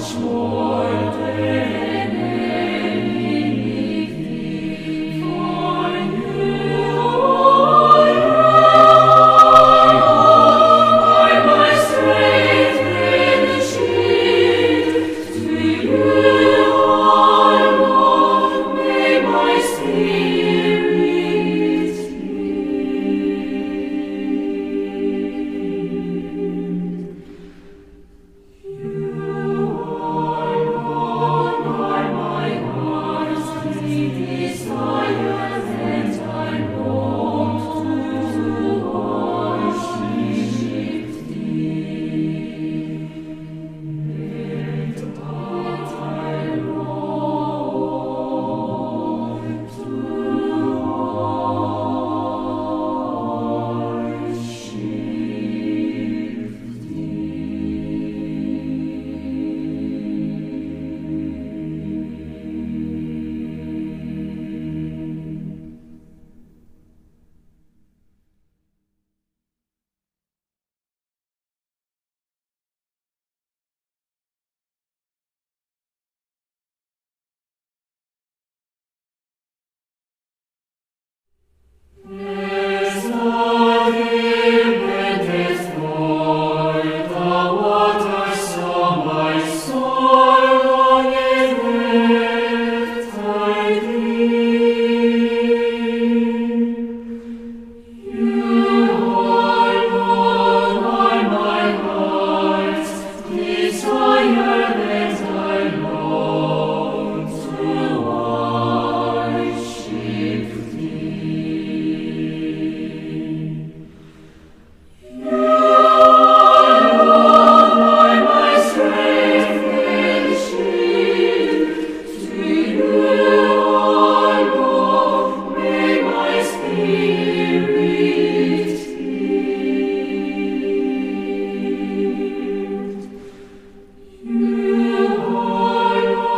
much more than anything, for you alone are my strength and shield. To you alone may my spirit yield. You alone are my heart's desire, and I long to worship Thee. And I long to worship Thee. As the deer panteth for the water, so my soul longeth after Thee. You alone are my heart's desire, and I long to worship Thee. You alone are my strength and shield. To you alone may my spirit yield. You alone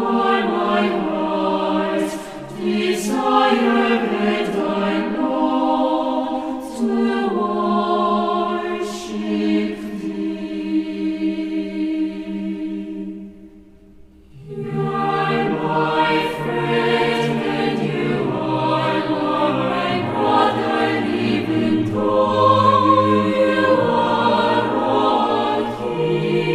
are my heart's desire, and I long to worship Thee. You are my friend, and you are my brother, even though you are a king.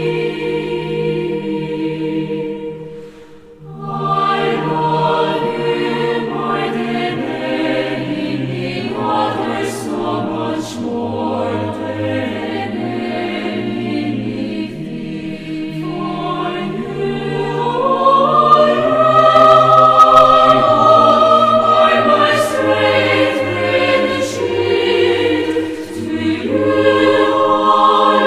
I love you more than any other, so much more than anything, for you alone are my strength and shield. To you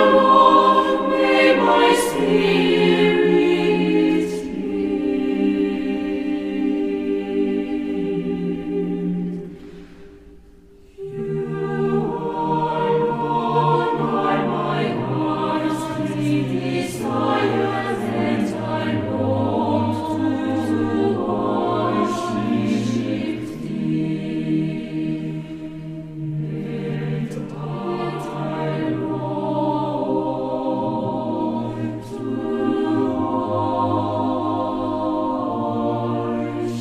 alone may my spirit yield. You alone are my heart's desire, and I long to worship Thee. And I long to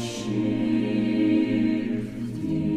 worship Thee.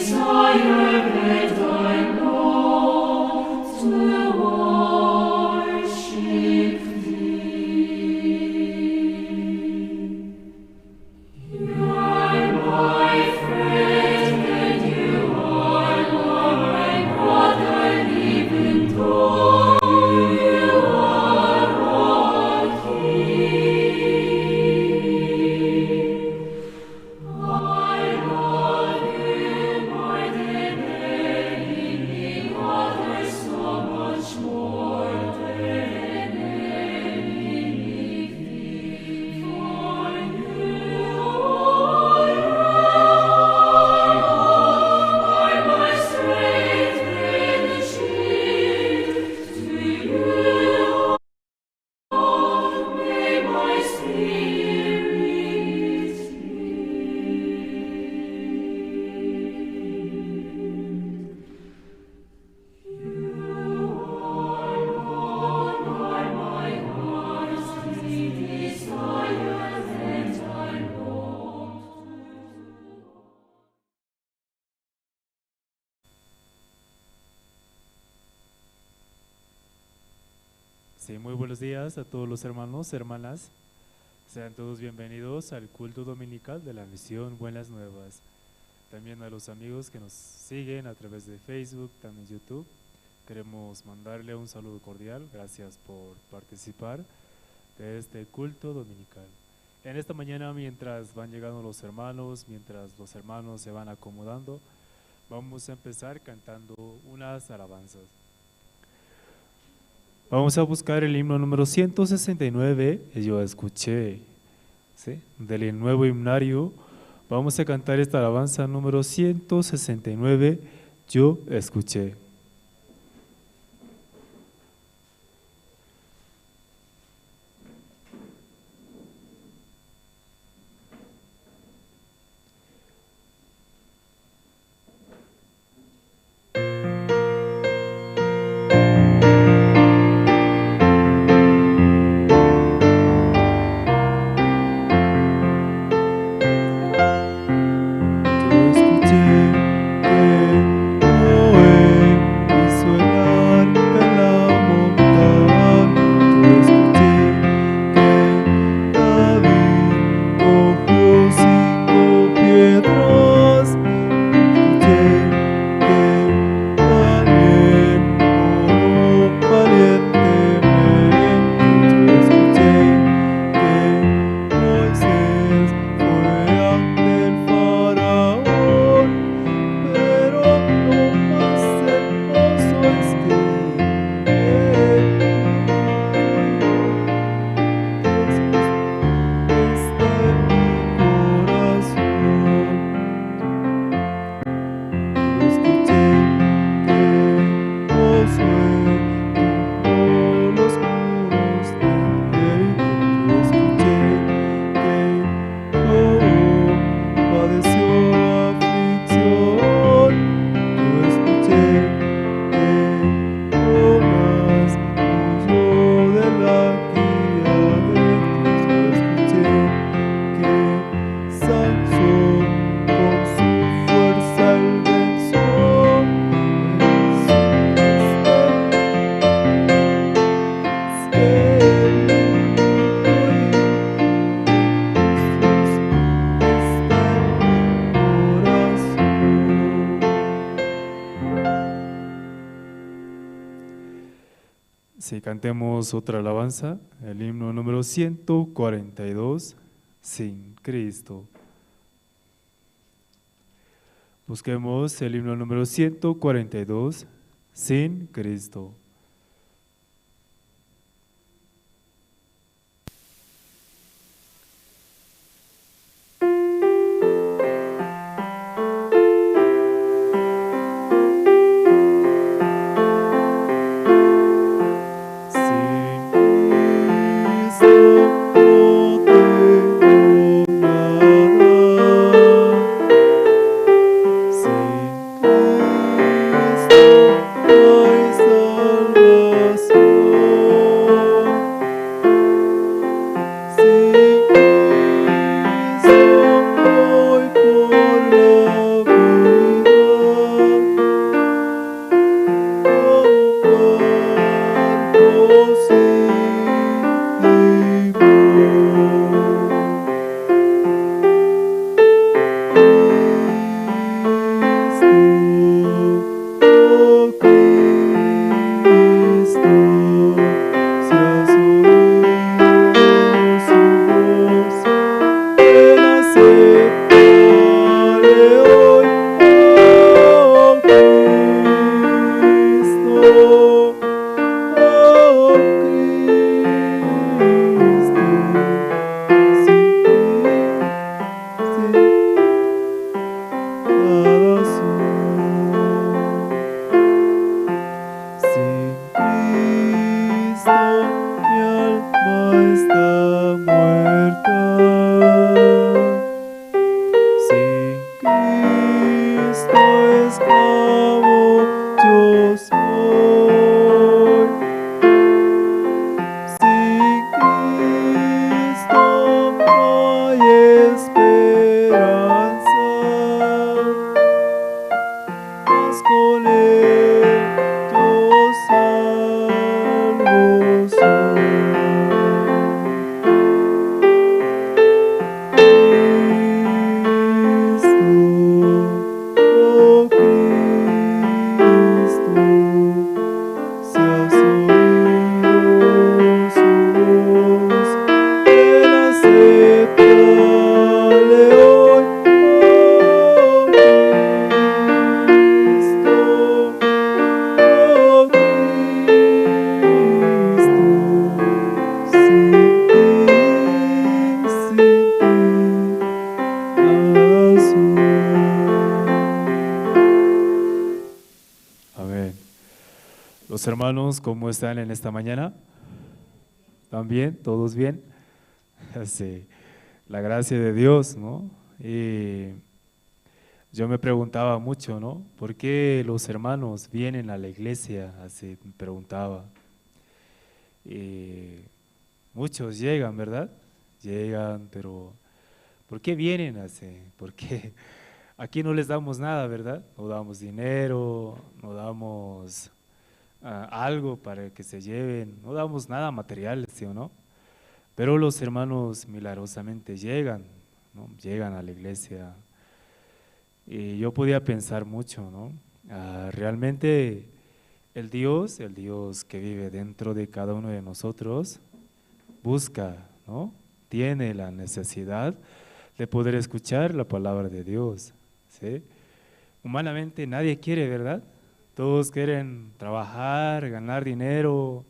Desire and I long to worship Thee. You are my friend, and you are my brother, even though you are a king. I love you more than any other, so much more than anything. For you are my strength and shield. To you may my spirit yield. You alone are my heart's desire, and I long to. Sí, muy buenos días a todos los hermanos, hermanas. Sean todos bienvenidos al culto dominical de la misión Buenas Nuevas. También a los amigos que nos siguen a través de Facebook, también YouTube. Queremos mandarle un saludo cordial. Gracias por participar de este culto dominical. En esta mañana, mientras van llegando los hermanos, mientras los hermanos se van acomodando, vamos a empezar cantando unas alabanzas. Vamos a buscar el himno número 169, yo escuché, ¿sí? Del nuevo himnario. Vamos a cantar esta alabanza número 169, yo escuché. Yo escuché que Noé hizo el arca en la montaña. Yo escuché que David cogió 5 piedras. Escuché que Daniel oró valientemente. Yo escuché que Moisés fue ante el faraón, pero lo más hermoso es que Dios está en mi corazón. Yo escuché que Josué tumbó los muros de Jericó. Yo escuché que Job padeció aflicción. Yo escuché que Jonás huyó de la guía de Dios. Yo escuché que Sansón con su fuerza él venció. Es que el único Dios está en mi corazón. Sí, cantemos otra alabanza, el himno número 142, Sin Cristo. Busquemos el himno número 142, Sin Cristo. Sin Cristo no tengo nada. Sin Cristo no hay salvación. Esclavo yo soy. Sin Cristo no hay esperanza, mas con él yo salvo soy. Cristo, oh Cristo, si has oído su voz, ven, acéptale hoy, oh Cristo, oh Cristo, sin ti, sin ti, nada soy. Amén. Los hermanos, ¿cómo están en esta mañana? ¿Están bien? ¿Todos bien? Sí, la gracia de Dios, ¿no? Y yo me preguntaba mucho, ¿no? ¿Por qué los hermanos vienen a la iglesia? Así me preguntaba. Y muchos llegan, ¿verdad? Llegan, pero ¿por qué vienen así? ¿Por qué? Aquí no les damos nada, ¿verdad? No damos dinero, no damos algo para que se lleven, no damos nada material, ¿sí o no? Pero los hermanos milagrosamente llegan, ¿no? Llegan a la iglesia. Y yo podía pensar mucho, ¿no? Realmente el Dios que vive dentro de cada uno de nosotros, busca, ¿no? Tiene la necesidad de poder escuchar la palabra de Dios, ¿sí? Humanamente nadie quiere, ¿verdad? Todos quieren trabajar, ganar dinero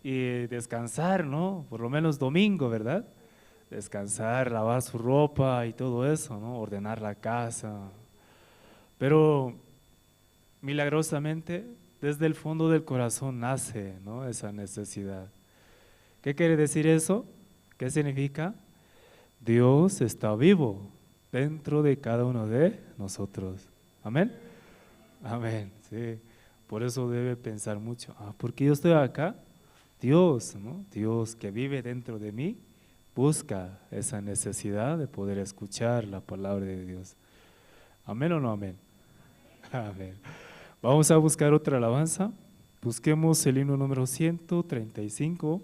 y descansar, ¿no? Por lo menos domingo, ¿verdad? Descansar, lavar su ropa y todo eso, ¿no? Ordenar la casa. Pero milagrosamente, desde el fondo del corazón nace, ¿no? Esa necesidad. ¿Qué quiere decir eso? ¿Qué significa? Dios está vivo dentro de cada uno de nosotros. ¿Amén? Amén, sí. Por eso debe pensar mucho. ¿Por qué yo estoy acá? Dios, ¿no? Dios que vive dentro de mí, busca esa necesidad de poder escuchar la palabra de Dios. ¿Amén o no amén? Amén. Vamos a buscar otra alabanza. Busquemos el himno número 135,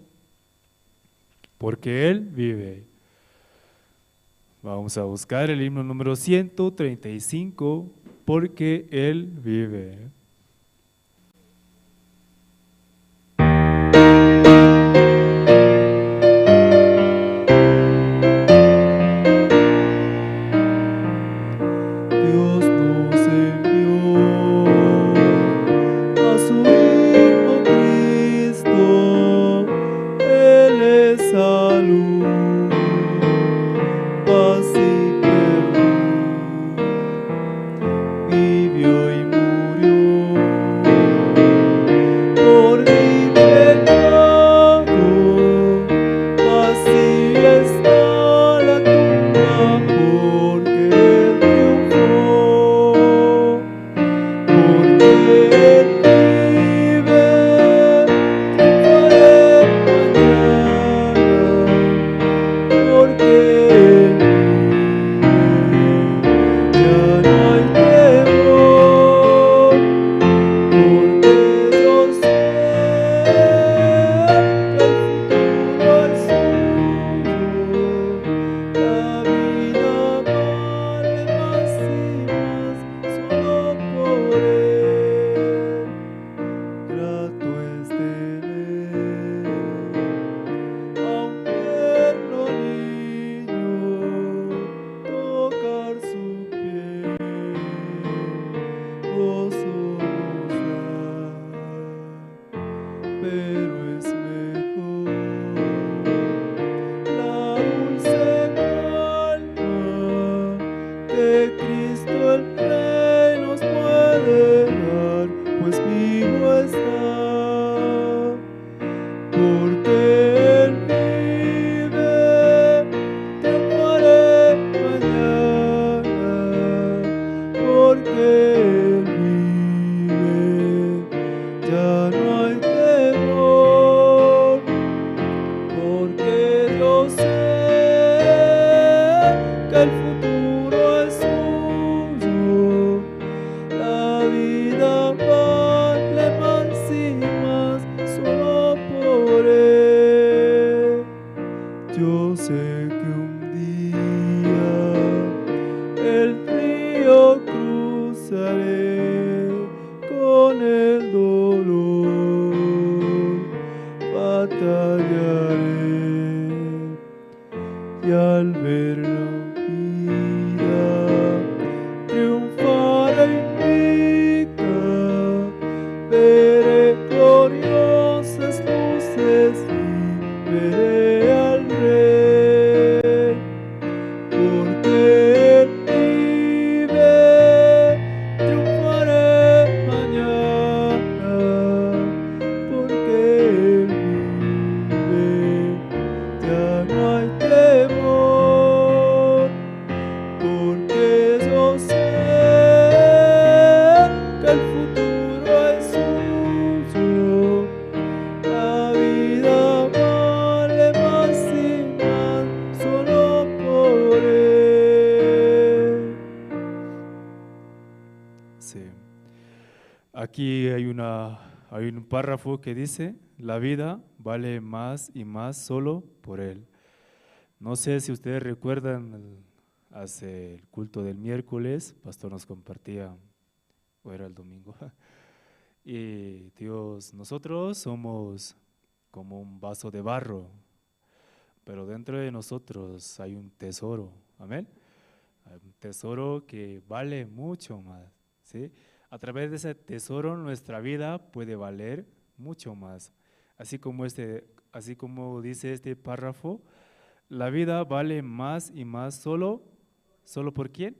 porque Él vive. Vamos a buscar el himno número 135, porque Él vive. Dios nos envió a su Hijo Cristo, Él es salud, paz y perdón. Vivió y murió por mi pecado, vacía está la tumba porque Él triunfó, porque Él vive, triunfaré mañana, porque Él vive, ya no hay temor, porque yo sé que el futuro es suyo, la vida vale más y más solo por Él. Grato es de ver a un tierno niño tocar su piel, gozo nos da, pero es mejor la dulce calma que Cristo el Rey nos puede dar, pues vivo está, porque Él vive, triunfaré mañana, porque Él Batallaré con el dolor, batallaré, y al ver la vida triunfaré invicta, veré gloriosas luces y veré al Rey, porque Él vive, triunfaré mañana, porque Él vive, ya no hay temor, porque yo sé que el futuro es suyo, la vida vale más y más solo por Él. Sí. Aquí hay un párrafo que dice: la vida vale más y más solo por Él. No sé si ustedes recuerdan, hace el culto del miércoles, pastor nos compartía, o era el domingo, y Dios, nosotros somos como un vaso de barro, pero dentro de nosotros hay un tesoro, amén. Hay un tesoro que vale mucho más, ¿sí? A través de ese tesoro nuestra vida puede valer mucho más. Así como dice este párrafo, la vida vale más y más solo ¿por quién?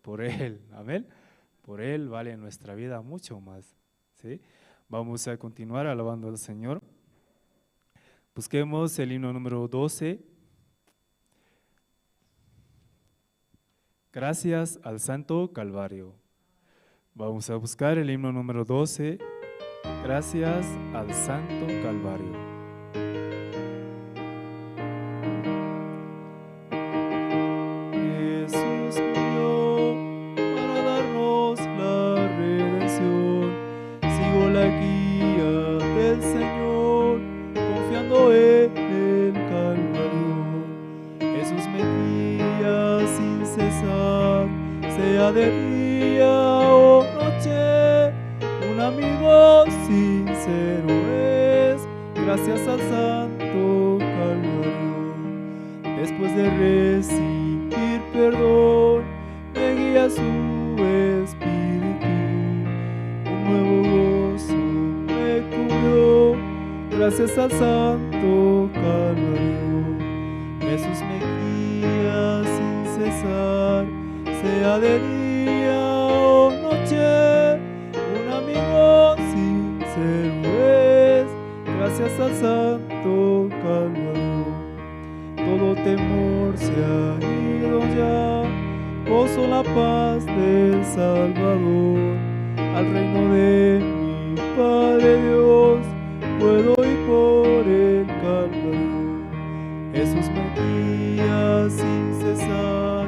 Por Él, amén. Por Él vale nuestra vida mucho más, ¿sí? Vamos a continuar alabando al Señor. Busquemos el himno número 12. Gracias al Santo Calvario. Vamos a buscar el himno número 12. Gracias al Santo Calvario. Jesús murió para darnos la redención. Sigo la guía del Señor, confiando en el Calvario. Jesús me guía sin cesar, sea de día o noche, un amigo sincero es, gracias al Santo Calvario. Después de recibir perdón, me guía su Espíritu, un nuevo gozo me cubrió, gracias al Santo Calvario. Jesús me guía sin cesar, sea de día o noche, un amigo sincero es, gracias al Santo Calvario. Todo temor se ha ido ya, gozo la paz del Salvador. Al reino de mi Padre Dios puedo ir por el Calvario. Jesús me guía sin cesar,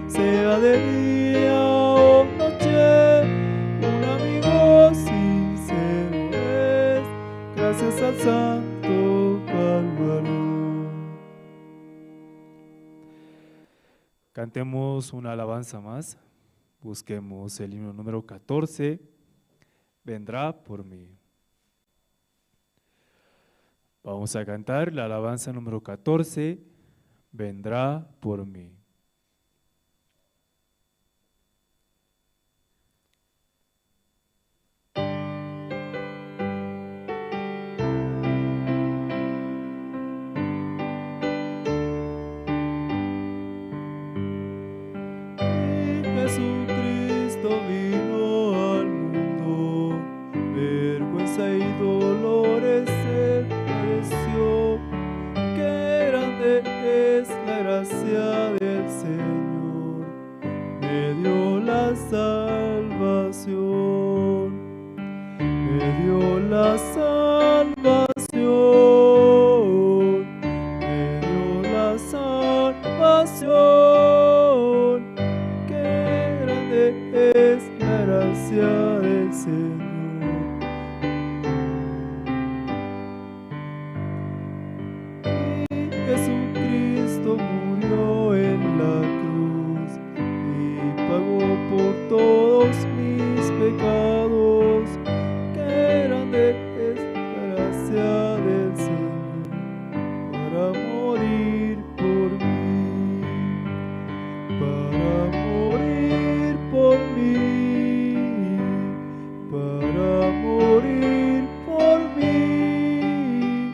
sea de día o noche, un amigo sincero es, gracias al Santo Calvario. Cantemos una alabanza más. Busquemos el himno número 14, Vendrá por mí. Vamos a cantar la alabanza número 14, Vendrá por mí. Jesucristo vino al mundo, vergüenza y dolores él padeció. Qué grande es la gracia del Señor, me dio la salvación, me dio la salvación, me dio la salvación. Es la gracia del Señor. Y Jesucristo murió en la cruz y pagó por todos mis pecados. Qué grande es la gracia del Señor para morir por mí, para morir por mí, para morir por mí.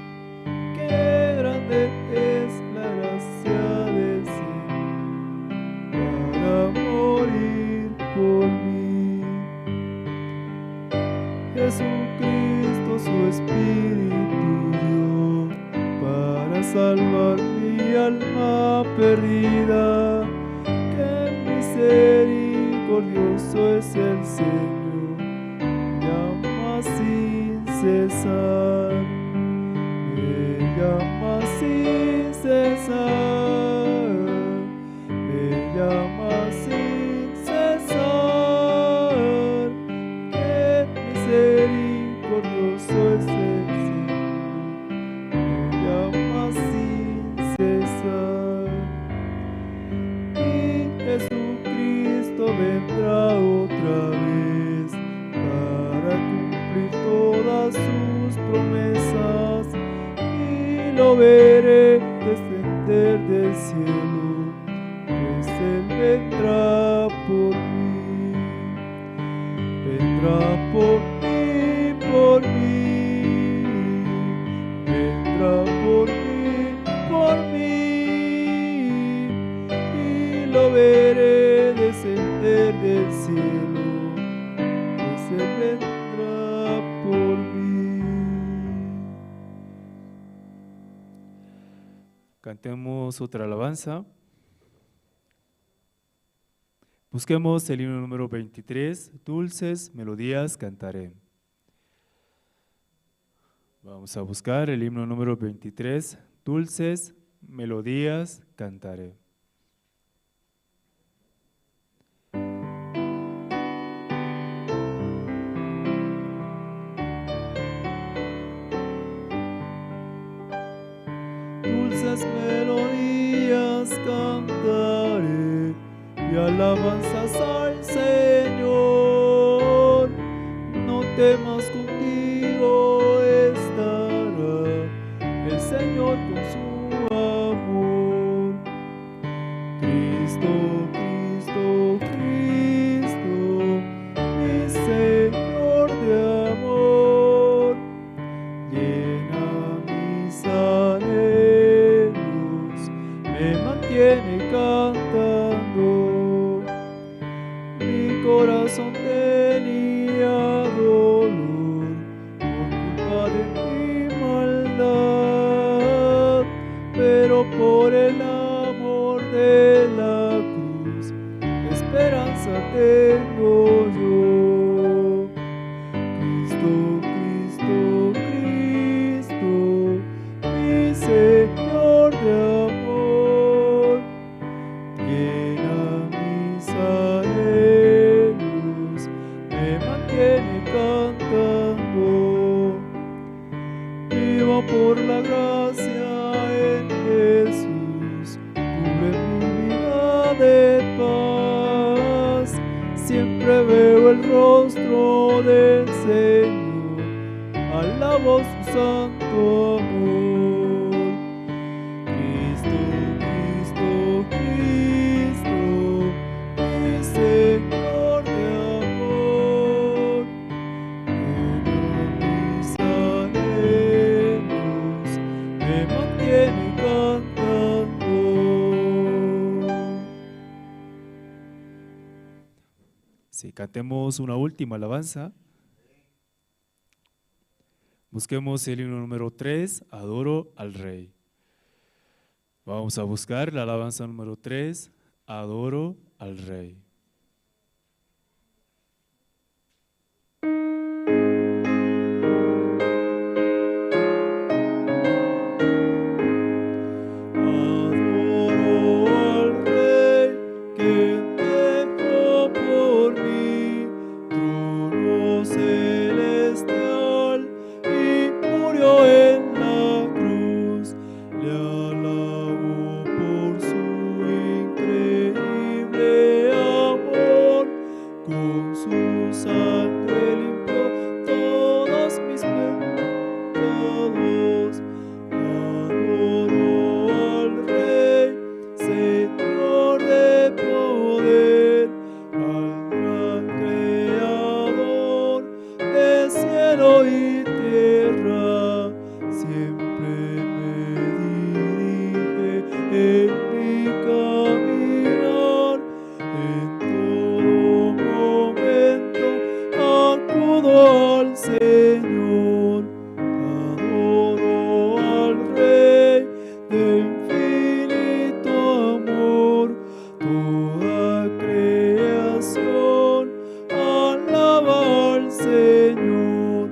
Qué grande es la gracia del Señor para morir por mí. Jesucristo su Espíritu dio para salvar mi alma perdida. Qué misericordioso es el Señor, llama sin cesar, me llama sin cesar, me llama sin cesar. Qué misericordioso es el Señor, me llama sin cesar. Y Jesucristo vendrá otra vez para cumplir todas sus promesas, y lo veré descender del cielo, pues Él vendrá por mí, vendrá por mí, por mí, vendrá por mí, por mí, y lo veré descender del cielo, pues Él vendrá por mí. Cantemos otra alabanza. Busquemos el himno número 23, Dulces Melodías Cantaré. Vamos a buscar el himno número 23, Dulces Melodías Cantaré. Dulces melodías cantaré y alabanzas al Señor. No temas, contigo estará el Señor con su amor. Cristo, Cristo, Cristo, mi Señor de amor, llena mis anhelos, me mantiene cantando. Mi corazón tenía dolor por culpa de mi maldad, pero por el amor de la cruz esperanza tengo yo. Cristo, Cristo, Cristo, mi Señor de amor, llena mis anhelos, me mantiene cantando. Vivo por la gracia en Jesús, cubre mi vida de paz. Siempre veo el rostro del Señor, alabo su santo amor. Cristo, Cristo, Cristo, mi Señor de amor, llena mis anhelos, me mantiene cantando. Sí, cantemos una última alabanza. Busquemos el himno número 3, Adoro al Rey. Vamos a buscar la alabanza número 3, Adoro al Rey. Adoro al Rey que dejó por mí trono celestial y murió en la cruz. Le alabo por su increíble su sangre limpió todos mis pecados. Adoro al Rey, Señor de poder, al gran Creador de cielo y tierra. Siempre me dirige en mi caminar, en todo momento acudo al Señor. Adoro al Rey de infinito amor, toda creación alaba al Señor.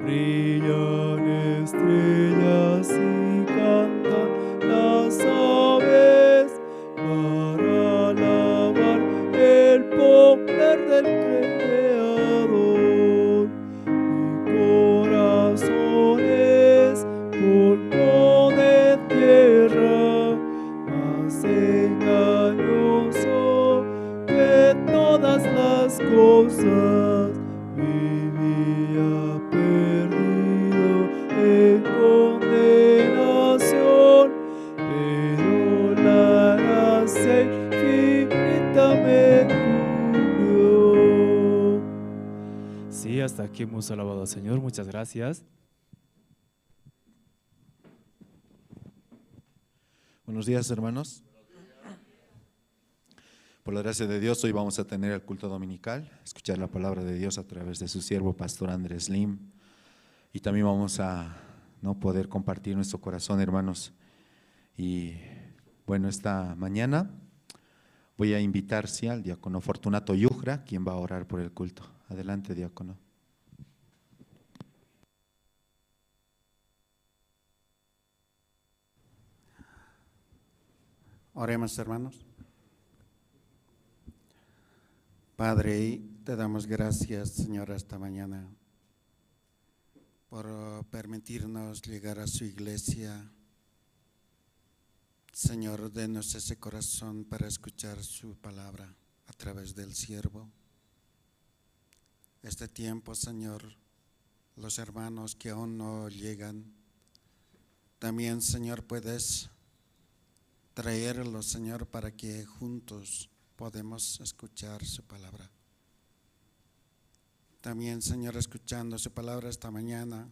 Brillan estrellas y cantan las aves para alabar el poder del Creador. Mi corazón es polvo de tierra, más engañoso que todas las cosas. Vivía perdido en condenación, pero la gracia infinita me cubrió. Sí, hasta aquí hemos alabado al Señor. Muchas gracias. Buenos días, hermanos. Por la gracia de Dios, hoy vamos a tener el culto dominical, escuchar la palabra de Dios a través de su siervo, Pastor Andrés Lim. Y también vamos a no poder compartir nuestro corazón, hermanos. Y bueno, esta mañana voy a invitar, sí, al diácono Fortunato Yujra, quien va a orar por el culto. Adelante, diácono. Oremos, hermanos. Padre, te damos gracias, Señor, esta mañana por permitirnos llegar a su iglesia. Señor, denos ese corazón para escuchar su palabra a través del siervo. Este tiempo, Señor, los hermanos que aún no llegan, también, Señor, puedes traerlos, Señor, para que juntos podemos escuchar su palabra. También, Señor, escuchando su palabra esta mañana,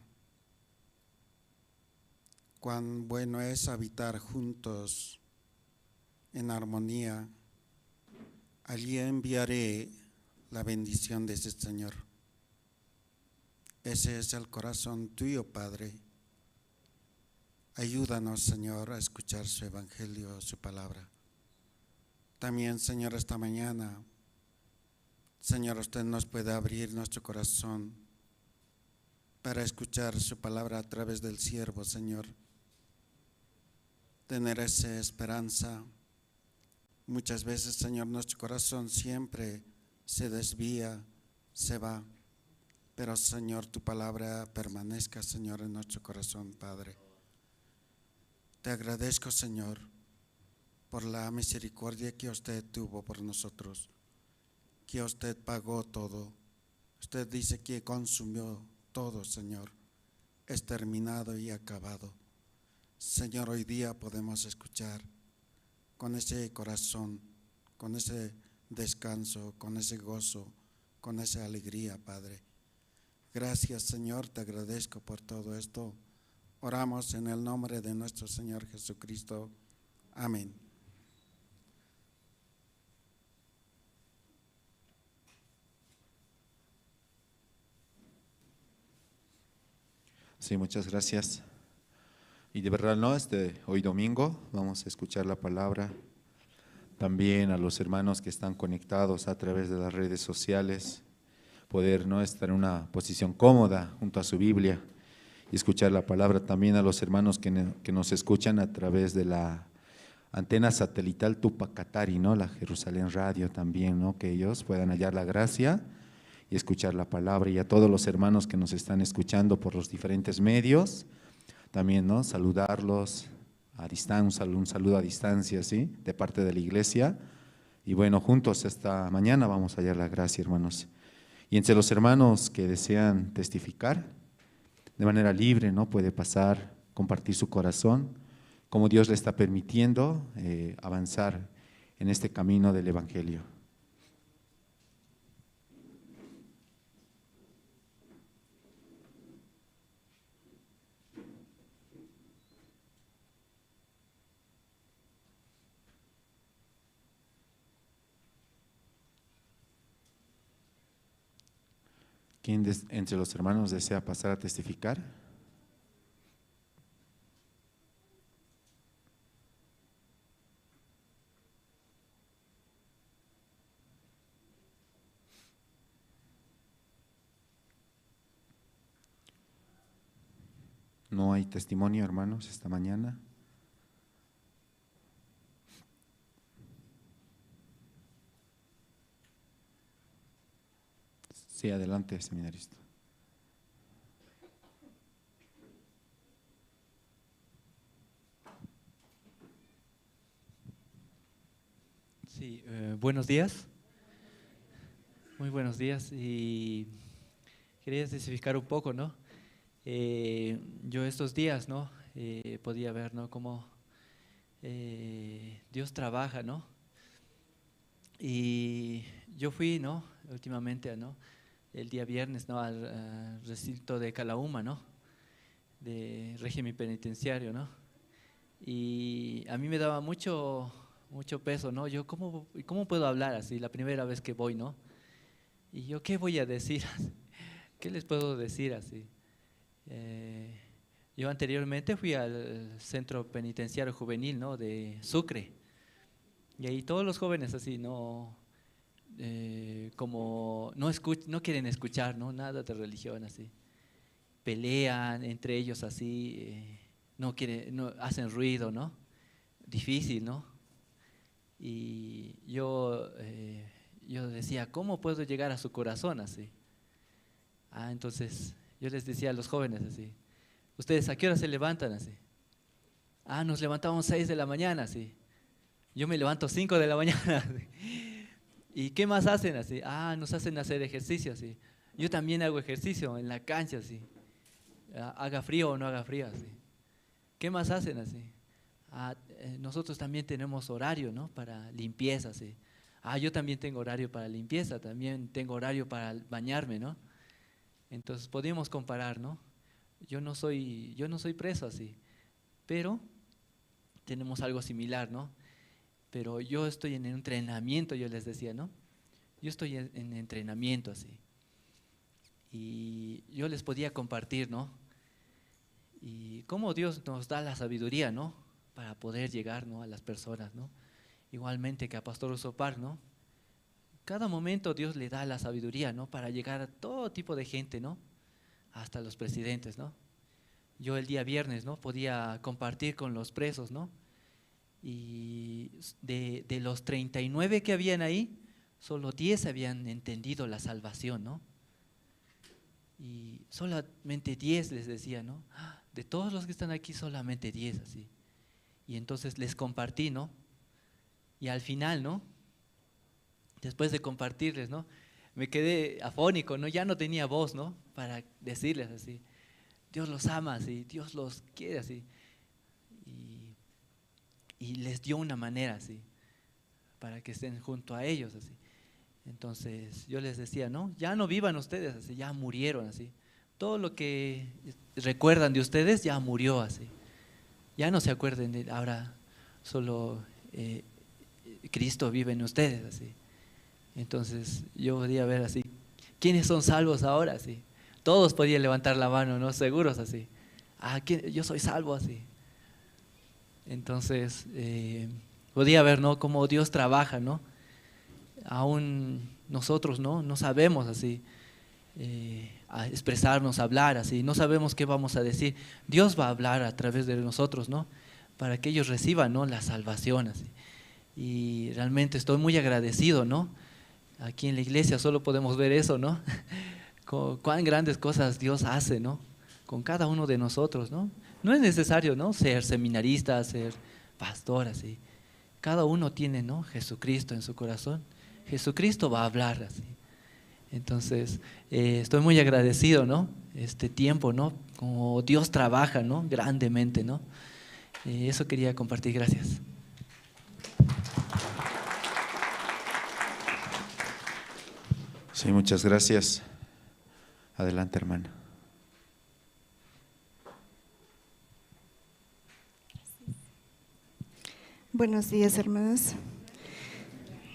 cuán bueno es habitar juntos en armonía. Allí enviaré la bendición de ese Señor. Ese es el corazón tuyo, Padre. Ayúdanos, Señor, a escuchar su evangelio, su palabra. También, Señor, esta mañana, Señor, usted nos puede abrir nuestro corazón para escuchar su palabra a través del siervo, Señor. Tener esa esperanza. Muchas veces, Señor, nuestro corazón siempre se desvía, se va. Pero, Señor, tu palabra permanezca, Señor, en nuestro corazón, Padre. Te agradezco, Señor, por la misericordia que usted tuvo por nosotros, que usted pagó todo. Usted dice que consumió todo, Señor. Es terminado y acabado. Señor, hoy día podemos escuchar con ese corazón, con ese descanso, con ese gozo, con esa alegría, Padre. Gracias, Señor, te agradezco por todo esto. Oramos en el nombre de nuestro Señor Jesucristo. Amén. Sí, muchas gracias. Y de verdad, ¿no? Hoy domingo vamos a escuchar la palabra. También a los hermanos que están conectados a través de las redes sociales, poder, ¿no?, estar en una posición cómoda junto a su Biblia y escuchar la palabra. También a los hermanos que nos escuchan a través de la antena satelital Tupac Katari, ¿no?, la Jerusalén Radio también, ¿no?, que ellos puedan hallar la gracia y escuchar la palabra. Y a todos los hermanos que nos están escuchando por los diferentes medios, también, ¿no?, saludarlos a distancia, un saludo a distancia, ¿sí?, de parte de la iglesia. Y bueno, juntos esta mañana vamos a hallar la gracia, hermanos. Y entre los hermanos que desean testificar de manera libre, ¿no? Puede pasar, compartir su corazón, como Dios le está permitiendo avanzar en este camino del Evangelio. ¿Quién entre los hermanos desea pasar a testificar? No hay testimonio, hermanos, esta mañana. Sí, adelante, seminarista. Sí, buenos días. Muy buenos días. Y quería testificar un poco, ¿no? Yo estos días, ¿no? Podía ver, ¿no? Cómo Dios trabaja, ¿no? Y yo fui, ¿no? Últimamente, ¿no? El día viernes, ¿no? Al recinto de Calauma, ¿no? De régimen penitenciario, ¿no? Y a mí me daba mucho, mucho peso, ¿no? Yo, ¿cómo puedo hablar así la primera vez que voy, ¿no? Y yo, ¿qué voy a decir? ¿Qué les puedo decir así? Yo anteriormente fui al centro penitenciario juvenil, ¿no? De Sucre. Y ahí todos los jóvenes así, ¿no? Como no quieren escuchar, ¿no? Nada de religión así. Pelean entre ellos así, no quieren, no hacen ruido, ¿no? Difícil, ¿no? Y yo decía, ¿cómo puedo llegar a su corazón así? Ah, entonces yo les decía a los jóvenes así, ¿ustedes a qué hora se levantan así? Ah, nos levantamos 6 de la mañana así. Yo me levanto 5 de la mañana. ¿Y qué más hacen así? Ah, nos hacen hacer ejercicio así. Yo también hago ejercicio en la cancha así. Haga frío o no haga frío así. ¿Qué más hacen así? Ah, nosotros también tenemos horario, ¿no? Para limpieza así. Ah, yo también tengo horario para limpieza, también tengo horario para bañarme, ¿no? Entonces podemos comparar, ¿no? Yo no soy preso así, pero tenemos algo similar, ¿no? Pero yo estoy en entrenamiento, yo les decía, ¿no? Yo estoy en entrenamiento así. Y yo les podía compartir, ¿no? Y cómo Dios nos da la sabiduría, ¿no? Para poder llegar, ¿no? A las personas, ¿no? Igualmente que a Pastor Usopar, ¿no? Cada momento Dios le da la sabiduría, ¿no? Para llegar a todo tipo de gente, ¿no? Hasta los presidentes, ¿no? Yo el día viernes, ¿no? Podía compartir con los presos, ¿no? Y de los 39 que habían ahí, solo 10 habían entendido la salvación, ¿no? Y solamente 10 les decía, ¿no? De todos los que están aquí, solamente 10, así. Y entonces les compartí, ¿no? Y al final, ¿no? Después de compartirles, ¿no? Me quedé afónico, ¿no? Ya no tenía voz, ¿no? Para decirles así. Dios los ama, así. Dios los quiere, así. Y les dio una manera así, para que estén junto a ellos así. Entonces yo les decía, ¿no? Ya no vivan ustedes así, ya murieron así. Todo lo que recuerdan de ustedes ya murió así. Ya no se acuerden de, ahora solo Cristo vive en ustedes así. Entonces yo podía ver así, ¿quiénes son salvos ahora así? Todos podían levantar la mano, ¿no? Seguros así. Ah, ¿quién? Yo soy salvo así. Entonces, podía ver, ¿no? Cómo Dios trabaja, ¿no? Aún nosotros, ¿no? No sabemos así, a expresarnos, hablar así, no sabemos qué vamos a decir. Dios va a hablar a través de nosotros, ¿no? Para que ellos reciban, ¿no? La salvación, así. Y realmente estoy muy agradecido, ¿no? Aquí en la iglesia solo podemos ver eso, ¿no? Cuán grandes cosas Dios hace, ¿no? Con cada uno de nosotros, ¿no? No es necesario, ¿no? Ser seminarista, ser pastor, así. Cada uno tiene, ¿no? Jesucristo en su corazón. Jesucristo va a hablar así. Entonces, estoy muy agradecido, ¿no? Este tiempo, ¿no? Como Dios trabaja, ¿no? Grandemente, ¿no? Eso quería compartir, gracias. Sí, muchas gracias. Adelante, hermana. Buenos días, hermanas.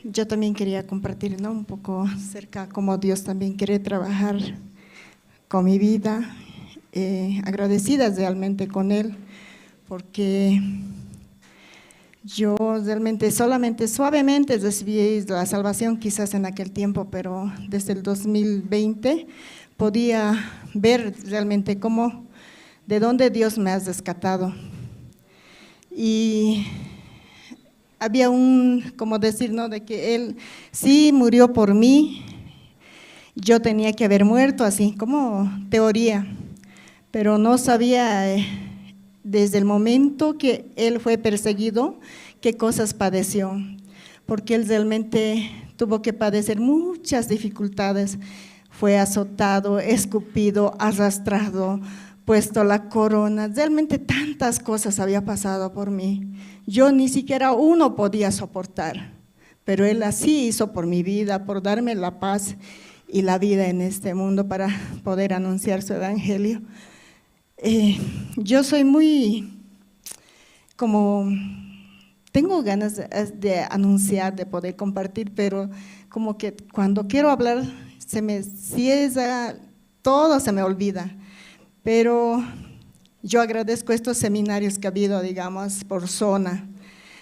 Yo también quería compartir, ¿no?, un poco acerca cómo Dios también quiere trabajar con mi vida, agradecida realmente con Él, porque yo realmente solamente suavemente recibí la salvación quizás en aquel tiempo, pero desde el 2020 podía ver realmente cómo, de dónde Dios me ha rescatado. Y había un, como decir, ¿no?, de que Él sí murió por mí, yo tenía que haber muerto, así como teoría, pero no sabía desde el momento que Él fue perseguido, qué cosas padeció, porque Él realmente tuvo que padecer muchas dificultades, fue azotado, escupido, arrastrado, puesto la corona, realmente tantas cosas había pasado por mí. Yo ni siquiera uno podía soportar, pero Él así hizo por mi vida, por darme la paz y la vida en este mundo para poder anunciar su evangelio. Yo soy muy, como, tengo ganas de anunciar, de poder compartir, pero como que cuando quiero hablar se me cierra, todo se me olvida. Pero yo agradezco estos seminarios que ha habido, digamos, por zona,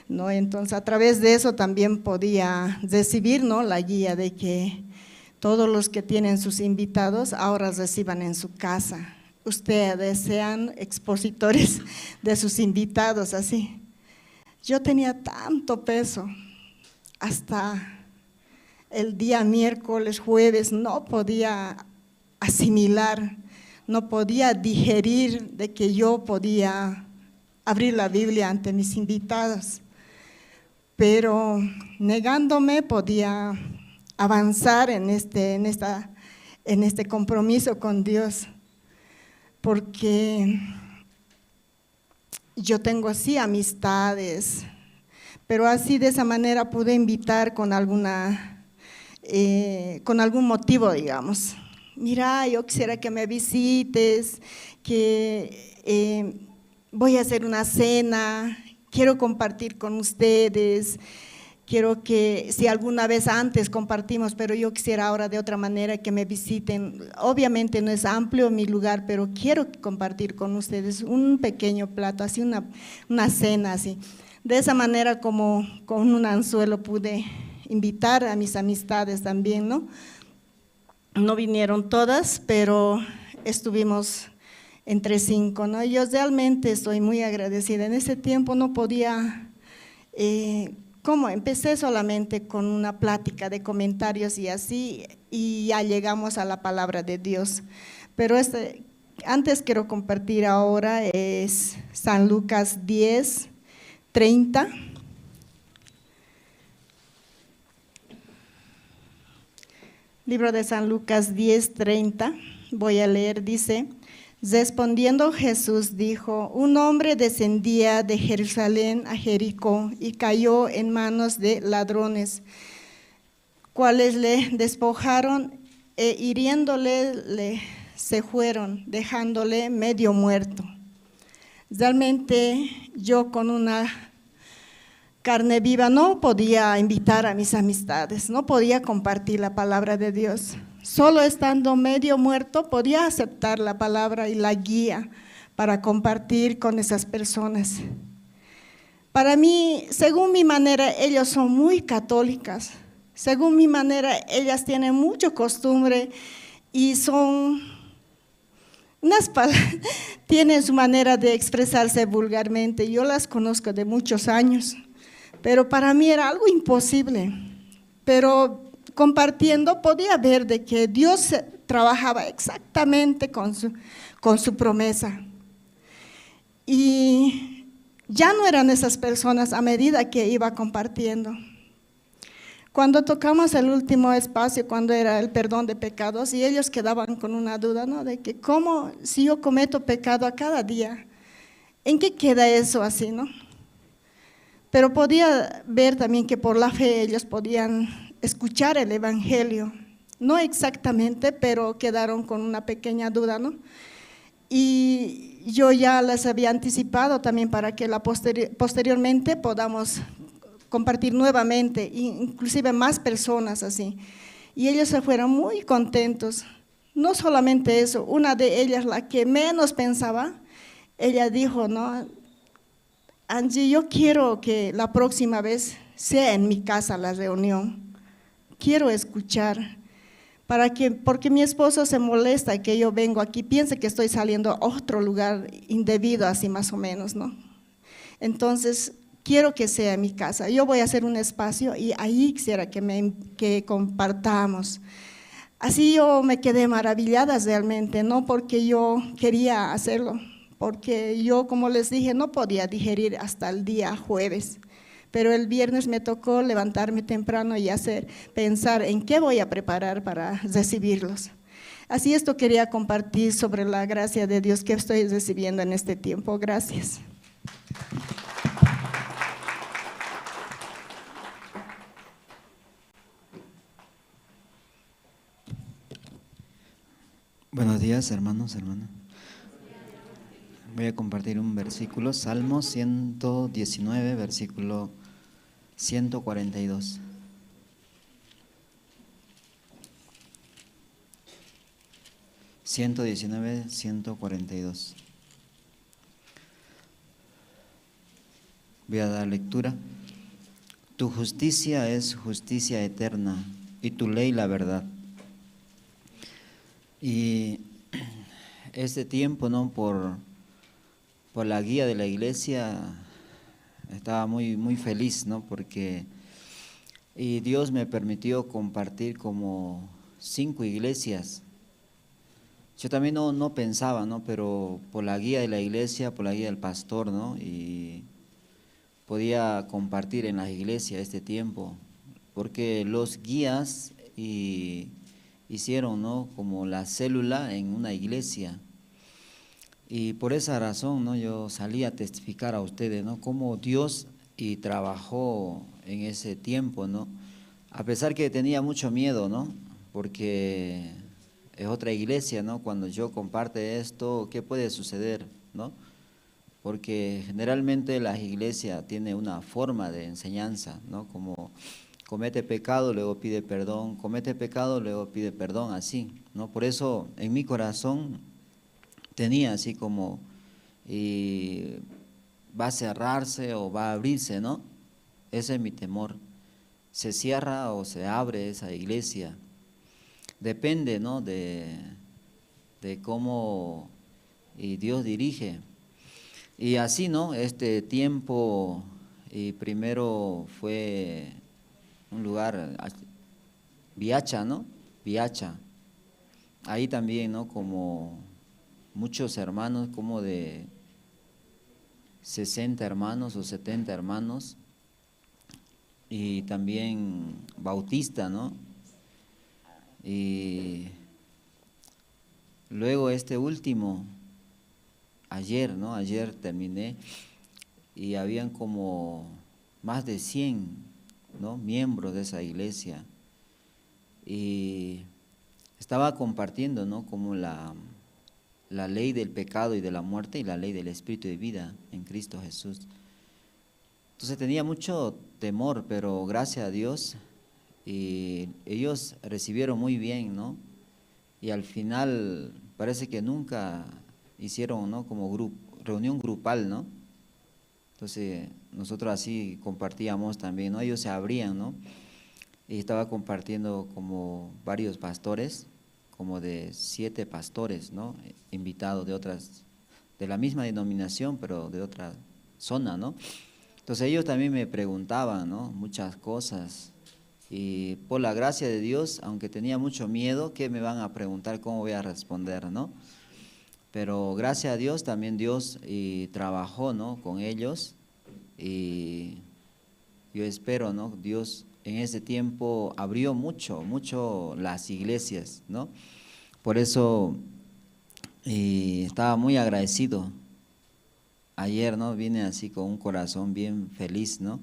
¿no? Entonces, a través de eso también podía recibir, ¿no?, la guía de que todos los que tienen sus invitados ahora reciban en su casa. Ustedes sean expositores de sus invitados, así. Yo tenía tanto peso, hasta el día miércoles, jueves, no podía asimilar, no podía digerir de que yo podía abrir la Biblia ante mis invitados, pero negándome podía avanzar en este compromiso con Dios, porque yo tengo así amistades, pero así de esa manera pude invitar con alguna, con algún motivo, digamos. Mira, yo quisiera que me visites, que voy a hacer una cena, quiero compartir con ustedes, quiero que, si alguna vez antes compartimos, pero yo quisiera ahora de otra manera que me visiten. Obviamente no es amplio mi lugar, pero quiero compartir con ustedes un pequeño plato, así una cena así. De esa manera, como con un anzuelo, pude invitar a mis amistades también, ¿no? No vinieron todas, pero estuvimos entre 5, ¿no? Yo realmente estoy muy agradecida. En ese tiempo no podía, ¿cómo? Empecé solamente con una plática de comentarios y así, y ya llegamos a la palabra de Dios. Pero antes quiero compartir ahora es San Lucas 10, 30. Libro de San Lucas 10, 30, voy a leer, dice: Respondiendo Jesús dijo, un hombre descendía de Jerusalén a Jericó y cayó en manos de ladrones, cuales le despojaron e hiriéndole se fueron, dejándole medio muerto. Realmente yo con una carne viva no podía invitar a mis amistades, no podía compartir la palabra de Dios. Solo estando medio muerto podía aceptar la palabra y la guía para compartir con esas personas. Para mí, según mi manera, ellos son muy católicas. Según mi manera, ellas tienen mucha costumbre y son unas tienen su manera de expresarse vulgarmente. Yo las conozco de muchos años, pero para mí era algo imposible. Pero compartiendo podía ver de que Dios trabajaba exactamente con su promesa. Y ya no eran esas personas a medida que iba compartiendo. Cuando tocamos el último espacio, cuando era el perdón de pecados, y ellos quedaban con una duda, ¿no? De que cómo, si yo cometo pecado a cada día, ¿en qué queda eso así, no? Pero podía ver también que por la fe ellos podían escuchar el Evangelio. No exactamente, pero quedaron con una pequeña duda, ¿no? Y yo ya les había anticipado también para que la posteriormente podamos compartir nuevamente, inclusive más personas así. Y ellos se fueron muy contentos. No solamente eso, una de ellas, la que menos pensaba, ella dijo, ¿no? Angie, yo quiero que la próxima vez sea en mi casa la reunión. Quiero escuchar, porque mi esposo se molesta que yo vengo aquí, piensa que estoy saliendo a otro lugar indebido, así más o menos, ¿no? Entonces, quiero que sea en mi casa. Yo voy a hacer un espacio y ahí quisiera que compartamos. Así yo me quedé maravillada realmente, no porque yo quería hacerlo, porque yo, como les dije, no podía digerir hasta el día jueves. Pero el viernes me tocó levantarme temprano y pensar en qué voy a preparar para recibirlos. Así esto quería compartir sobre la gracia de Dios que estoy recibiendo en este tiempo. Gracias. Buenos días, hermanos, hermanas. Voy a compartir un versículo, Salmo 119, versículo 142. 119, 142. Voy a dar lectura. Tu justicia es justicia eterna y tu ley la verdad. Y este tiempo, ¿no? Por la guía de la iglesia, estaba muy, muy feliz, ¿no? Porque y Dios me permitió compartir como 5 iglesias. Yo también no pensaba, ¿no? Pero por la guía de la iglesia, por la guía del pastor, ¿no? Y podía compartir en las iglesias este tiempo, porque los guías hicieron, ¿no? Como la célula en una iglesia. Y por esa razón, ¿no? Yo salí a testificar a ustedes, ¿no? Cómo Dios y trabajó en ese tiempo, ¿no? A pesar que tenía mucho miedo, ¿no? Porque es otra iglesia, ¿no? Cuando yo comparte esto, ¿qué puede suceder, no? Porque generalmente las iglesias tienen una forma de enseñanza, ¿no? Como comete pecado, luego pide perdón, comete pecado, luego pide perdón, así, ¿no? Por eso en mi corazón tenía así como, y va a cerrarse o va a abrirse, ¿no? Ese es mi temor. Se cierra o se abre esa iglesia. Depende, ¿no? De cómo y Dios dirige. Y así, ¿no? Este tiempo, y primero fue un lugar, Viacha, ¿no? Viacha. Ahí también, ¿no? Como muchos hermanos, como de 60 hermanos o 70 hermanos, y también bautista, ¿no? Y luego este último, ayer, ¿no? Ayer terminé y habían como más de 100, ¿no? Miembros de esa iglesia. Y estaba compartiendo, ¿no? Como la ley del pecado y de la muerte y la ley del espíritu de vida en Cristo Jesús. Entonces tenía mucho temor, pero gracias a Dios, y ellos recibieron muy bien, ¿no? Y al final parece que nunca hicieron, ¿no? Como reunión grupal, ¿no? Entonces nosotros así compartíamos también, ¿no? Ellos se abrían, ¿no? Y estaba compartiendo como varios pastores, como de 7 pastores, ¿no? Invitados de otras, de la misma denominación, pero de otra zona, ¿no? Entonces ellos también me preguntaban, ¿no? Muchas cosas. Y por la gracia de Dios, aunque tenía mucho miedo, ¿qué me van a preguntar? ¿Cómo voy a responder, no? Pero gracias a Dios, también Dios trabajó, ¿no? Con ellos. Y yo espero, ¿no? Dios En ese tiempo abrió mucho, mucho las iglesias, ¿no? Por eso estaba muy agradecido. Ayer, ¿no? Vine así con un corazón bien feliz, ¿no?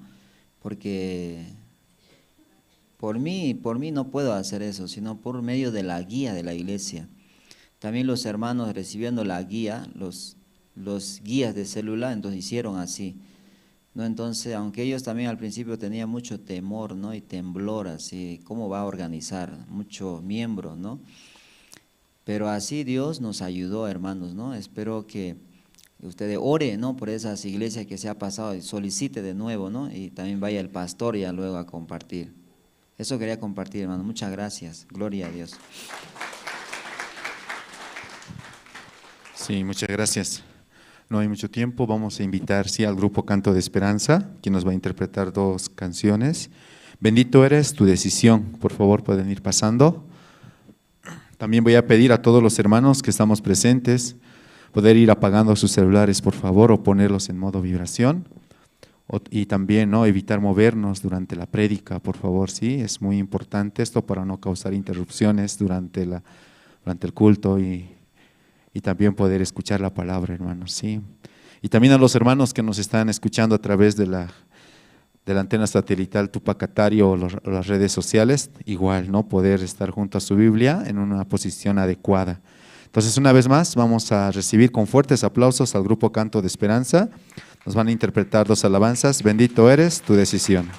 Porque por mí no puedo hacer eso, sino por medio de la guía de la iglesia. También los hermanos recibiendo la guía, los guías de célula, entonces hicieron así, ¿no? Entonces, aunque ellos también al principio tenían mucho temor, ¿no? Y temblor, así, ¿cómo va a organizar? Muchos miembros, ¿no? Pero así Dios nos ayudó, hermanos, ¿no? Espero que ustedes oren, ¿no? Por esas iglesias que se ha pasado y solicite de nuevo, ¿no? Y también vaya el pastor ya luego a compartir. Eso quería compartir, hermano. Muchas gracias. Gloria a Dios. Sí, muchas gracias. No hay mucho tiempo. Vamos a invitar, sí, al grupo Canto de Esperanza, quien nos va a interpretar 2 canciones. Bendito eres tu decisión. Por favor, pueden ir pasando. También voy a pedir a todos los hermanos que estamos presentes poder ir apagando sus celulares, por favor, o ponerlos en modo vibración. Y también, ¿no?, evitar movernos durante la prédica, por favor, sí, es muy importante esto para no causar interrupciones durante el culto y también poder escuchar la palabra, hermanos, sí. Y también a los hermanos que nos están escuchando a través de la antena satelital Tupac Katari o las redes sociales, igual, ¿no?, poder estar junto a su Biblia en una posición adecuada. Entonces, una vez más, vamos a recibir con fuertes aplausos al grupo Canto de Esperanza. Nos van a interpretar 2 alabanzas. Bendito eres tu decisión.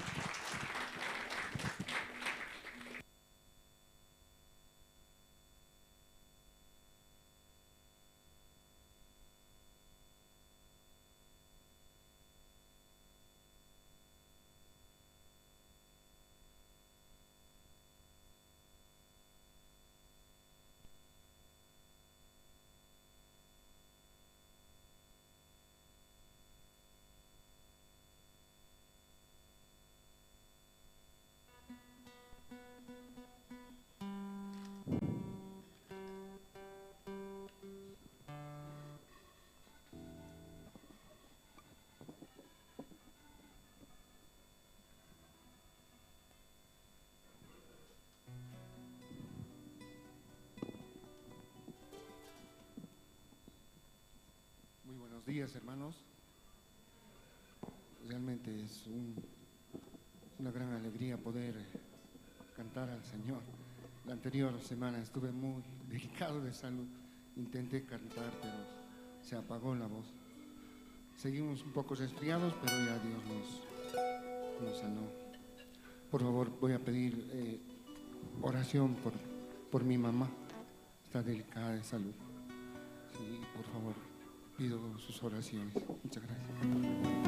Días, hermanos. Realmente es una gran alegría poder cantar al Señor. La anterior semana estuve muy delicado de salud. Intenté cantar, pero se apagó la voz. Seguimos un poco resfriados, pero ya Dios nos sanó. Por favor, voy a pedir oración por mi mamá. Está delicada de salud. Sí, por favor, pido sus oraciones. Muchas gracias. Bendito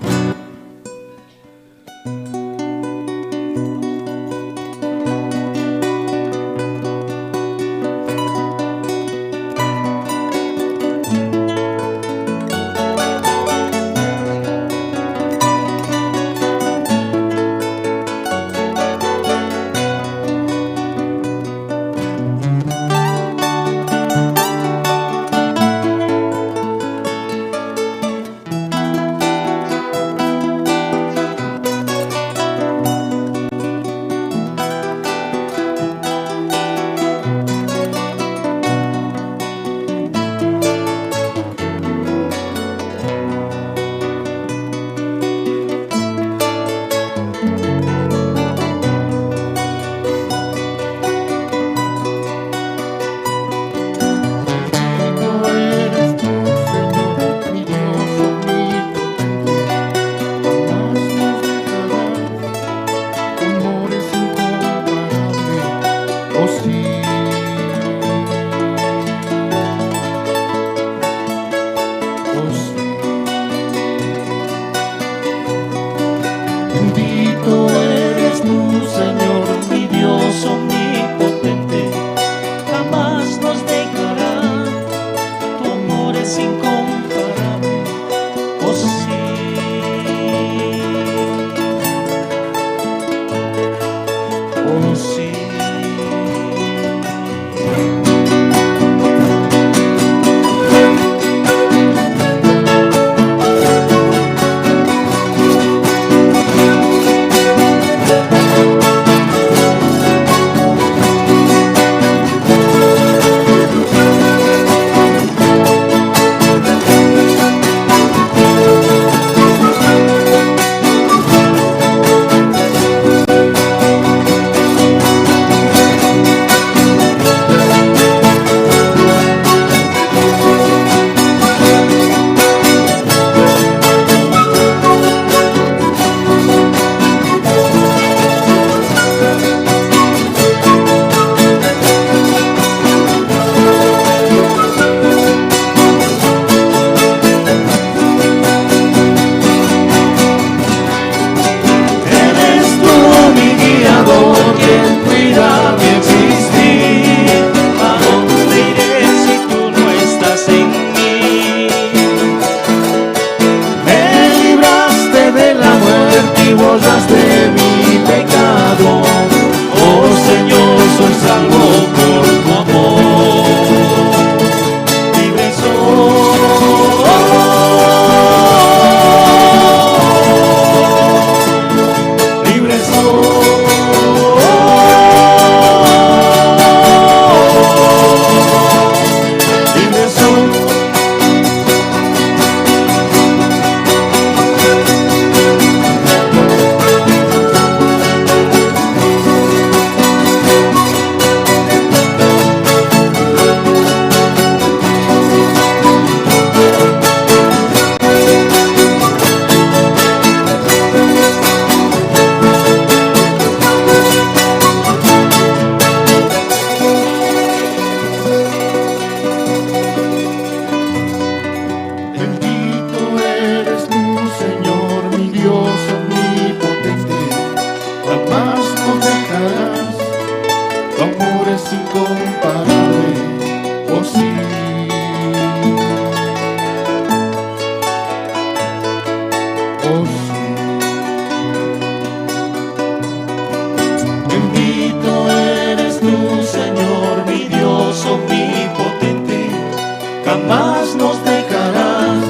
Jamás nos dejarás,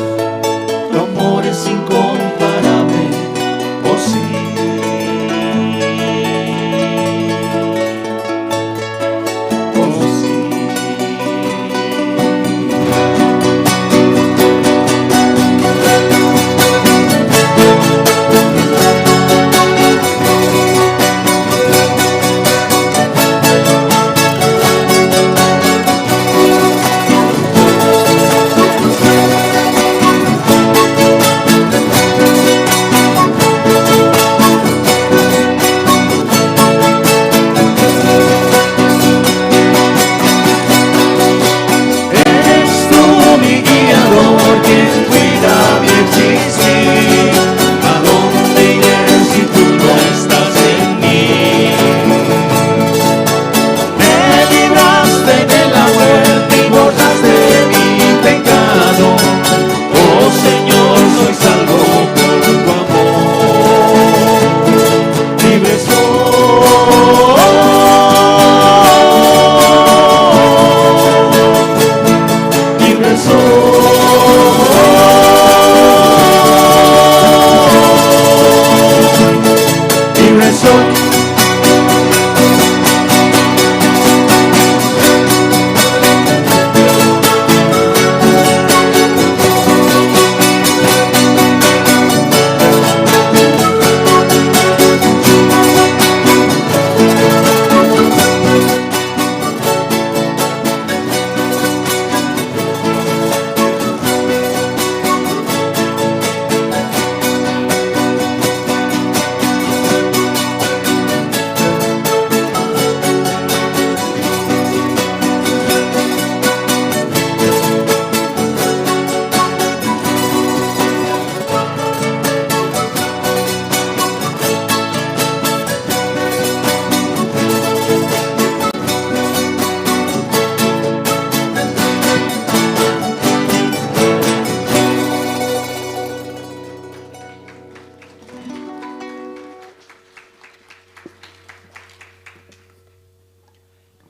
tu amor es incomparable, oh sí. Oh sí. Eres tú mi guiador, quien cuida mi existir. ¿A dónde iré si tú no estás en mí? Me libraste de la muerte y borraste mi pecado. Oh Señor, soy salvo por tu amor. Libre soy. Libre soy, libre soy.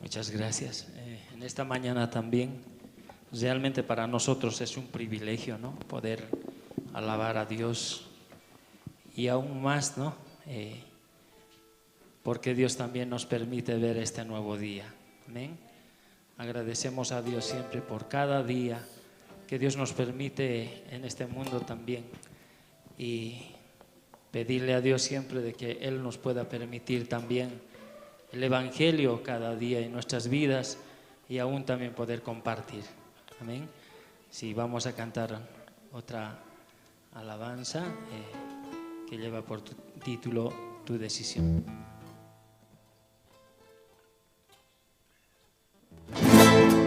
Muchas gracias. En esta mañana también, realmente para nosotros es un privilegio, ¿no? Poder alabar a Dios y aún más, ¿no? Porque Dios también nos permite ver este nuevo día. Amén. Agradecemos a Dios siempre por cada día que Dios nos permite en este mundo también, y pedirle a Dios siempre de que Él nos pueda permitir también el Evangelio cada día en nuestras vidas y aún también poder compartir. Amén. Sí, vamos a cantar otra alabanza que lleva por título Tu decisión. Thank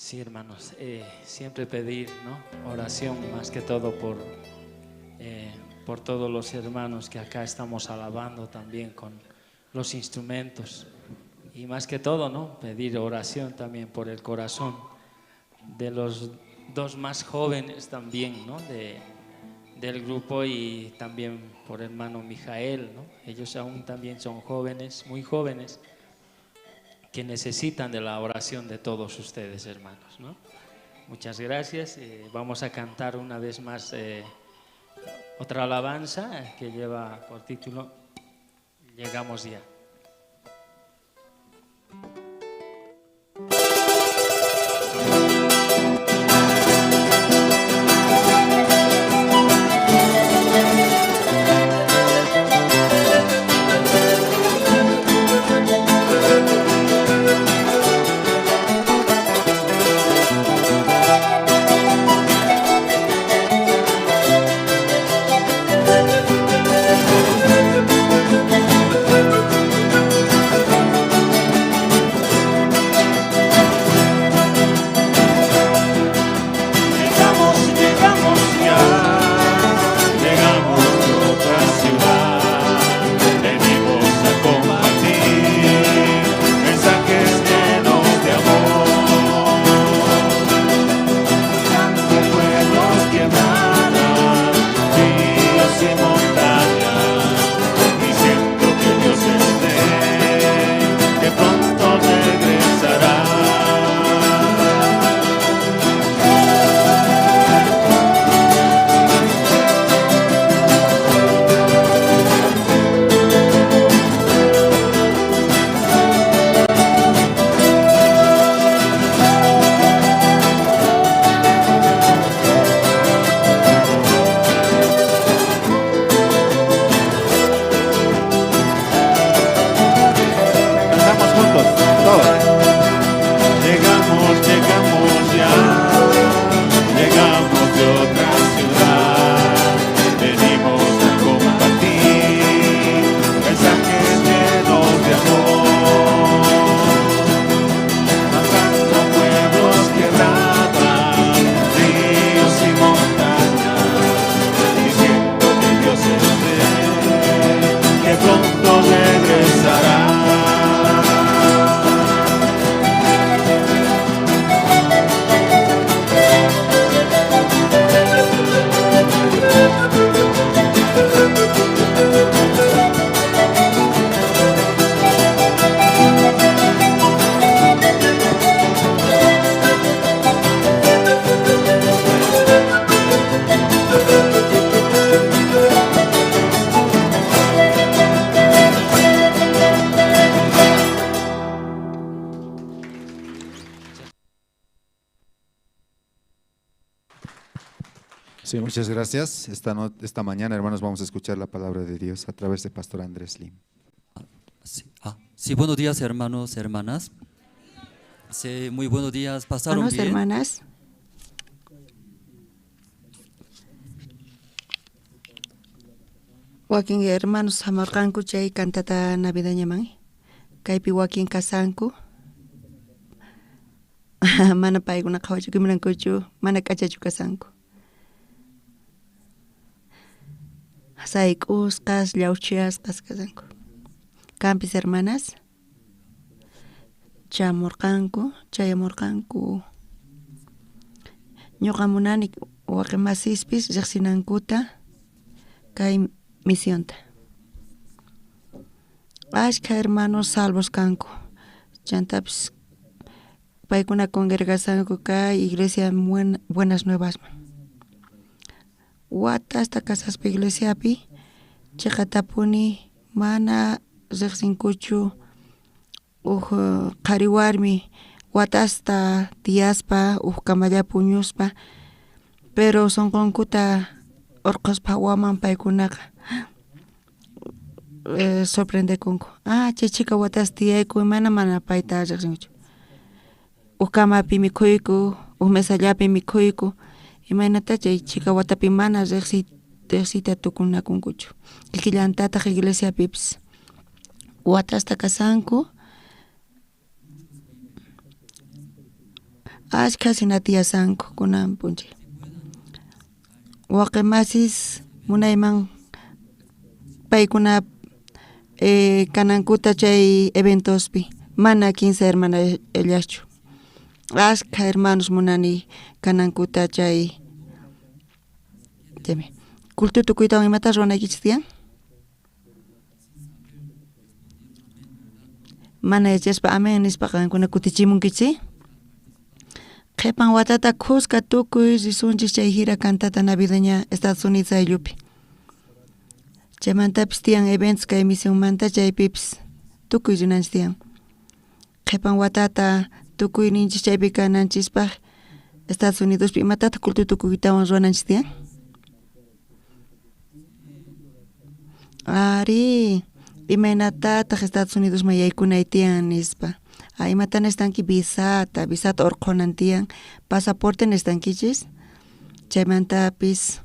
Sí, hermanos, siempre pedir, ¿no?, oración más que todo por todos los hermanos que acá estamos alabando también con los instrumentos. Y más que todo, ¿no?, pedir oración también por el corazón de los dos más jóvenes también, ¿no?, del grupo, y también por hermano Mijael, ¿no? Ellos aún también son jóvenes, muy jóvenes, que necesitan de la oración de todos ustedes, hermanos, ¿no? Muchas gracias. Vamos a cantar una vez más otra alabanza que lleva por título Llegamos Ya. Sí, muchas gracias. Esta mañana, hermanos, vamos a escuchar la palabra de Dios a través de Pastor Andrés Lim. Sí, buenos días, hermanos, hermanas. Sí, muy buenos días. ¿Pasaron Hermanos, bien? hermanas. Wakin hermanos hamurqanku chay cantata navideña man. Kaypi wakin kasanku. Mana paykuna qhawachikunmankuchu, mana k'achachu kasanku. Sayk'usqas, llawchiyasqas kasanku. Kampis hermanas chamurqanku, chayamurqanku. Ñuqa munani waqimasispis riqsinankuta kay misionta. Ashkha hermanos salvos kanku. Chantapis paykuna congregasanku kay iglesia Buenas Nuevasman. Watasta kasaspa iglesiapi chiqatapuni mana riqsinkuchu uj qhari warmi watasta tiyaspa uj kamallapi puñuspa, pero sunqunkuta urqhuspa waman paykunaqa sorprendekunku. Ah, chay chhika watasta tiyayku mana payta riqsinkuchu. Uj kamapi mikhuyku, uj mesallapi mikhuyku, imaynata chay chhika watapi mana riqsiyta tukunakunkuchu. Kikillantataq iglesiapipis watasta kasanku. Ashkha jina tiyasanku kunan p'unchay. Waqi masis munayman paykuna kanankuta chay eventospi mana kinsa hermanallaschu ashkha hermanos munani kanankuta chay culto tukuytawan imata ruwanaykichis tiyan? Mana yachaspa amén nispa qankuna kutichimunkichis. Qhepan watata khuska tukuy risunchis chay gira cantata navideña Estados Unidos ayllupi. Chaymantapis tiyan eventos kay misionmanta chaypipis tukuy rinanchis tiyan. Qhepan watata tukuy ninchis chaypi kananchispaj Estados Unidospi imatataq culto tukuytawan ruwananchis tiyan? Ari, imaynatataq Estados Unidosman yaykunay tiyan nispa. Imata necesitanki visata, visata urqhunan tiyan, pasaporte necesitankichis, chaymantapis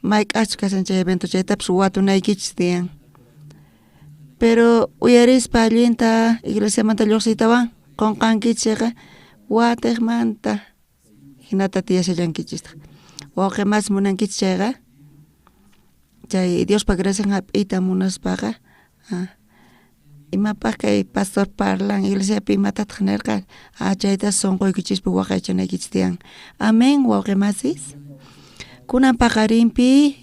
mayk'ajchus kashan chay evento chaytapis watunaykichis tiyan. Pero uyarispa allinta iglesiamanta lluqsiytawan qunqankichis chayqa watiqmanta jinata tiyashallankichistaq. Wawqi mas munankichis chayqa chay Diospa gracian hap'iyta munaspaqa imapaq kay pastor parlan iglesiapi imatataq nerqa chayta sunquykichispi waqaychanaykichis tiyan. Amén wawqi masis. Kunan paqarinpi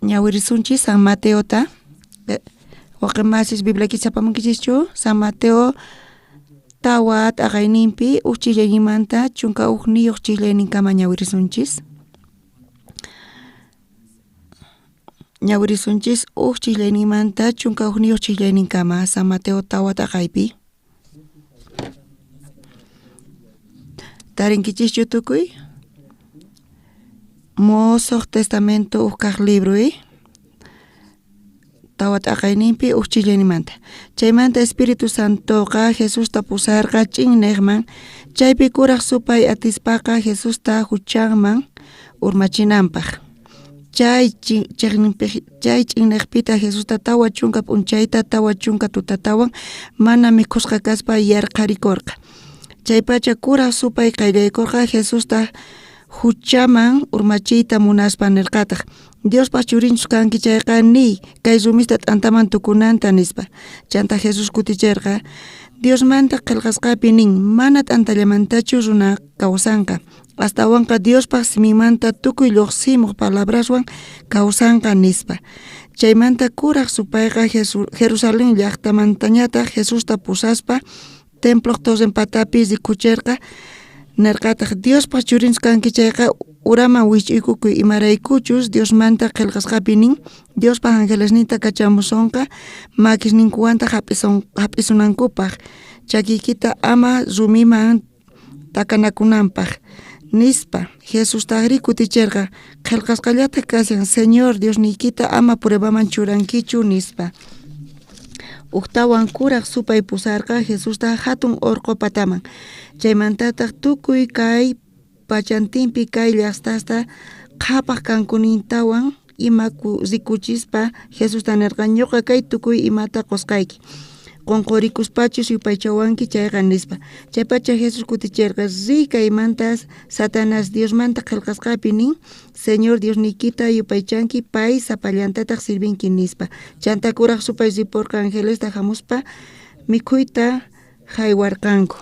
ñawirisunchis San Mateota. Wawqi masis Bibliaykichis apamunkichischu San Mateo tawa t'aqayninpi uj chillayninmanta 11 chillayninkama ñawirisunchis. Ñawirisunchis uj chillayninmanta 11 chillayninkama San Mateo tawa t'aqaypi. Tarinkichischu tukuy? Mosoq Testamento uj kaq libro tawa t'aqayninpi uj chillayninmanta. Chaymanta Espíritu Santoqa Jesusta pusarqa ch'inneqman, chaypi kuraq supay atispaqa Jesusta huchanman urmachinanpaq. Chay ch'inneqpita Jesusta 40 p'unchayta 40 tutatawan mana mikhusqa kaspa yarqharikorqa. Chaypacha kuraq supay qayllaykorqa Jesusta huchaman urmachiyta munaspa nerqataq: Diospaq churinchus kanki chayqa niy kay rumista t'antaman tukunanta nispa. Chanta Jesús kuticherqa: Diosmanta qhelqasqapi nin mana t'antallamantachu runa kawsanqa, astawanqa Diospaq siminmanta tukuy lluqsimuq palabraswan kawsanqa nispa. Chaymanta kuraq supayqa Jerusalén llaqtamantañataq Jesusta pusaspa temploq torren patapi rikucherqa, nerqataq: Diospaq churinchus kanki chayqa uraman wich'uykukuy, imaraykuchus Diosmanta qhelqasqapi nin Diospaq angelesninta kachamusonqa makisninkuwantaq hap'isunankupaq, chakiykita ama rumiman takanakunanpaq nispa. Jesustajrí kuticherqa: qhelqasqallataq kashan, Señor Diosniykita ama pruebaman churankichu nispa. Ujtawan kuraq supay pusarqa Jesusta hatun orqo pataman. Chaymantataq tukuy kay pachantinpi kay llaqtasta qhapaq kankunintawan ima rikuchispa Jesusta nerqa: ñuqa kay tukuy imata qusqayki, qunqurikuspachus yupaychawanki chayqa nispa. Chaypacha Jesús kuticherqa: riy kaymanta Satanás, Diosmanta qhelqasqapi nin Señor Diosniykita yupaychanki, pay sapallantataq sirvinki nispa. Chanta kuraq supay riporqa angelesta hamuspa mikhuyta haywarqanku.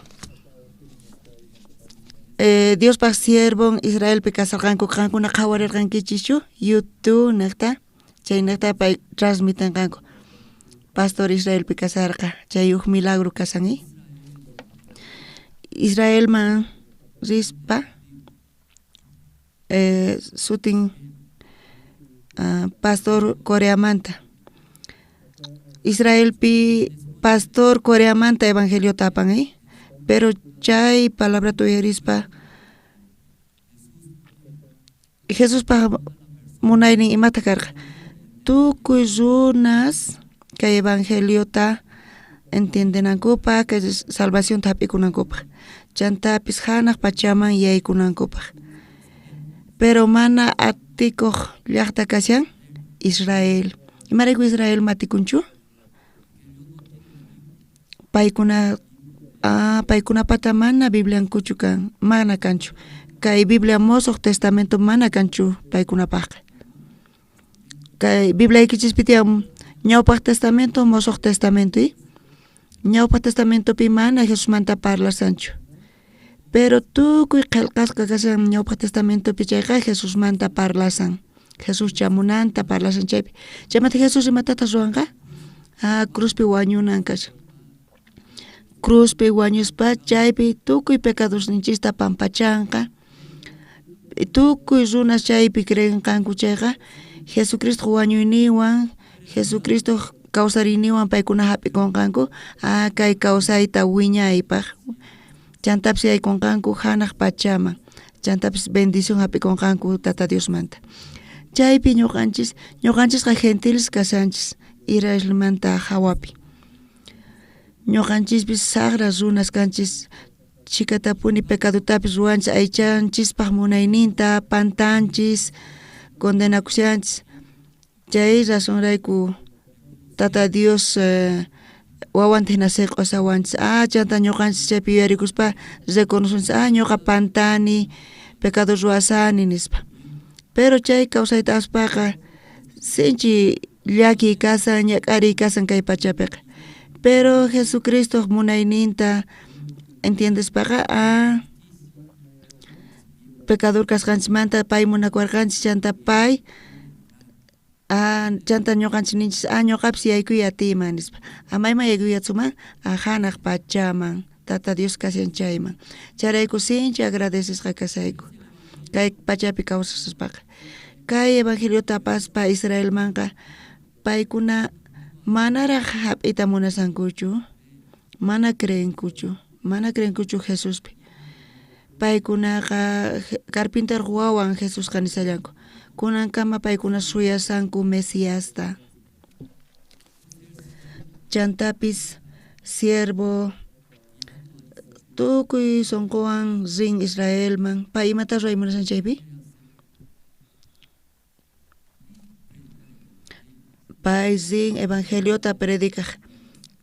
Diospaq siervon Israelpi kasarqanku, qankuna qhawarirqankichischu YouTube niqta, chaynejta pay transmitenqanku. Pastor Israelpi kasarqa, chay uj milagro kasan. Israelman rispa sutin pastor Coreamanta. Israelpi pastor Coreamanta evangeliota apan, pero chay palabrata uyarispa Jesuspaq munaynin imata karqa, tukuy runas kay evangeliota entiendenankupaq, kay salvacionta hap'ikunankupaq, chantapis hanaq pachaman yaykunankupaq. Pero mana atikuq llaqta kashan Israel. Imarayku Israel matikunchu? Paykuna Ah, paykunapata mana Bibliankuchu kan, mana kanchu. Kay Biblia Mosoq Testamento mana kanchu paykunapajqa. Kay Bibliaykichispi tiyan Ñawpaq Testamento, Mosoq Testamento, y Ñawpaq Testamentopi mana Jesusmanta parlasanchu. Pero tukuy qhelqasqa kashan Ñawpaq Testamentopi chayqa Jesusmanta parlasan. Jesús chamunanta parlasan chaypi. Chaymanta Jesús imatataq ruwanqa? Ah, cruzpi wañunan kashan. Cruzpi wañuspa chaypi tukuy pecadosninchista pampachanqa. Tukuy runas chaypi creenqanku chayqa Jesucristo wañuyninwan, Jesucristo kawsariyninwan paykuna hap'ikunqanku, ah, kay kawsayta wiñaypaq. Chantapis yaykunqanku hanaq pachaman. Chantapis bendición hap'ikunqanku Tata Diosmanta. Chaypi ñuqanchis, ñuqanchisqa gentiles kashanchis Israelmanta hawapi. Ñuqanchispis saqra runas kanchis, chhikatapuni pecadotapis ruwanchis aychanchispaj munayninta, pantanchis, condenakushanchis. Chay razonrayku Tata Dios wawanta hina seq'osawanchis. Ah, chanta ñuqanchis chaypi yuyarikuspa reconocenchis, ah, ñuqa pantani, pecado ruwasani nispa. Pero chay kawsayta aspaqa sinchi llakiy kasan, ñak'ariy kasan kay pachapiqa. Pero Jesucristo munayninta entiendespaqa, ah, pecador kasqanchismanta pay munakuwarqanchis, chanta pay, ah, chanta ñuqanchis ninchis, ah, ñuqapis yaykuy atiyman nispa. Ah, mayman yaykuy atsuman? Ah, hanaq pachaman, Tata Dios kashan chayman. Chayrayku sinchi agradecesqa kasayku kay pachapi kawsaspaqa. Kay evangeliota apaspa Israelmanqa paykuna manaraj hap'iyta munasankuchu, mana creenkuchu, mana creenkuchu Jesuspi. Paykunaqa carpintero wawan Jesusqa nisallanku. Kunankama paykuna suyasanku Mesiasta. Chantapis siervo tukuy sonqowan rin Israelman. Pay imata ruway munasan chaypi? Pay rin evangeliota predicaj.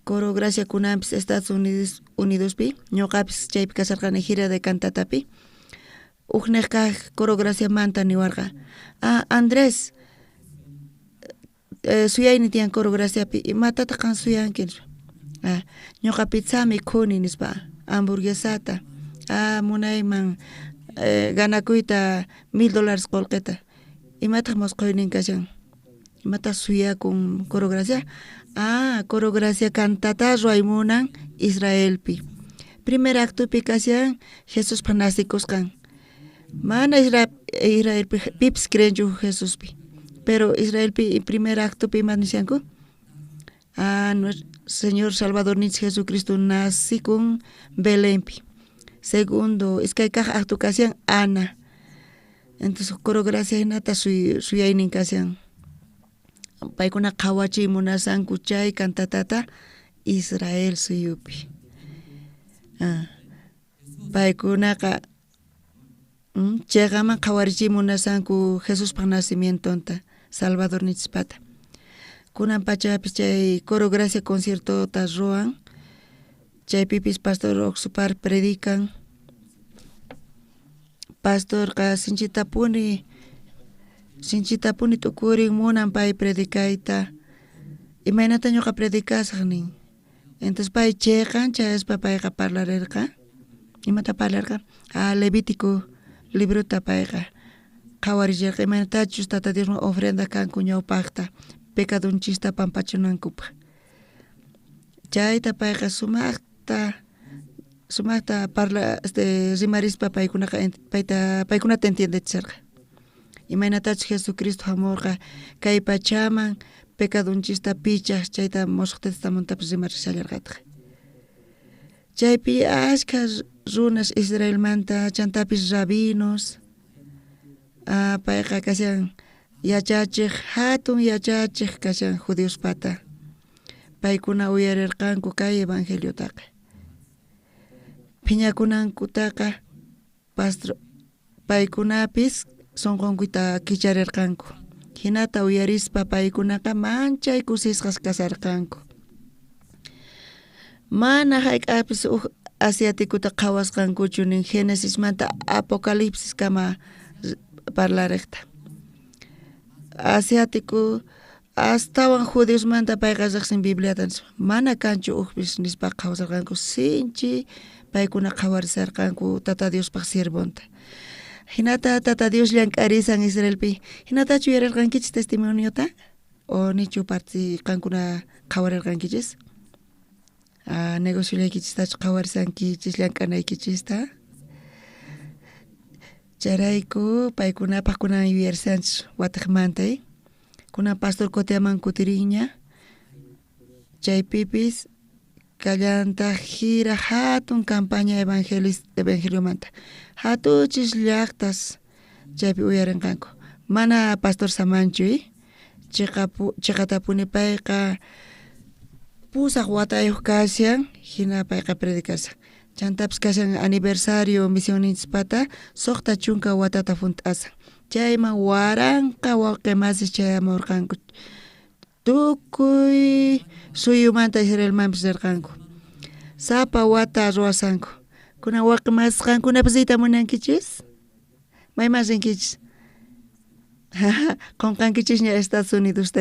Coro Gracia kunanpis Estados Unidos, Unidospi, ñuqapis chaypi kasarqani gira de cantatapi. Ujnej kaj Coro Graciamanta niwarqa, ah, Andrés, suyayni tiyan Coro Graciapi, imatataq qan suyanki nispa. Ah, ñuqa pizza mikhuni nispa, hamburguesata. Ah, munayman ganakuyta $1000 qolqeta. Imataq mosqoynin kashan? Imataq suyakun Coro Gracia? Ah, Coro Gracia cantata ruway munan Israelpi. Primer actopi kashan Jesuspa nacikusqan. Mana Israelpi pipis creenchu Jesuspi. Pero Israelpi primer actopi ima nishanku? Ah, nuestro Señor Salvadorninchik Jesucristo nacikun Belenpi. Segundo, iskay kaj acto kashan Ana. Entonces Coro Gracia hinata suyaynin kashan. Paykuna qhawachiy munasanku chay cantatata Israel suyupi. Ah, paykunaqa chayqaman qhawarichiy munasanku Jesuspaj nacimientonta, Salvadorninchispata. Kunan pachapis chay Coro Gracia conciertota ruwan, chaypipis Pastor Oxupar predican. Pastorqa sinchitapuni t'ukurin munan pay predicayta. Imaynata ñuqa predicasaq nin. Entonces pay cheqan chayaspa payqa parlarirqa. Imata parlarqa? Ah, Levítico librota payqa qhawarillarqa imaynatachus Tata Diosman ofrenda kanku ñawpaqta pecadonchista pampachunankupaq. Chayta payqa sumaqta parla, rimarispa paykunaqa paykunata entiendechisarqa. Imaynatachus Jesucristo hamurqa kay pachaman pecadonchista pichaj, chayta Mosoq Testamentopis rimarishallarqataq. Chaypi ashkha runas Israelmanta, chantapis rabinos, payqa kashan yachachej, hatun yachachej kashan judiospata. Paykuna uyarirqanku kay evangeliotaqa. Phiñakunankutaqa pastor paykunapis sonqonkuyta kicharirqanku. Hinata uyarispa paykunaqa manchay kusisqas kasarqanku. Mana hayk'apis uj asiáticota qhawasqankuchu nin Génesismanta Apocalipsiskama parlarejta. Asiático astawan judiosmanta payqa riqsin Bibliata nispa, mana kanchu ujpis nispa qhawasarqanku, sinchi paykuna qhawarisarqanku Tata Diospaj siervonta. Hinata Tata Dios llank'arisan Israelpi. Hinatachu uyararqankichis testimoniota? O nichu parti qankuna qhawarirqankichis? Negociollaykichistachu qhawarisankichis llank'anaykichista? Chayrayku paykunapaj kunan yuyarisanchis watejmanta, Kunan pastor Coteaman kutirinña, chaypipis kallantaq gira hatun campaña evangeliomanta. Hatuchis llaqtas chaypi uyarinqanku. Mana pastor samanchu, chiqatapuni payqa 8 watayuq kashan, hina payqa predicashan. Chantapis kashan aniversario misionninchispata 60 watata junt'asan. Chayman 1000 wawqi masis chayamurqanku. Tukuy suyumanta Israelmanpis rirqanku. Sapa wata ruwasanku. Kunan wawqi masis qankunapis riyta munankichis? Mayman rinkichis? Qunqankichisña Estados Unidosta,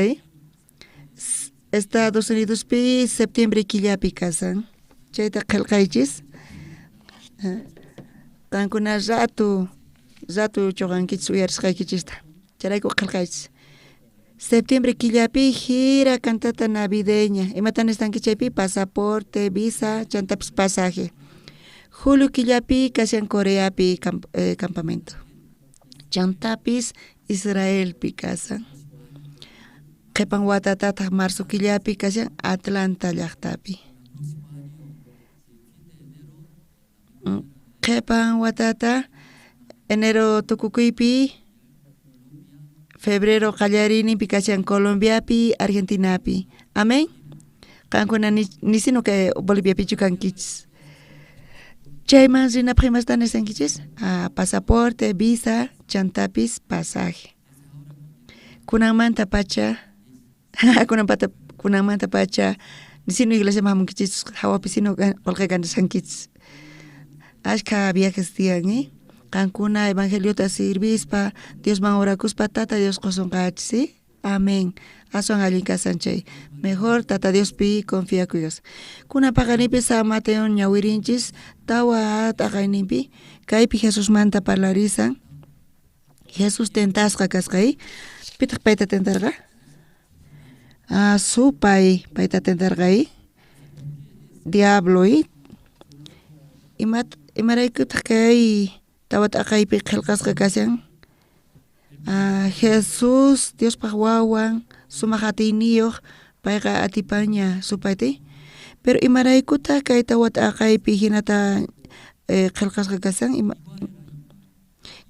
Estados Unidospi septiembre killapi kasan. Chayta qhelqaychis. Qankuna ratu chuqankichis uyarisqaykichista. Chayrayku qhelqaychis. Septiembre killapi gira cantata navideña. Imatan necesitanki chaypi? Pasaporte, visa, chantapis pasaje. Julio killapi kashan Coreapi campamento. Chantapis Israelpi kasan. Qhipan watatataq marzo killapi kashan Atlanta llaqtapi. Qhipan watata enero tukukuypi, febrero qallariyninpi kashan Colombiapi, Argentinapi. Amén. Qankuna nisinu kay Boliviapichu kankichis. Chayman rinapaq imasta necesitankichis? Pasaporte, visa, chantapis pasaje. Kunanmanta pacha, kunanmanta pacha, nisinu iglesiaman hamunkichis, hawapi sinu qolqe ganashankichis. Ashkha viajes tiyan, Qankuna evangeliota sirvispa, Diosman orakuspa, Tata Dios qosunqachis, ¿sí? Amén. Aswan allin kasan chay. Mejor Tata Diospi confiakuyas. Kunan paqarinpi San Mateo ñawirinchis, 4 t'aqayninpi, kaypi Jesusmanta parlarisan. Jesús tentasqa kasqa, Pitaq payta tentarqa? Supay payta tentarqa, Diablo, Imaraykutaq kay 4 t'aqaypi qhelqasqa kashan? Jesús Diospaj wawan, sumaq atiyniyuq, payqa atipaña supayta. Pero imaraykutaq kay 4 t'aqaypi hinata qhelqasqa kashan?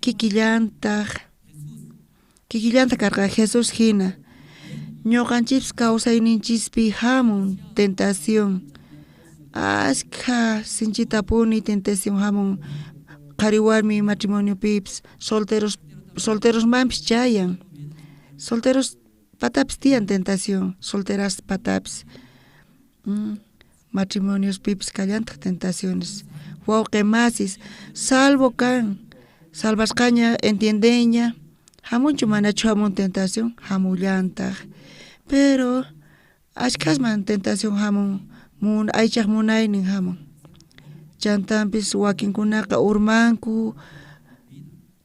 Kikillantaq karqa Jesús hina. Ñuqanchis kawsayninchispi hamun tentación. Ashkha sinchitapuni tentación hamun qhari warmi matrimoniopipis, solterosmanpis chayan. Solteros patapis tiyan tentación, solteras patapis. Matrimoniospipis kallantaq tentaciones. Wawqi masis, salvo kan, salvasqaña entiendeña, hamunchu manachu hamun tentación, hamullantaq. Pero ashkhasman tentación hamun, aychaq munaynin hamun. Chantampis wakinkunaqa urmanku,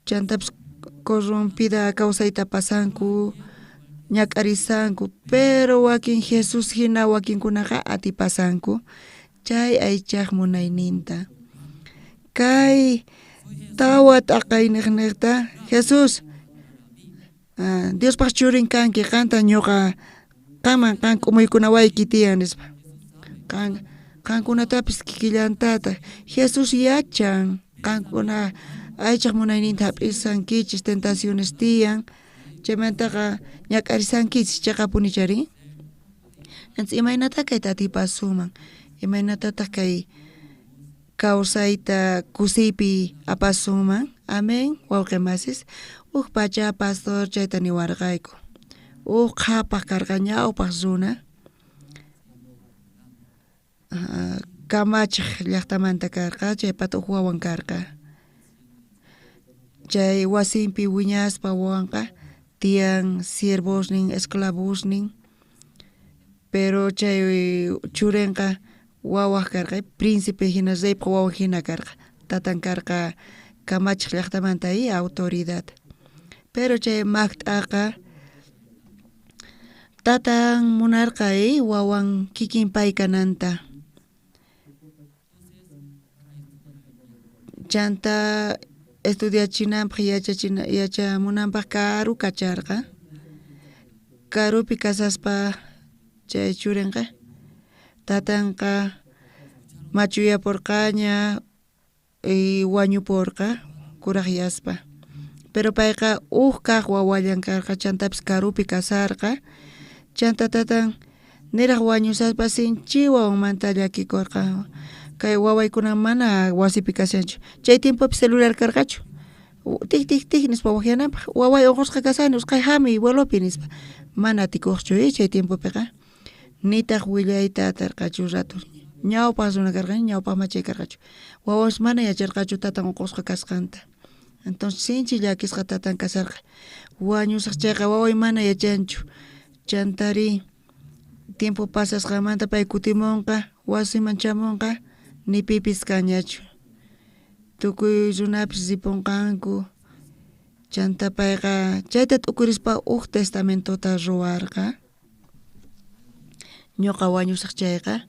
chantapis corrompida kawsayta pasanku, ñak'arisanku, pero wakin Jesús hina wakinkunaqa atipasanku chay aychaq munayninta. Kay 4 t'aqayniqniqta Jesús, Diospaj churin kanki, qanta ñuqa qanman qan k'umuykunawayki tiyan nispa. Qankunatapis kikillantataq Jesús yachan qankuna aychaq munayninta hap'isankichis, tentaciones tiyan, chaymantaqa ñak'arisankichis chiqapuni chari. Entonces imaynata kayta atipasuman, imaynatataq kay kawsayta kusiypi apasunman. Amén, wawqi masis. Uj pacha pastor chayta niwarqayku. Uj qhapaq karqa ñawpaq runa. Kamachej llajtamanta karqa, chaypata uj wawan karqa. Chay wasinpi wiñaspa wawanqa tiyan siervosnin, esclavosnin, pero chay churenqa wawaj karqa, príncipe hina, reypaj wawan hina karqa. Tatan karqa kamachej llajtamanta y autoridad. Pero chay maqt'aqa tatan munarqa wawan kikin pay kananta. Chanta estudiachinanpaj yachamunanpaj karu kacharqa. Karupi kasaspa chay churenqa tatanqa machuyaporqaña y wañuporqa kurajyaspa. Pero payqa uj kaj wawallan karqa, chantapis karupi kasarqa. Chanta tatan niraj wañusaspa sinchi wawanmanta llakikorqa. Kay wawaykuna mana wasipi kashanchu. Chay tiempopi celular karqachu. Tik tik tik nispa wajyananpaj. Waway uqusqa kasani, usqhay hamuy vuelopi nispa. Mana atikuqchu chay tiempopiqa. Nitaq willayta atarqachu rato. Ñawpaq runa karqa, ñawpaq machay karqachu. Wawas mana yacharqachu tatan uqusqa kasqanta. Entonces sinchi llakisqa tatan kasarqa. Wañusaq chayqa waway mana yachanchu. Chantari tiempo pasasqanmanta pay kutimunqa, wasiman chamunqa, ni pipis kanñachu. Tukuy runapis ripunqanku. Chanta payqa chayta t'ukurispa uj testamentota ruwarqa. Ñuqa wañusaq chayqa,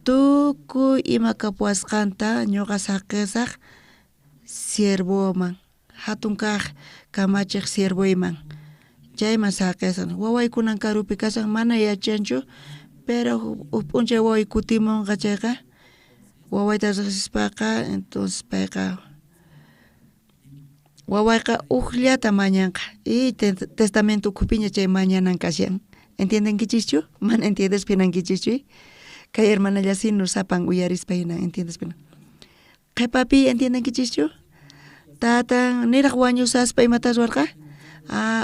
tukuy ima kapuwasqanta ñuqa saqisaq siervoman, hatun kaq kamachiq siervoyman. Chayman saqisaq. Wawaykunan karupi kasan mana yachanchu, pero uj p'unchay waway kutimunqa chayqa, wawayta riqsispaqa, entonces payqa wawayqa ujllata mañanqa. Y testamento ukhupiña chay mañanan kashan. ¿Entiendenkichischu? Mana entiendespa hinankichischu. Kay hermanallasino sapan uyarispa hina entiendespa. Qhipapi entiendenkichischu? Tatan niraj wañusaspa imata ruwarqa?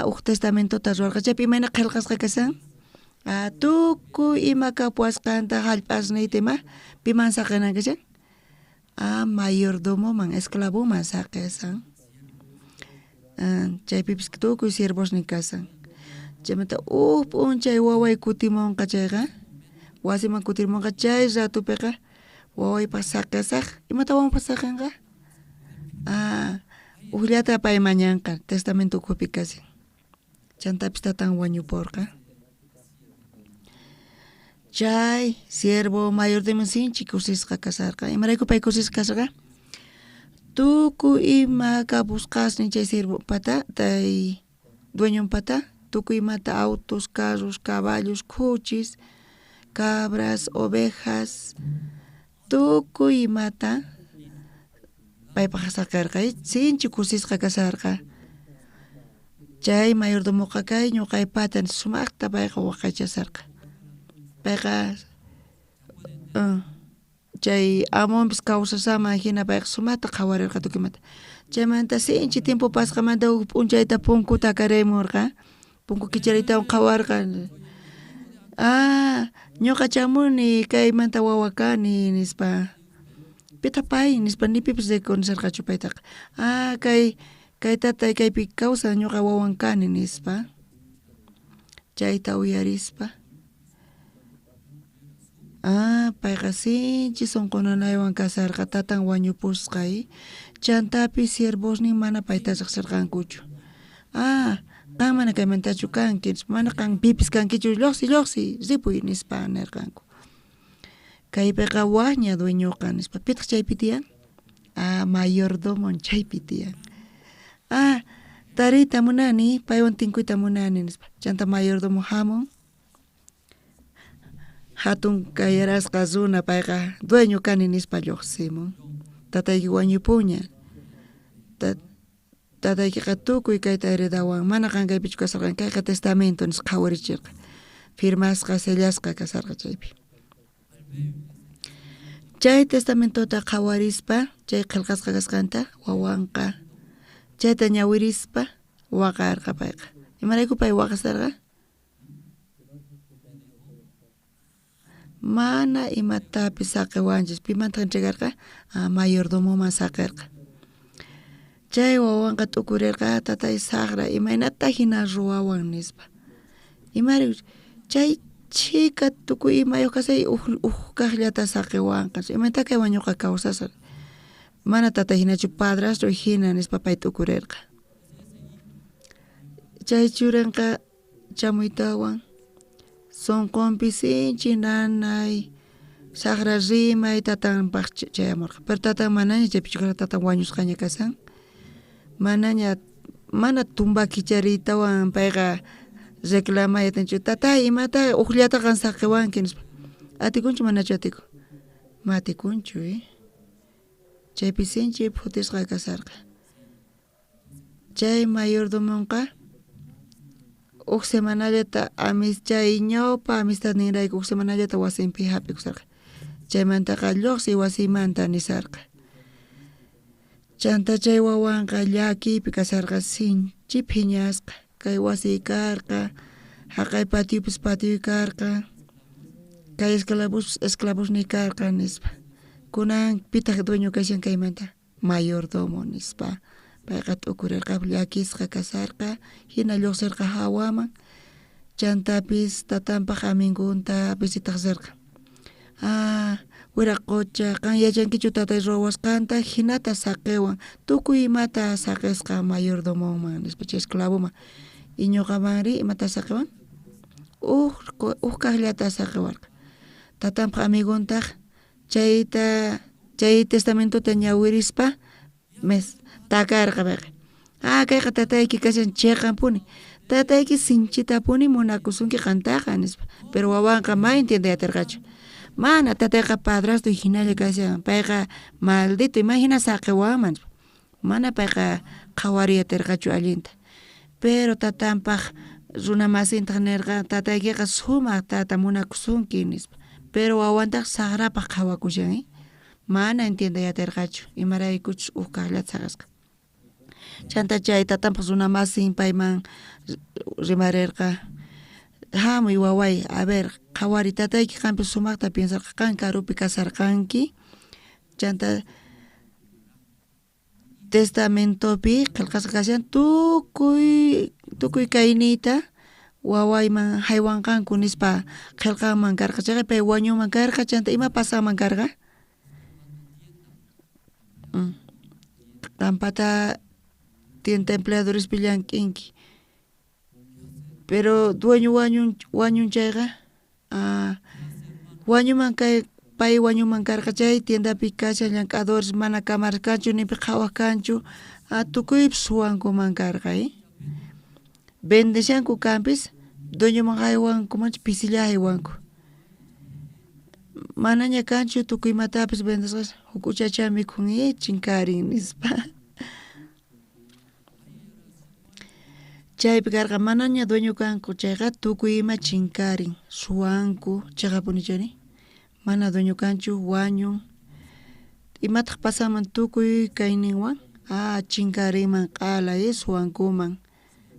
Uj testamentota ruwarqa. Chaypi imayna qillqasqa kashan? Tukuy ima kapuwasqanta hallp'asniyta ima piman saqinan kashan? Mayordomoman, esclavoman saqisan. Chaypipis tukuy siervosnin kasan. Chaymanta uj p'unchay waway kutimunqa chayqa, wasiman kutirimunqa chay ratupiqa wawaypaq saqisaq. Imata wawanpaq saqinqa? Ujllata pay mañanqa, testamento ukhupi kashan. Chantapis tatan wañuporqa. Chay siervo mayordomo sinchi kusisqa kasarqa. Imarayku pay kusisqa kasarqa? Tukuy ima kapusqasnin chay siervopata, tay dueñonpata, tukuy imata autos, carros, caballos, khuchis, cabras, ovejas, tukuy imata paypaq saqirqa. Sinchi kusisqa kasarqa. Chay mayordomoqa kay ñuqaypata sumaqta payqa waqaychasarqa. Payqa chay amonpis kawsasaman hina payqa sumaqta qhawarirqa tukuy imata. Chaymanta sinchi tiempo pasqamanta huk p'unchayta punkuta akarimurqa. Punku kichariytawan qhawarqa. Ñuqa chamuni kaymanta wawa kani nispa. Pitaq pay nispa ni pipis reconocerqachu paytaqa. Kay kay tatay kaypi kawsan ñuqa wawan kani nispa. Chayta uyarispa. Payqa sinchi sunqu nanaywan kasarqa tatan wañupusqa. Chantapis siervosnin mana payta riqsirqankuchu. Qan mana kaymantachu kanki, mana qan pipis kankichu, lluqsi lluqsi ripuy nispa nirqanku. Kaypiqa wajña dueñoqa nispa. Pitaq chaypi tiyan? Mayordomon chaypi tiyan. Tariyta munani, paywan tinkuyta munani nispa. Chanta mayordomo hamun. Hatun kayarasqa runa payqa dueño kani nispa lluqsimun. Tatayki wañupuña. Tataykiqa tukuy kayta heredawan, mana qan kaypichu kasarqan, kayqa testamento nispa qhawarichirqa. Firmasqa, sellasqa kasarqa chaypi. Chay testamentota qhawarispa, chay qillqasqa kasqanta wawanqa chayta ñawirispa waqarqa payqa. Imarayku pay waqasarqa? Mana imatapis saqewanchis. Pimantaj entregarqa? Mayordomoman saqerqa. Chay wawanqa t'ukurerqa, tatay sajra, imaynata jina ruwawan nispa. Imari chay chhika tukuy imayoj kashay uj kajllata saqewanqa, imaynata kaywan ñuqa kawsasaq. Mana tatay jinachu padrastro jina nispa pay t'ukurerqa. Chay churinqa chamuytawan sonqonpi sinchi nanay sajra rimay tatanpaj chayamorqa, pero tatan manaña chaypichu karqa, tatan wañusqaña kashan, manaña mana tumba kichariytawan payqa reclamay atinchu, tatay imata ujllata qan saqewanki nispa. Atikunchu manachu atikun? Ma atikunchu chaypi sinchi phutisqa kasarqa. Chay mayordomonqa uj semanallata chay ñawpa amistadninrayku uj semanallata wasinpi jap'ikusarqa. Chaymantaqa lluqsiy wasimanta nisarqa. Chanta chay wawanqa llakiypi kasarqa, sinchi phiñasqa. Kay wasiy karqa, jaqay patiopis patioy karqa, kay esclavos esclavosniy karqa nispa. Kunan pitaq dueño kashan kaymanta? Mayordomo nispa. Payqa t'ukurerqa, llakisqa kasarqa, jina lluqsirqa jawaman, chantapis tatanpaj amigunta visitaq rirqa. Wiraqocha, qan yachankichu tatay ruwawasqanta, jinata saqewan, tukuy imata saqesqa mayordomonman nispa, chay esclavoman. Y ñuqamanri imata saqewan? Uj kajllata saqewarqa. Tatanpaj amiguntaj chayta chay testamentota ñawirispa mes takarqa payqa. Kayqa tatayki kashan cheqanpuni. Tatayki sinchitapuni munakusunki qantaqa nispa. Pero wawanqa ma entiende aterqachu. Mana tatayqa padrastro jinalla kashan, payqa maldito ima jina saqewanman. Mana payqa qhawariy aterqachu allinta. Pero tatanpaj runa masintaj nerqa, tataykiqa sumaq tata munakusunki nispa. Pero wawantaj sajrapaj qhawakushan, mana entiende aterqachu imaraykuchus uj kajllata saqesqa. Chanta chay tatanpaj runa masin payman rimarerqa, hamuy waway, a ver, qhawari tatayki qanpi sumaqta piensarqa, qan karupi kasarqanki, chanta testamentopi qhelqasqa kashan tukuy kayniyta wawayman haywanqanku nispa qhelqanman karqa, chayqa pay wañunman karqa, chanta ima pasanman karqa? Qanpata tienda empleadorespi llank'inki. Pero dueño wañun chayqa, wañuman kay pay wañuman karqa chay tiendapi kashan llank'adores mana cámaras kanchu nipi qhawaj kanchu, tukuypis suwankuman karqa, vendeshanku kanpis dueñoman haywankumanchu pisilla haywanku. Manaña kanchu tukuy imatapis vendesqas huk'uchacha mikhun chinkarin nispa. Chaypi karqa manaña dueño kanku chayqa tukuy ima chinkarin, suwanku, cheqapuni chayri. Mana dueño kanchu, wañun. Imataq pasanman tukuy kayninwan? Chinkarinman q'ala, suwankuman,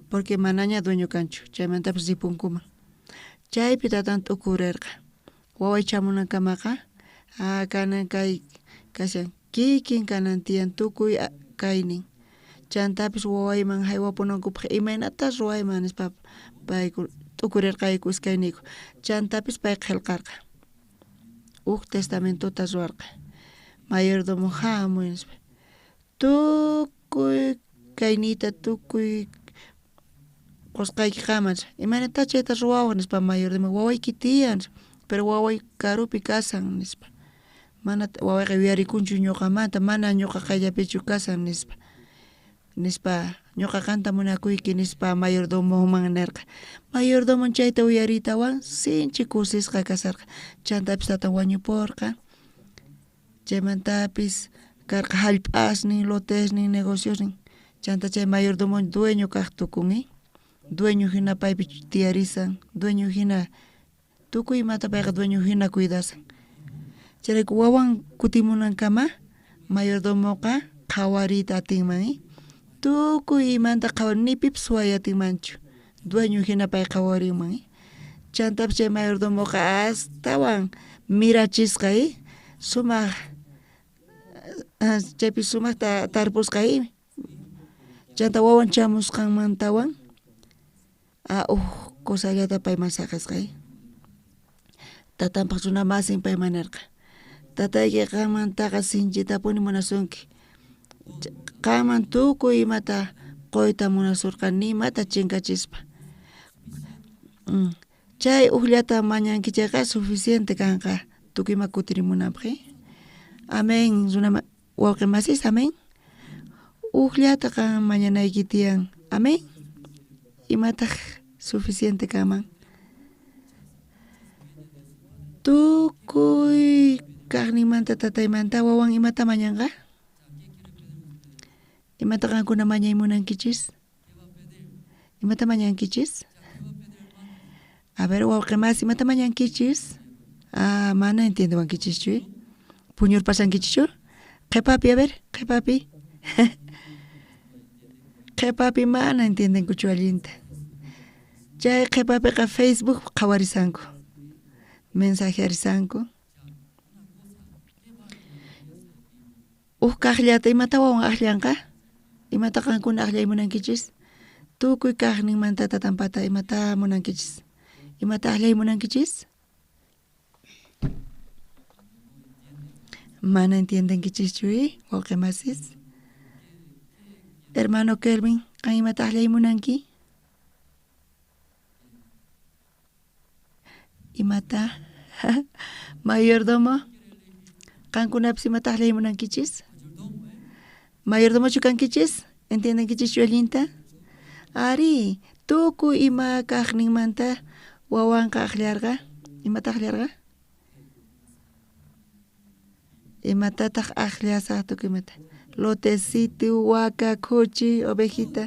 porque manaña dueño kanchu, chaymantapis ripunkuman. Chaypi tatan t'ukurerqa. Waway chamunankamaqa, kanan kay kashan, kikin kanan tiyan tukuy kaynin. Chantapis wawayman haywapunankupaj imaynata ruwayman nispa payku t'ukurerqayku iskayniyku. Chantapis pay qhelqarqa. Uj testamentota ruwarqa. Mayordomo hamuy nispa. Tukuy kayniyta tukuy qusqayki qaman, imaynata chayta ruwawaq nispa mayordomo, wawayki tiyan, pero waway karupi kasan nispa. Mana wawayqa yuyarikunchu ñuqamanta, mana ñuqa qayllapichu kasan nispa. Nispa ñuqa qanta munakuyki nispa mayordomoman nerqa. Mayordomon chayta uyariytawan sinchi kusisqa kasarqa. Chantapis tatan wañuporqa. Chaymantapis karqa hallp'asnin, lotesnin, negociosnin. Chanta chay mayordomon dueño kaq tukun, dueño hina paypi tiyarisan, dueño hina tukuy imata payqa dueño hina cuidasan. Chayrayku wawan kutimunankama mayordomoqa qhawariyta atinman, tukuy imanta qhawari ni pipis suway atinmanchu, dueño hina pay qhawarinman. Chantapis chay mayordomoqa astawan Mirachisqa sumaj chaypi sumajta tarpusqa chanta wawan chamusqanmantawan uj cosallata payman saqesqa tatanpaj runa masin payman nerqa tatayki qanmantaqa sinchitapuni munasunki qanman tukuy imata qoyta munasorqa nimata chinkachispa chay ujllata mañanki chayqa suficiente kanqa tukuy ima kutirimunanpaj amén runa wawqi masis amén ujllata qan mañanayki tiyan amén imataj suficiente kanman tukuy kajninmanta tataymanta wawan imata mañanqa imata qankuna mañay munankichis imata mañankichis a ver wawqi masi imata mañankichis ah mana entiendewankichischu puñurpasankichischu qhepapi a ver qhepapi qhepapi mana entiendenkuchu allinta chay qhepapiqa Facebook qhawarisanku mensajearisanku uj kajllata imata wawan ajllanqa imata qankuna ajllay munankichis tukuy kajninmanta tatanpata imata munankichis imata ajllay munankichis mana entiendenkichischu wawqi masis hermano Kelvin qan imata ajllay munanki imata mayordomo qankunapis imata ajllay munankichis mayordomochu kankichis entiendenkichischu allinta ari tukuy ima kajninmanta wawanqa ajllarqa imata ajllarqa imatataq ajllasaq tukuy imata lotecito waka khuchi ovejita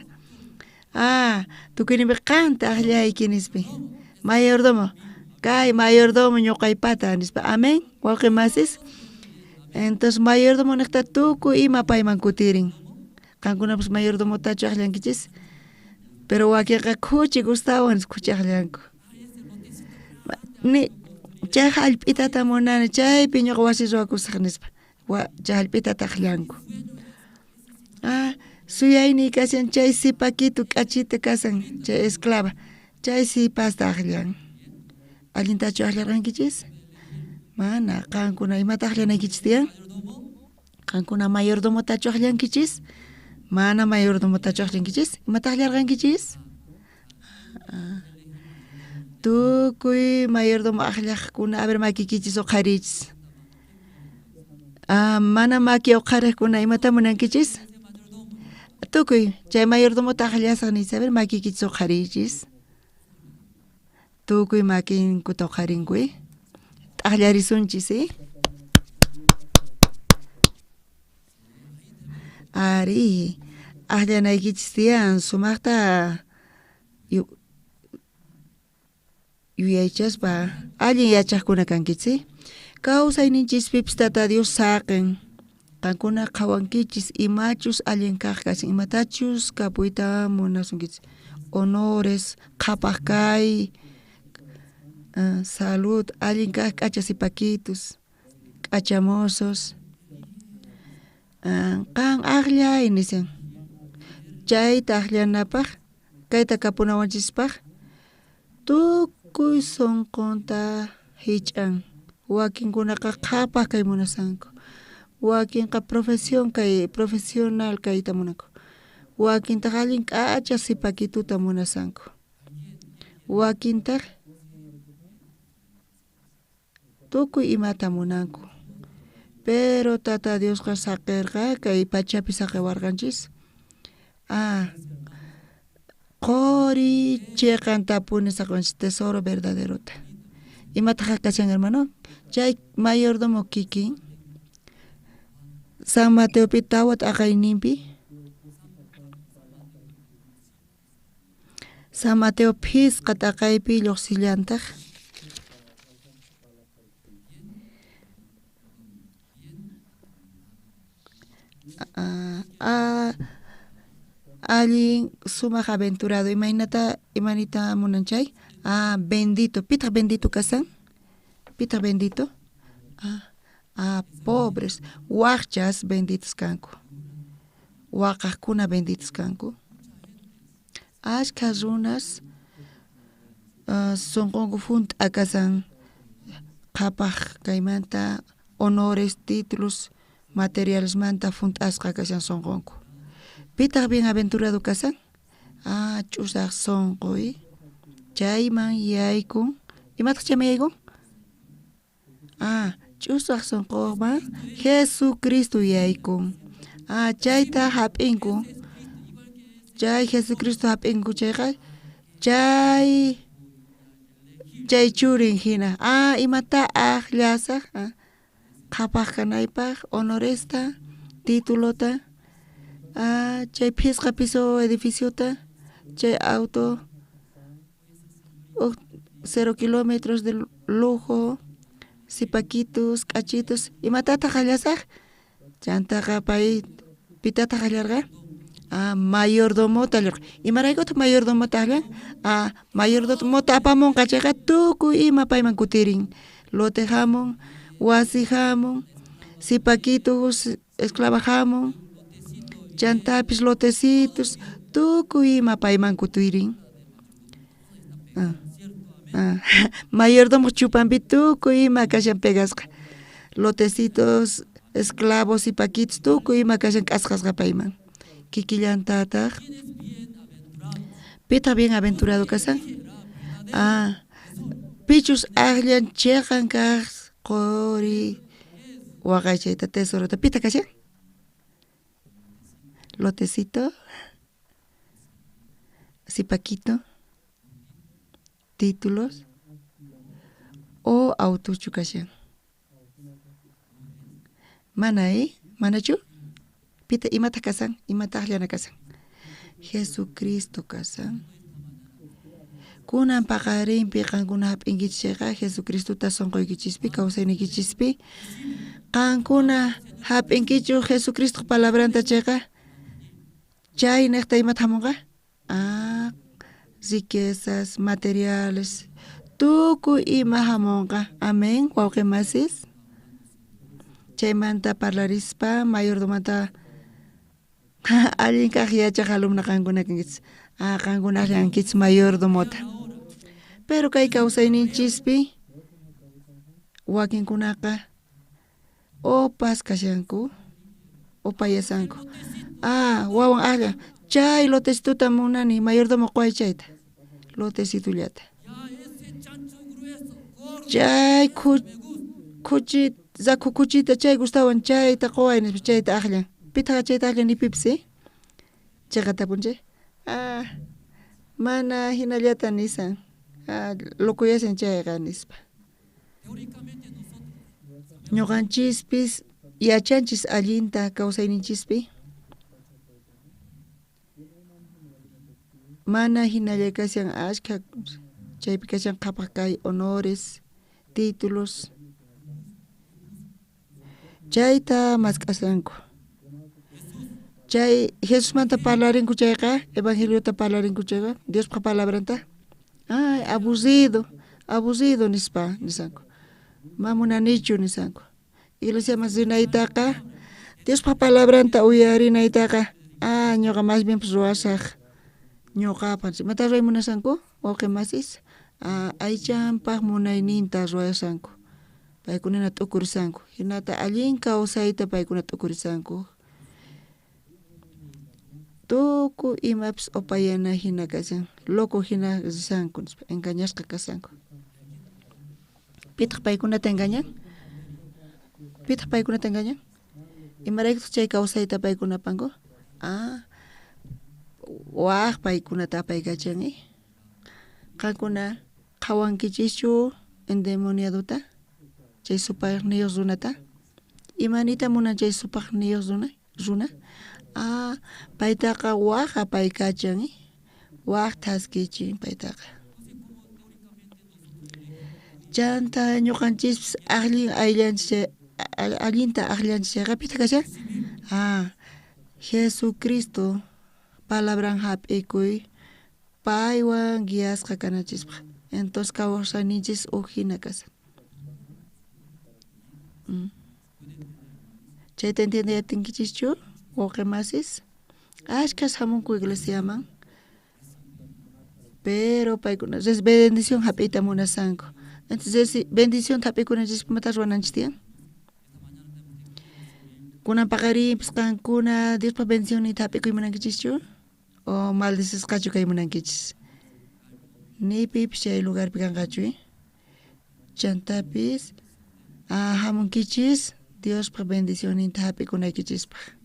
ah tukuyninpi qanta ajllayki nispi mayordomo kay mayordomo ñuqaypata nispa amén wawqi masis entonces mayordomo niqta tukuy ima payman kutirin qankunapas mayordomotachu ajllankichis pero wakinqa khuchi gustawan nispa khuchi ajllanku ni chay hallp'itata munani chaypi ñuqa wasi ruwakusaq nispa chay hallp'itata ajllanku ah suyayniy kashan chay sipakitu k'achita kasan chay esclava chay sipasta ajllan allintachu ajllarqankichis mana qankuna imata ajllanaykichis tiyan qankuna mayordomotachu ajllankichis mana mayordomotachu ajllankichis imata ajllarqankichis tukuy mayordomo ajllaqkuna a ver makiykichis uqhariychis mana maki uqhariqkuna imata munankichis tukuy chay mayordomota ajllasaq niychis a ver makiykichis uqhariychis tukuy makinkuta uqharinku t'aqllarisunchis ari ajllanaykichis tiyan sumaqta yuyaychaspa allin yachaqkuna kankichis kawsayninchispipis tata Dios saqen qankuna qhawankichis imachus allin kaq kashan imatachus kapuyta munasunkichis honores qhapaq kay salud allin kaq k'acha sipakitus k'acha mozos qan ajllay nishan chayta ajllanapaj kayta kapunawanchispaj tukuy sunqunta hich'an wakinkunaqa qhapaq kay munasanku wakinqa profesión kay profesional kayta munanku wakintaq allin k'acha sipakituta munasanku wakintaq tukuy imata munanku pero tata Diosqa saqirqa kay pachapi saqiwarqanchis qori chiqantapuni saqiwanchis tesoro verdaderota imataq kashan hermano chay mayordomo kikin San Mateopi tawa t'aqayninpi San Mateo phisqa t'aqaypi lluqsillantaq allin sumaq aventurado imaynata imanita munan chay bendito pitaq bendito kasan pitaq bendito Ah, pobres, wajchas benditos kanku. Waqajkuna benditos kanku. Ashkha runas sonqonku junt'a kasan qhapaj kaymanta honores, títulos, materialesmanta junt'asqa kashan sonqonku. Pitaq bienaventurado kasan? Ah, ch'usaq sonqo, chayman yaykun. Imataq chayman yaykun? Ah, ch'usaq sonqoman Jesucristo yaykun. Ah, chayta hap'inku. Chay Jesucristo hap'inku chayqa chay chay churin hina. Ah, imata aqllasaq? Ah, qhapaq kanaypaq honoresta, titulota, ah, chay phisqa piso edificiota, chay auto, 0 kilómetros de lujo, sipaquitos, k'achitos, imatataq aqllasaq? Chantaqa pay pitataq aqllarqa? Ah, mayordomota aqllarqa. Imaraykutaq mayordomota aqllan? Ah, mayordomota apamunqa chayqa tukuy ima payman kutirin. Lote hamun, wasi hamun, sipaquitos, esclava hamun, chantapis lotecitos, tukuy ima payman kutirin. Ah, ah. Mayordomo chupanpi tukuy ima kashan pegasqa. Lotecitos, esclavos, sipaquitos, tukuy ima kashan k'asqasqa payman. Kikillantataq. Pitaq bienaventurado kasan? Ah, pichus aqllan chiqan kaq qori waqaychayta tesorota. Pitaq kashan? Lotecito, sipaquito, títulos o autuchu kashan. Mana, Manachu? Pita imataq kasan? Imataq aqllana kasan? Jesucristo kasan. Kunan paqarinpi qankuna hap'inkichis chayqa Jesucristota sonqoykichispi kawsayniykichispi qankuna hap'inkichu Jesucristo palabranta chayqa chay niqta imata hamunqa? Ah, riquezas, materiales, tukuy ima hamunqa. Amén, wawqi masis. Chaymanta parlarispa mayordomata allin kaq yachaq alumna qankuna kankichis. Ah, qankuna aqllankichis mayordomota. Pero kay kawsayninchispi wakinkunaqa opas kashanku, opayasanku. Ah, wawan aqllan chay lotecituta munani mayordomo quway chayta. Lotecitullata. Chay khuchi zakhu khuchita chay gustawan chayta quway nispa chayta aqllan. Pitaq chayta aqllan nipipis, Chayqa tapunchay. Ah, mana hinallata nisan. Ah, locoyashan chayqa nispa. Ñuqanchispis yachanchis allinta kawsayninchispi. Mana hinalla kashan ashkha chaypi kashan qhapaq kay honores, títulos. Chayta mask'asanku. Chay Jesusmanta parlarinku chayqa, evangeliota parlarinku chayqa, Diospaq palabranta. Ay, aburrido, aburrido nispa nisanku. Ma munanichu nisanku. Iglesiaman rinaytaqa, Diospaq palabranta uyarinaytaqa, ah, ñuqa más bien ruwasaq. Ñuqapaq, imata ruway munasanku? Wawqi masis, ah, aychanpaq munayninta ruwasanku. Paykunana t'ukurisanku. Hinata allin kawsayta paykuna t'ukurisanku. Tukuy imapis opayana hina kashan, loco hina risanku nispa, engañasqa kasanku. Pitaq paykunata engañan? Pitaq paykunata engañan? Imaraykutaq chay kawsayta paykuna apanku? Ah, waj paykunata apaykachan, Qankuna qhawankichischu endemoniadota? Chay supaqniyuq runata? Imanita munan chay supaqniyuq runa? Ah, paytaqa waj apaykachan, waj thaskichin paytaqa. Chanta ñuqanchispis allin ayllanchis allinta aqllanchis chayqa pitaq kashan? Ah, Jesucristo palabran hap'ikuy paywan guiasqa kananchispaq. Entonces kawsayninchis uj hina kasan. Chayta entiendeyatinkichishchu wawqi masis? Ashkhas hamunku iglesiaman, pero paykuna bendición hap'iyta munasanku. Entonces bendición hap'ikunanchispa imata ruwananchis tiyan? Kunan paqarinpis qankuna Diospa bendicionninta hap'ikuy munankichischu? O maldecisqachu kay munankichis? Ni pipis chay lugarpi kanqachu, Chantapis hamunkichis Diospa bendicionninta hap'ikunaykichispaq.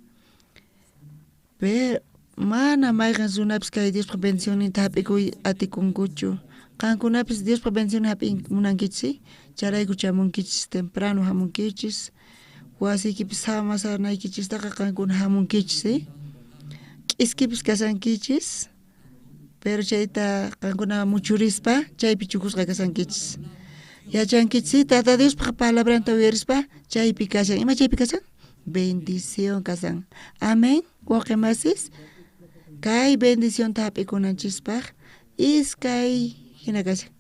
Pero mana mayqan runapis kay Diospa bendicionninta hap'ikuy atikunkuchu. Qankunapis Diospa bendicionnin hap'i munankichis, chayrayku chamunkichis temprano hamunkichis. Wasiykipis samasarnaykichistaqa qankuna hamunkichis, K'iskipis kashankichis, pero chayta qankuna muchurispa chaypi chukusqa kashankichis. Yachankichis Tata Diospa palabranta uyarispa chaypi kashan. Ima chaypi kashan? Bendición kashan. Amén, wawqi masis. Kay bendicionta hap'ikunanchispaq iskay hina kashan.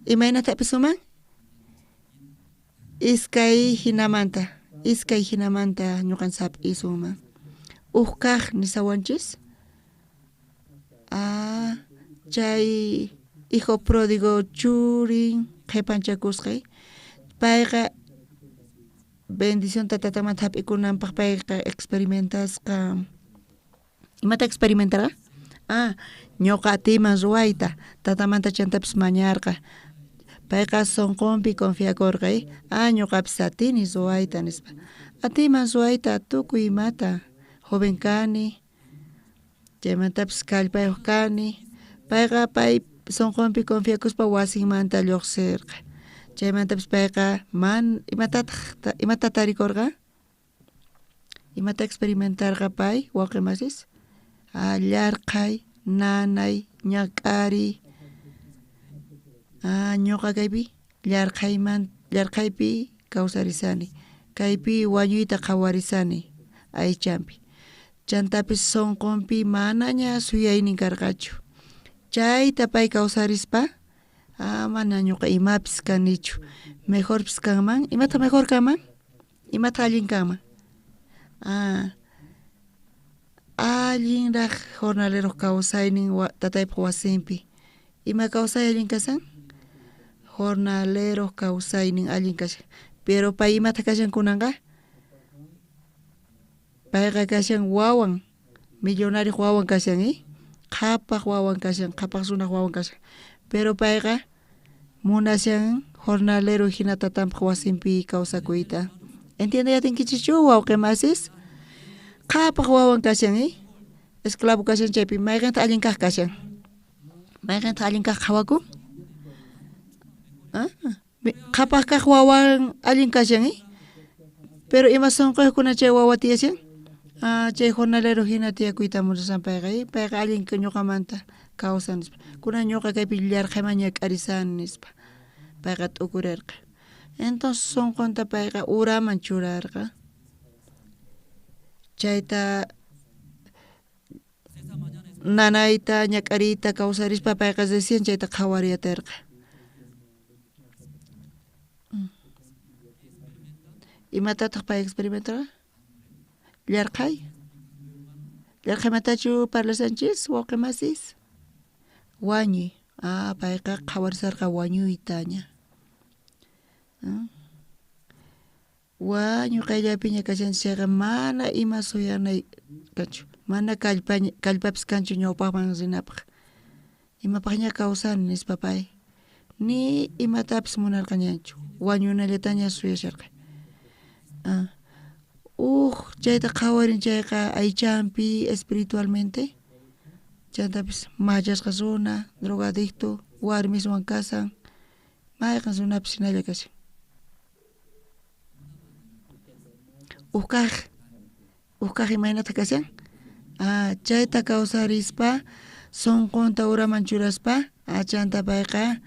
Imaynata hap'isuman? Iskay hinamanta, iskay hinamanta ñuqanchis hap'isunman. Uj kaq nisawanchis, chay hijo pródigo churin qhipanchakusqay, payqa bendicionta tatamanta hap'ikunanpaq payqa experimentasqa. Imata experimentarqa? Ñuqa atiyman ruwayta, tatamanta chantapis mañarqa. Payqa sunqunpi confiakurqa, ñuqapis atini ruwayta nispa. Atiyman ruwayta tukuy imata, joven kani, chaymantapis kallpayuq kani. Payqa pay sunqunpi confiakuspa wasinmanta lluqsirqa. Chaymantapis payqa man imatataq imata tarikurqa? Imata experimentarqa pay wawqi masis? Llarqhay, nanay, ñak'ariy. Ñuqa kaypi llarqhaypi kawsarisani, kaypi wañuyta qhawarisani aychanpi. Chantapis sunqunpi manaña suyaynin karqachu. Chayta pay kawsarispa, mana ñuqa imapis kanichu, mejorpis kanman. Imata mejor kanman? Imata allin kanman? Allinraq jornalero kawsaynin tataypaq wasinpi. Ima kawsay allin kashan? Jornalero kawsaynin allin kashan. Pero pay imata kashan kunanqa? Payqa kashan wawan, millonario wawan kashan, qhapaq wawan kashan, qhapaq runaq wawan kashan. Pero payqa munashan jornalero hina tatanpaq wasinpi kawsakuyta. Entiendeyatinkichishchu wawqi masis? Qhapaq wawan kashan, esclavo kashan chaypi mayqinta allin kaq kashan? Mayqinta allin kaq qhawakun? Qhapaq kaq wawan allin kashan, Pero ima sunquyuqkuna chay wawa tiyashan? Chay jornalero hina tiyakuyta munashan payqa, payqa allin ñuqamanta kawsan nispa. Kunan ñuqa kaypi llarqhayman ñak'arisani nispa. Payqa t'ukurirqa. Entonces sunqunta payqa uraman churarqa. Chayta nanayta ñak'ariyta kawsarispa payqa recién chayta qhawariyatirqa. Imatataq pay experimentarqa? Llarqhay? Llarqhaymantachu parlashanchis wawqi masis? Wañuy. Payqa qhawarisarqa wañuytaña. Wañuy qayllapiña kashanchis chayqa mana ima suyanay kanchu, mana kallpapis kanchu ñawpaqman rinapaq. Imapaqña kawsani nispa pay ni imatapis munarqañachu, wañunallataña suyasharqa. Uj chayta qhawarin chayqa aychanpi espiritualmente, chantapis machasqa runa, drogadicto, warmiswan kasan, mayqan runapis hinalla kashan. Uj kaq imaynata kashan? Chayta kawsarispa sunqunta uraman churaspa, chanta payqa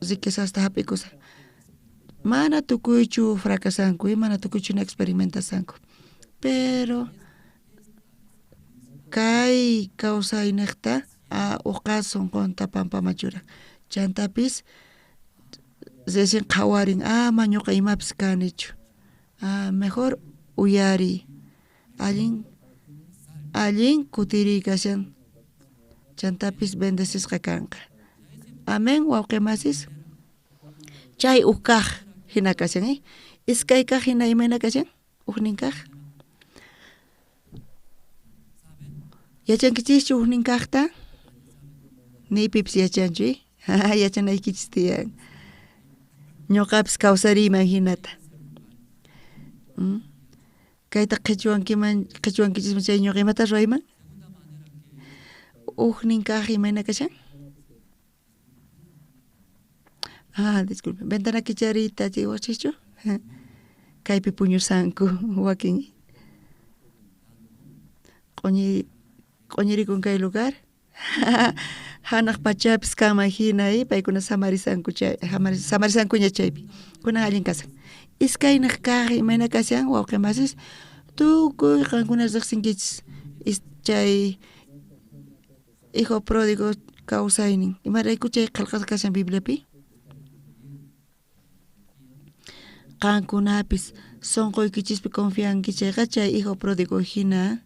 riquezasta hap'ikusan. Mana tukuychu fracasanku, mana tukuychu experimentasanku. Pero kay kawsayniqta uqa sunqunta pampaman churan. Chantapis Recién qhawarin, ama ñuqa imapis kanichu. Mejor uyariy. Allin allin kutiriy kashan. Chantapis bendecisqa kanqa. Amén, wawqi masis. Chay uj kaq hina kashan, eh? Iskay kaq hina imayna kashan? Ujnin kaq. Yachankichischu ujnin kaqta? Ni pipis yachanchu, eh? Yachanaykichis tiyan. Ñuqapis kawsariyman hinata. Kayta qhichwankiman qhichwankichisman chay ñuqa imata ruwayman? Ujnin kaq imayna kashan? Ah, disculpe. Ventana kichariyta atiwaqchischu? Kaypi puñusanku wakin. Q'uñi q'uñirikun kay lugar. Hanaq pachapis kanman hina, paykuna samarisanku chay samarisankuña chaypi. Kunan allin kasan. Iskaynaq kaq imayna kashan wawqi masis tukuy qankuna riqsinkichis chay hijo pródigo kawsaynin. Imarayku chay qillqasqa kashan Bibliapi? Qankunapis sunquykichispi confianki chayqa chay hijo pródigo hina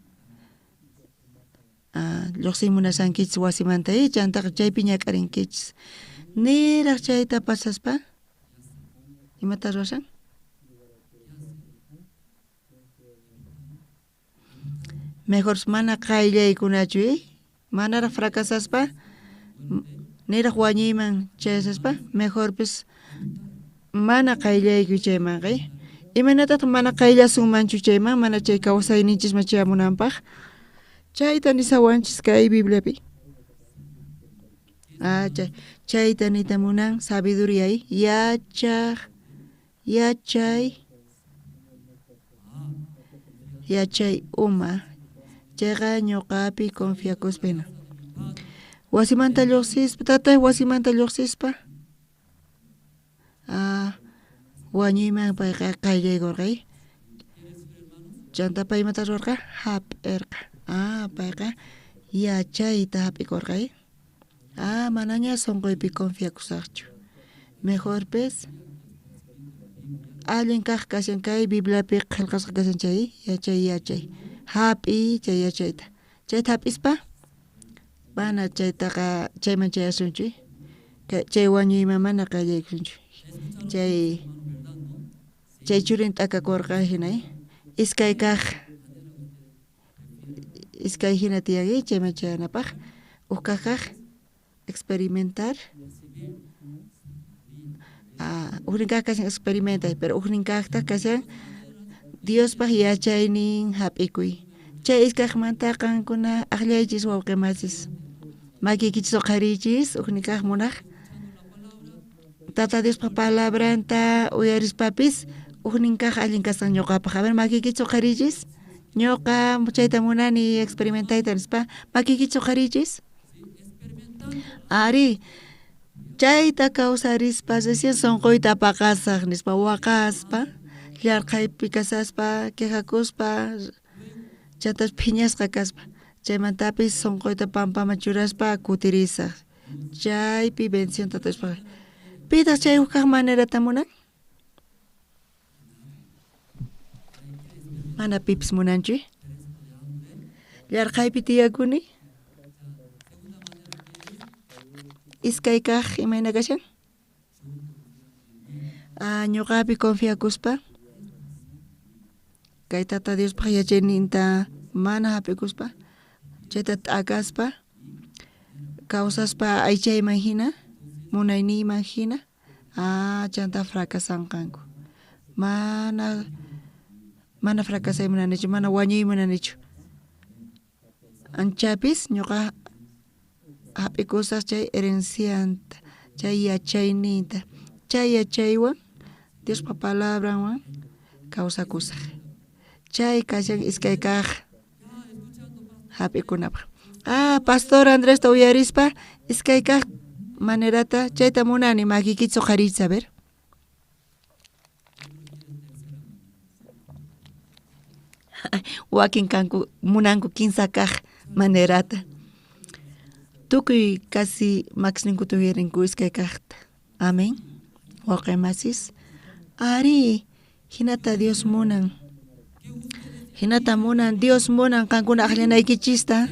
lluqsiy munashankichis wasimanta, chantaqa chaypi ñak'arinkichis. Niraq chayta pasaspa imata ruwashan? Mejor mana qayllaykunachu, eh? Manaraq fracasaspa, niraq wañuyman chayasaspa, mejorpis mana qayllaykuy chaymanqa, eh? Imaynatataq mana qayllasunmanchu chayman, mana chay kawsayninchisman chayamunanpaq? Chayta nisawanchis kay Bibliapi. Chay, chayta niyta munan sabiduría, eh? Yachaq, yachay, yachay uma. Chayqa ñuqapi confiakuspa hina. Wasimanta lluqsispa, tatay wasimanta lluqsispa, wañuyman payqa qayllaykurqa, eh? Chanta pay imata ruwarqa? Hap'irqa. Payqa yachayta hap'ikurqa, eh? Manaña sunquypi confiakusaqchu. Mejorpis allin kaq kashan kay Bibliapi qillqasqa kashan chay yachay yachay. Hap'iy chay yachayta. Chayta hap'ispa mana chaytaqa chayman chayasunchu, eh? Chay wañuyman mana qallaykusunchu. Chay chay churin t'akakurqa hina, eh? Iskay kaq iskay hina tiyan, eh? Chayman chayanapaq. Uj kaq kaq experimentar. Ujnin kaq kashan experimentay, pero ujnin kaqtaq kashan Diospaq yachaynin hap'ikuy. Chay iskaqmanta qankuna aqllaychis wawqi masis. Makiykichis uqhariychis, ujnin kaq munaq. Tata Diospaq palabranta uyarispapis ujnin kaq allin kasqan ñuqapaq. A ver, makiykichis uqhariychis. Ñuqa chayta munani experimentayta nispa makiykichis uqhariychis. Ari, chayta kawsarispa recién sunquyta paqasaq nispa waqaspa, llarqhaypi kasaspa, quejakuspa, chantapis phiñasqa kaspa, chaymantapis sunquyta pampaman churaspa kutirisaq. Chaypi bendición Tata Diospaq. Pitaq chay huk kaq manerata munan? Mana pipis munanchu, eh? Llarqhaypi tiyakuni. Iskay kaq imayna kashan? Ñuqapi confiakuspa kay Tata Diospaq yachayninta mana hap'ikuspa, chayta t'akaspa, kawsaspa aychayman hina, munayniyman hina, chanta fracasanqanku. Mana mana fracasay munanichu, mana wañuy munanichu. Anchapis ñuqa hap'ikusaq chay herencianta, chay yachayninta, chay yachaywan Diospa palabranwan kawsakusaq. Chay kashan iskay kaq hap'ikunapaq. Pastor Andresta uyarispa iskay kaq manerata chayta munani makiykichis uqhariychis, a ver. Wakin kanku munanku kinsa kaq manerata. Tukuy casi makisninkuta uyarinku iskay kaqta. Amén. Wawqi masis, arí, hinata Dios munan. Hinata munan, Dios munan qankuna aqllanaykichista.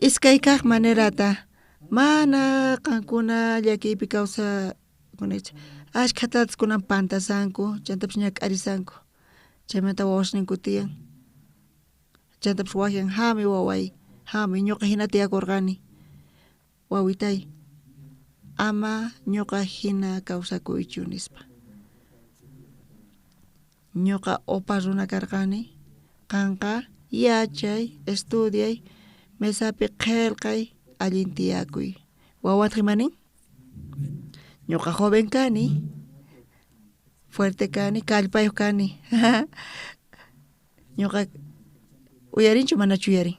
Iskay kaq manerata mana qankuna llakiypi kawsakunaychis. Ashkha tatas kunan pantasanku, chantapis ñak'arisanku. Chaymanta wawasninku tiyan. Chantapis wajyan hamuy waway, hamuy ñuqa hina tiyakurqani. Wawitay, ama ñuqa hina kawsakuychu nispa. Ñuqa opa runa karqani, qanqa yachay, estudiay, mesapi qillqay, allin tiyakuy. Wawataq imanin? Ñuqa joven kani, fuerte kani, kallpayuq kani. Ñuqa uyarinchu manachu uyarin?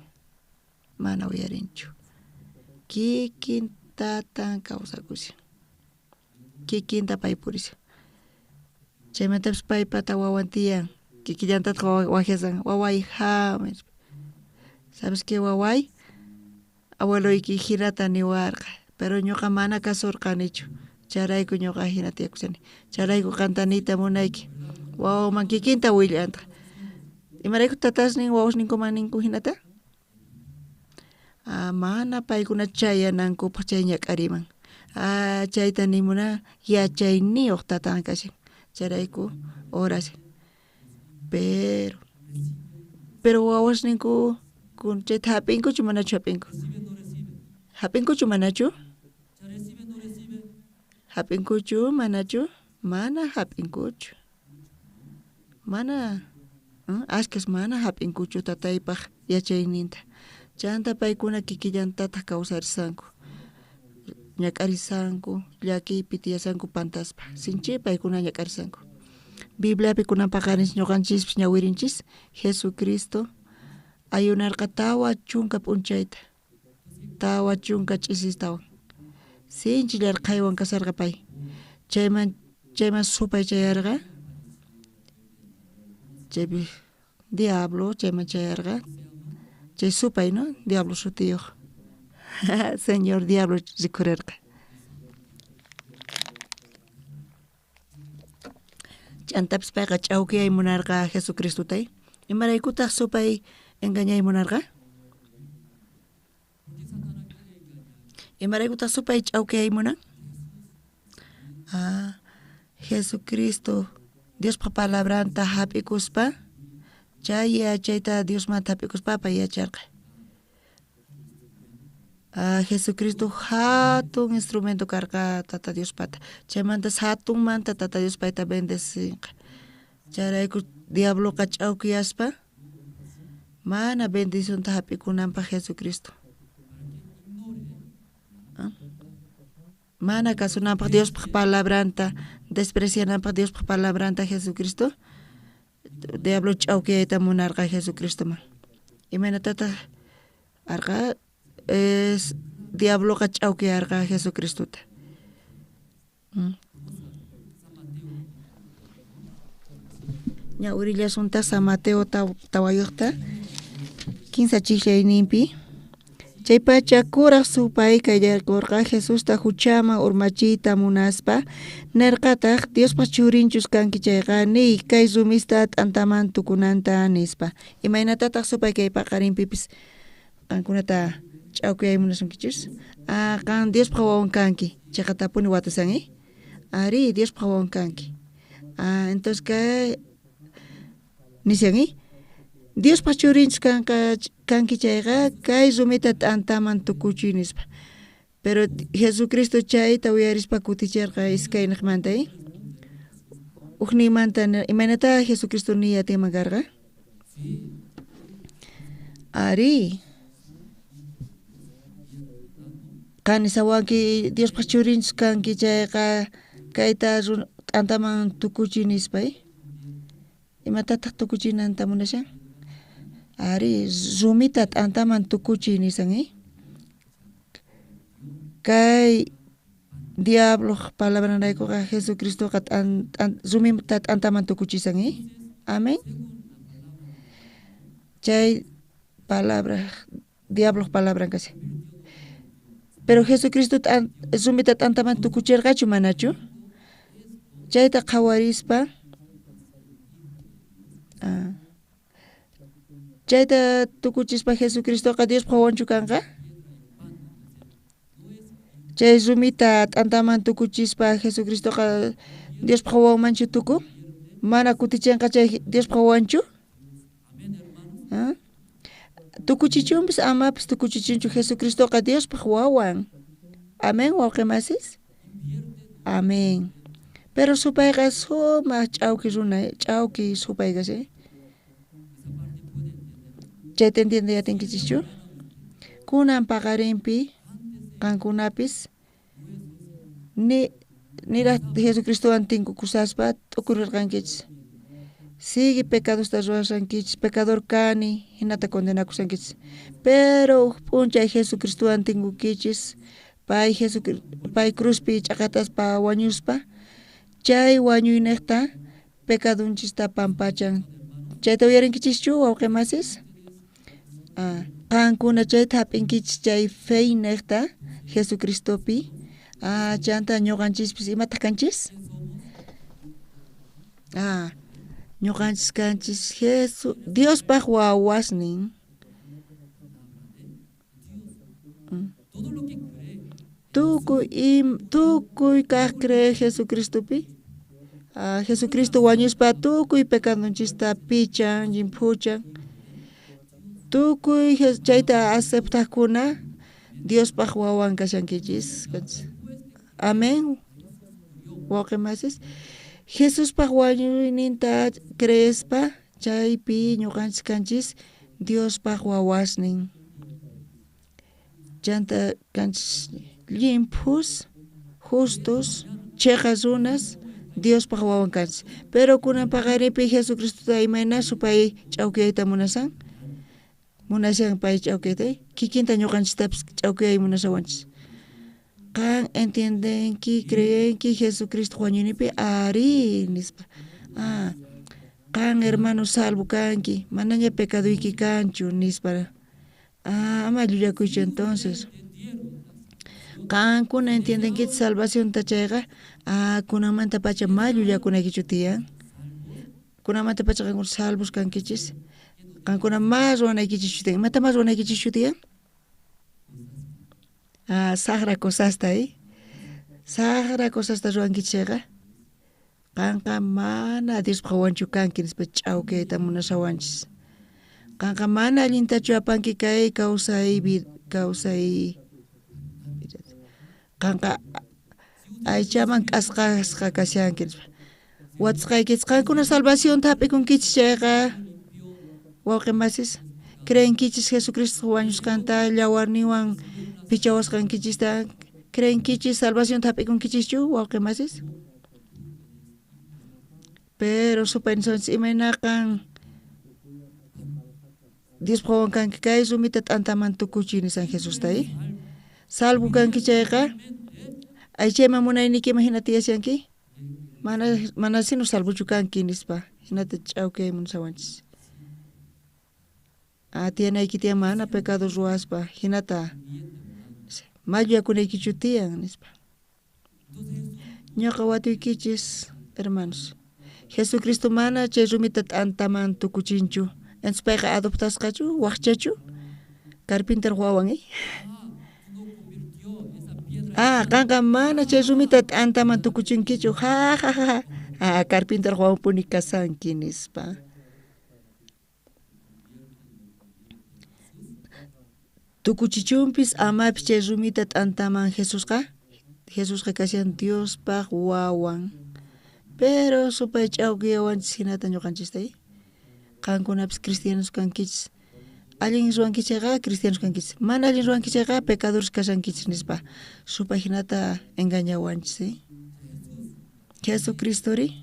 Mana uyarinchu. Kikin tatan kawsakushan. Kikinta pay purishan. Chaymantapis paypata wawan tiyan. Kikillantataq wajyasan, waway hamuy nispa. ¿Sabes qué waway? Abueloyki hinata niwarqa, pero ñuqa mana kasurqanichu. Chayrayku ñuqa hina tiyakushani. Chayrayku qanta niyta munayki. Wawaman kikinta willantaq. Imarayku tatasnin wawasninkuman ninku hinata? Mana paykuna chayanankupaq chay ñak'ariman. Chayta nimuna yachayniyuq tatan kashan. Chayrayku horas. Pero wawasninku chayta hap'inkuchu manachu hap'inku? Hap'inkuchu manachu? Hap'inkuchu manachu? Mana hap'inkuchu. Mana ashkhas mana hap'inkuchu tataypaq yachayninta. Chanta paykuna kikillantataq kawsarisanku. Ñak'arisanku, llakiypi tiyasanku pantaspa. Sinchi paykuna ñak'arisanku. Bibliapi kunan paqarinchis ñuqanchispis ñawirinchis Jesucristo ayunarqa 40 p'unchayta, 40 ch'isistawan. Sinchi llarqhaywan kasarqa pay. Chayman supay chayarqa. Chaypi diablo chayman chayarqa. Chay supay, ¿no? Diablo sutiyuq. Señor diablo rikhurerqa. Chantapis payqa ch'awkiyay munarqa Jesucristota. Imaraykutaq supay engañay munarqa? Imaraykutaq supay ch'awkiyay munan? Jesucristo Diospaq palabranta hap'ikuspa, chay yachayta Diosmanta hap'ikuspa pay yacharqa. Jesucristo hatun instrumento karqa Tata Diospata. Chaymanta hatunmanta Tata Dios payta bendecinqa. Chayrayku diabloqa ch'awkiyaspa mana bendicionta hap'ikunanpaq Jesucristo. Mana kasunanpaq Diospaq palabranta, despreciananpaq Diospaq palabranta Jesucristo. Diablo ch'awkiyayta munarqa Jesucristoman. Imaynatataq arqa es diabloqa ch'awkiyarqa Jesucristota. Ñawirillasunta San Mateo tawayuqta 15 chijllayninpi. Chaypacha kuraj supay kayllarkurqa Jesusta huchaman urmachiyta munaspa, nerqataq Diospaq churinchus kanki chayqa niy kay rumista t'antaman tukunanta nispa. Imaynatataq supay kay paqarinpipis qankunata ch'awkiyay munasunkichis? Qan Diospaq wawan kanki, chayqatapuni watasan, Ari, Diospaq wawan kanki. Entonces kay nishan, Diospaq churinchus kanki chayqa kay rumita t'antaman tukuchiy nispa. Pero Jesucristo chayta uyarispa kuticherqa iskayniqmanta, Ujninmanta imaynata Jesucristo niy atinman karqa? Ari. Qan nisawanki Diospaq churinchus kanki chayqa kayta t'antaman tukuchiy nispa, Imatataq tukuchinanta munashan? Ari, rumita t'antaman tukuchiy nisan, Kay diabloq palabranraykuqa Jesucristoqa rumita t'antaman tukuchisan, Amén. Chay palabra diabloq palabran kashan. Pero Jesucristo rumita t'antaman tukuchirqachu manachu? Chayta qhawarispa chayta tukuchispa Jesucristoqa Diospaj wawanchu kanqa? Chay rumita t'antaman tukuchispa Jesucristoqa Diospaj wawanmanchu tukun? Mana kutichenqa chay Diospaj wawanchu? Tukuchichunpis amapis tukuchichunchu, Jesucristoqa Diospaj wawan. Amén, wawqimasis. Amén. Pero supayqa sumaq ch'awki runa, ch'awki supay kashan. Chayta entiende atinkichischu? Kunan paqarinpi qankunapis niraj Jesucristowan tinkukusaspa t'ukurirqankichis. Sigue pecadosta ruwashankichis, pecador kani, hinata condenakushankichis. Pero uj p'unchay Jesucristowan tinkukichis, pay cruzpi ch'aqataspa wañuspa, chay wañuynejta pecadunchista pampachan. Chayta uyarinkichishchu, wawqimasis? Qankuna chayta hap'inkichis chay feynejta Jesucristopi. Chanta ñuqanchispis imataq kanchis? Ñuqanchis kanchis Jesús Diospaj wawasnin. Tukuy kaq cree Jesucristopi. Jesucristo wañuspa tukuy pecadonchista pichan, llimphuchan. Tukuy chayta aceptajkuna Diospaj wawan kashankichis. Amén. Wawqimasis. Jesuspaj wañuyninta creespa chaypi ñuqanchis kanchis Diospaj wawasnin. Chanta kanchis llimphus, justos, cheqa runas, Diospaj wawan kanchis. Pero kunan paqarinpi Jesucristota imayna supay ch'awkiyayta munasan? Munashan pay ch'awkiyayta, kikinta ñuqanchistapis ch'awkiyay munasawanchis. Qan entiendenki, creenki Jesucristo wañuyninpi ari nispa. Qan hermano salvo kanki, manaña pecaduyki kanchu nispa. Ama llullakuychu entonces. Qankuna entiendenkichis salvacionta chayqa, kunanmanta pacha ma llullakunaykichu tiyan. Kunanmanta pacha qankuna salvos kankichis. Qankuna ma ruwanaykichischu tiyan. Imata ma ruwanaykichischu tiyan? Sajra cosasta, Sajra cosasta ruwankichis chayqa, qanqa mana Diospaj wawanchu kanki nispa ch'awkiyayta munasawanchis. Qanqa mana allintachu apanki kay kawsay qanqa aychaman k'asqasqa kashanki nispa. Watasqaykichis qankuna salvacionta hap'ikunkichis chayqa, wawqimasis, creenkichis Jesucristo wañusqanta llawarninwan pichawasqankichista, creenkichis salvacionta hap'ikunkichischu, wawqimasis? Pero supay nisunchis imaynaqan Diospaj wawan kanki, kay rumita t'antaman tukuchiy nisan Jesusta, Salvo kanki chayqa, aychayman munaynikiman hina tiyashanki, mana sino salvochu kanki nispa, hinata ch'awkiyay munasawanchis. Tiyanayki tiyan mana pecado ruwaspa, hinata ma llullakunaykichu tiyan nispa. Ñuqa watuykichis, hermanos. Jesucristo mana chay rumita t'antaman tukuchinchu. Entonces payqa adoptasqachu, waqchachu, carpintero wawan, qanqa mana chay rumita t'antaman tukuchinkichu, ja ja ja, carpintero wawanpuni kasanki nispa. Tukuchichunpis amapis chay rumita t'antaman Jesusqa kashan Diospaj wawan. Pero supay ch'awkiyawanchis hinata ñuqanchista, Qankunapis cristianos kankichis. Allin ruwankichis chayqa cristianos kankichis. Mana allin ruwankichis chayqa pecadores kashankichis nispa. Supay hinata engañawanchis, Jesucristori?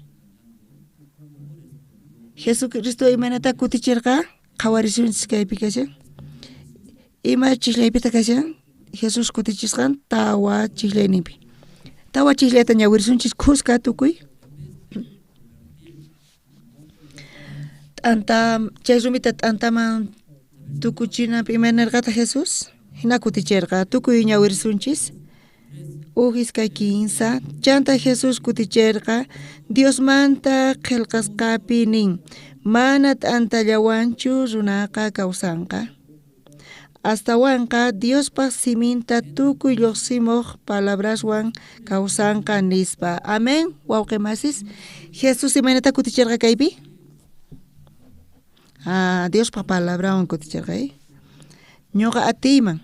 Jesucristo imaynata kutichirqa? Qhawarisunchis kaypi kashan. Ima chiqllaypita kashan? Jesús kutichisqan tawa chiqllayninpi. Tawa chiqllayta ñawirisunchis khuska tukuy. T'anta chay rumita t'antaman tukuchinanpi imaynarqataq Jesús? Hina kutichirqa. Tukuy ñawirisunchis. Uj iskay kinsa. Chanta Jesús kuticherqa Diosmanta qhelqasqapi nin, mana t'antallawanchu runaqa kawsanqa. Astawanqa Diospaj siminta tukuy lluqsimuq palabraswan kawsanqa nispa. Amén, wawqi masis. Jesús imaynata kuticherqa kaypi? Ah, Diospaj palabrawan kuticherqa, eh? Ñuqa atiyman,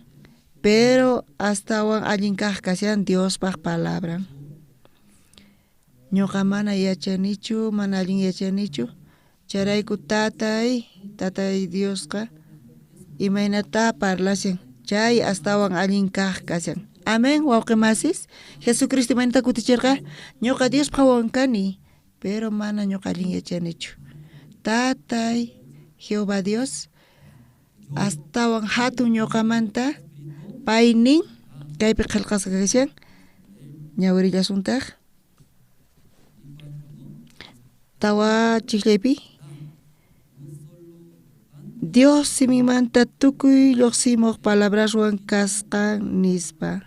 pero astawan allin kaq kashan Diospaj palabran. Ñuqa mana yachanichu, mana allin yachanichu. Chayrayku tatay, tatay Diosqa imaynata parlashan, chay astawan allin kaq kashan. Amén, wawqi masis. Jesucristo imaynata kuticherqa? Ñuqa Diospaj wawan kani, pero mana ñuqa allin yachanichu. Tatay Jehová Dios astawan hatun ñuqamanta pay nin, kaypi qhelqasqa kashan, ñawirillasuntaq. Tawa chijllaypi Dios simimanta tukuy lluqsimuq palabraswan kasqa nispa.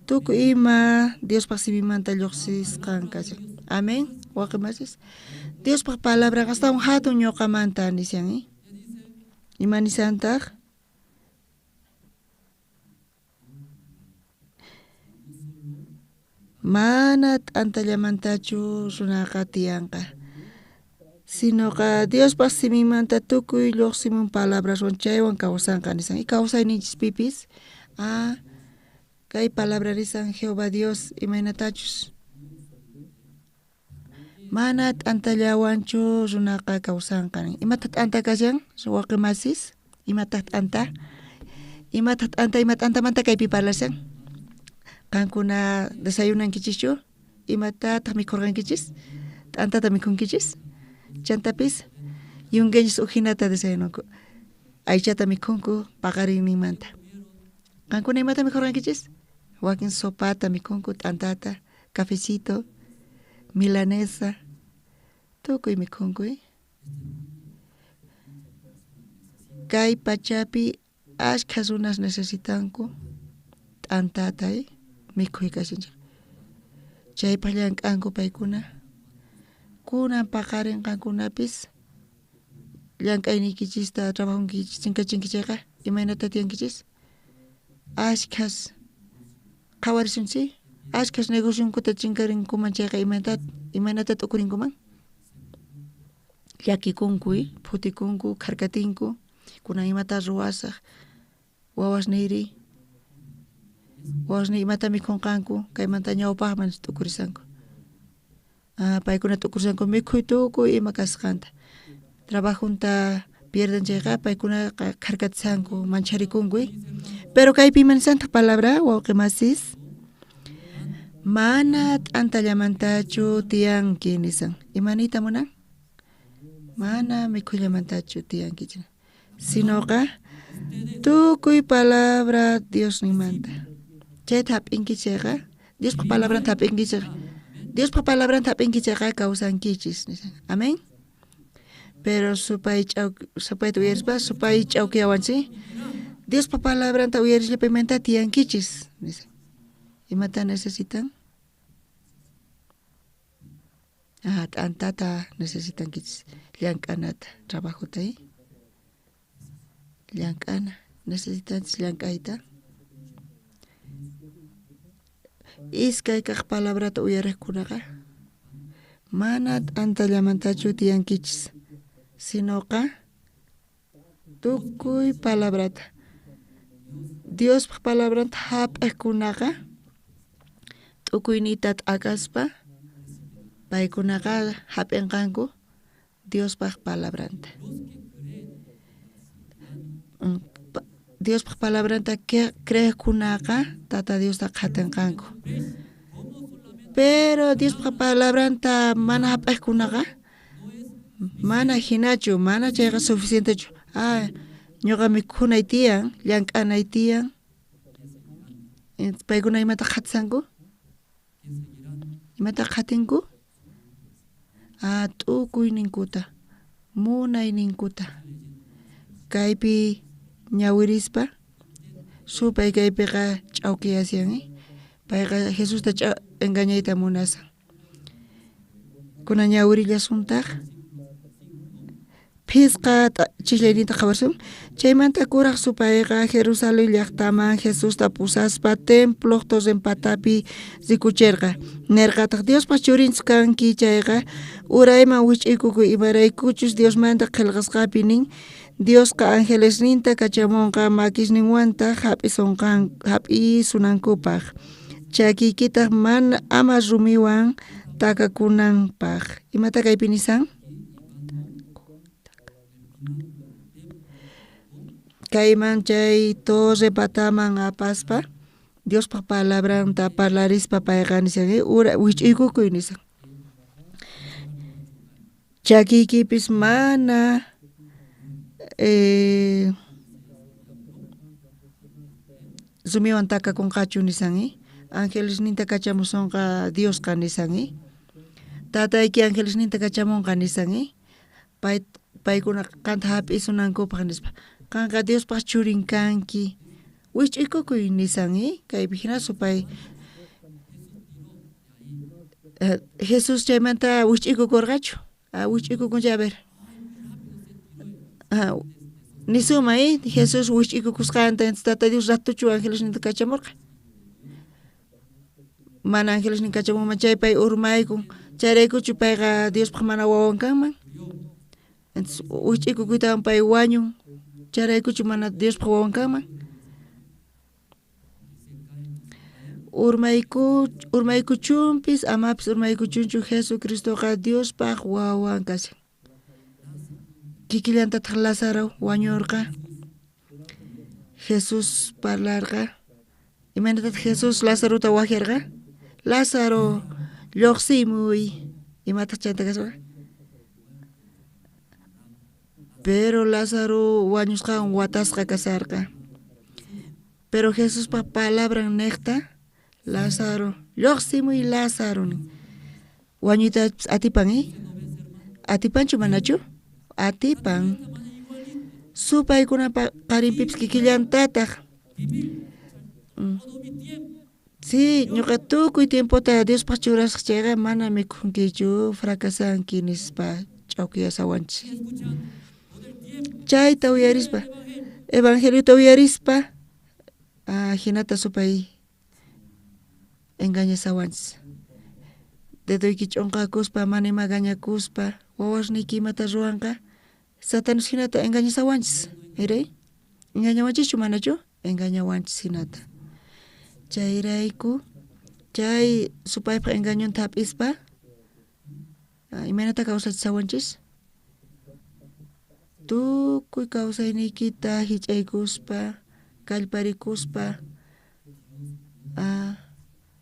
Tukuy ima Diospaj simimanta lluqsisqan kashan. Amén, wawqi masis. Diospaj palabran astawan hatun ñuqamanta nishan, eh? Ima nisantaq? Mana t'antallamantachu runaqa tiyanqa, sinoqa Diospaj simimanta tukuy lluqsimun palabraswan chaywan kawsanqa nisan. Y kawsayninchispipis, ah, kay palabra nisan Jehová Dios imaynatachus mana t'antallawanchu runaqa kawsanqa nin. Imataq t'anta kashan, wawqi masis? Imataq t'anta? Imataq t'anta? Ima t'antamanta kaypi parlashan? Qankuna desayunankichischu? Imatataq mikhurqankichis? T'antata mikhunkichis? Chantapis yunkanchis ujinata desayunanku. Aychata mikhunku paqarinninmanta. Qankuna imata mikhurqankichis? Wakin sopata mikhunku, t'antata, cafecito, milanesa, tukuy mikhunku, eh? Kay pachapi ashkha runas necesitanku t'antata, eh? Mikhuy kashanchik. Chaypaq llank'anku paykuna. Kunan paqarin qankunapis llank'ayniykichista trabajonkichis chinkachinki chayqa imaynata tiyankichis? Ashkhas qhawarisunchik, ashkhas negocionkuta chinkarinkuman chayqa imaynata t'ukurinkuman? Llakikunku, eh? Phutikunku, kharkatinku, kunan imata ruwasaq, wawasniyri, wawasniy imata mikhunqanku, kaymanta ñawpaqman t'ukurisanku. Ah, paykuna t'ukurisanku mikhuy tukuy ima kasqanta. Trabajunta pierden chayqa paykunaqa kharkatisanku, mancharikunku, eh? Pero kaypi ima nisantaq palabra, wawqi masis? Mana t'antallamantachu tiyanki nisan. Ima niyta munan? Mana mikhullamantachu tiyanki, sinoqa tukuy palabra Diosninmanta. Chayta hap'inki chayqa, Diospaj palabranta hap'inki chayqa, Diospaj palabranta hap'inki chayqa kawsankichis nisan. Amén. Pero supayta uyarispa, supay ch'awkiyawanchik. Diospaj palabranta uyarispa imanta tiyankichis nisan. Imata necesitan? Ah, t'antata necesitankichis, llank'anata, trabajota, eh? Llank'ana, necesitanchis llank'ayta. Iskay kaq palabrata uyariqkunaqa mana t'antallamantachu tiyankichis, sinoqa tukuy palabrata. Diospaj palabranta hap'iqkunaqa t'ukuyniyta t'akaspa paykunaqa hap'inqanku Diospaj palabranta. Diospaj palabranta creeqkunaqa Tata Diosta qhatinqanku. Pero Diospaj palabranta mana hap'iqkunaqa mana hinachu, mana chayqa suficientechu. Ah, ñuqa mikhunay tiyan, llank'anay tiyan. Paykuna imata qhatisanku? Imata qhatinku? Ah, t'ukuyninkuta, munayninkuta. Kaypi ñawirispa supay kaypiqa Ch'awkiyashan payqa Jesusta engañayta munashan. Kunan ñawirillasuntaq phisqa chislayninta qhawarisun. Chaymanta kuraj supayqa Jerusalén llajtaman Jesusta pusaspa temploj torren patapi rikucherqa. Nerqataq Diospaj churinchu kanki chayqa urayman wich'uykukuy imaraykuchus Diosmanta qhelqasqapi nin Diosqa angelesninta kachamonqa makisninwantaj jap'isunankupaj chakiykitaj mana ama rumiwan takakunanpaj. Imata kaypi nisan? Kayman chay torre pataman apaspa Diospaj palabranta parlarispa payqa nisan ura wich'uykukuy nisan. Chakiykipis mana rumiwan takakunqachu nisan angelesninta kachamusonqa Diosqa nisan tatayki angelesninta kachamonqa nisan paykuna qanta jap'isunankupaj nispa qanqa Diospaj churin kanki wich'uykukuy nisan kaypi jina supay Jesús chaymanta wich'uykukorqachu wich'uykukun chay a ver nisuma Jesús wich'uykukusqanta tata Dios ratochu angelesninta kachamorqa mana angelesnin kachamunman chay pay urmaykun chayraykuchu payqa Diospaj mana wawan kanman entonces wich'uykukuytawan pay wañun chayraykuchu mana Diospaj wawan kanman urmaykuchunpis amapis urmaykuchunchu Jesucristoqa Diospaj wawan kashan kikillantataj Lázaro wañorqa Jesús parlarqa imaynatataq Jesús Lazarota wajarqa Lázaro lluqsimuy imataq chayta kasqa pero Lázaro wañusqawan watasqa kasarqa pero Jesuspaj palabran nejta Lázaro lluqsimuy Lázaro wañuytapis atipan atipanchu manachu atipan supaykunapa qarinpipis kikillantataj sí ñuqa tukuy tiempota Diospaj churasqa chayqa mana mikhunkichu fracasanki nispa ch'awkiyasawanchis chayta uyarispa evangeliota uyarispa jinata supay engañasawanchis dedoyki ch'onqakuspa mana ima gañakuspa wawasniyki imata ruwanqa Satanás jinata engañasawanchis iray engañawanchischu manachu engañawanchis jinata chayrayku chay supaypaj engañonta hap'ispa imaynata kawsachisawanchis tukuy kawsayniykita hich'aykuspa kallparikuspa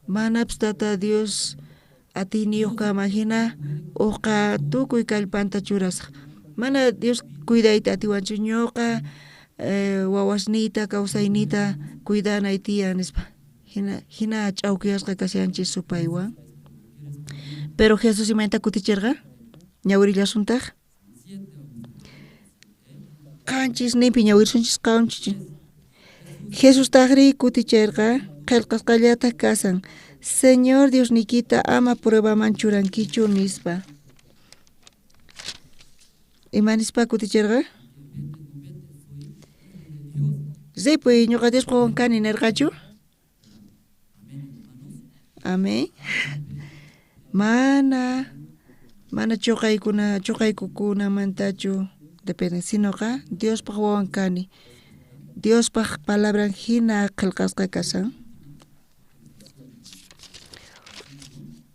manapis tata Dios atiyniyuq kanman hina uqa tukuy kallpanta churasaq mana Dios cuidayta atiwanchu ñuqa wawasniyta kawsayniyta cuidanay tiyan nispa hina ch'awkiyasqa kashanchis supaywan pero Jesús imaynata kuticherqa ñawirillasuntaq qanchis ninpi ñawirisunchis qanchis Jesustajri kuticherqa qhelqasqallataj kasan Señor Diosniykita ama pruebaman churankichu nispa ima nispa kuticherqa ripuy ñuqa Diospaj wawan kani nerqachu amén mana mana chuqaykukunamantachu depende sinoqa Diospaj wawan kani Diospaj palabran hina qhelqasqa kashan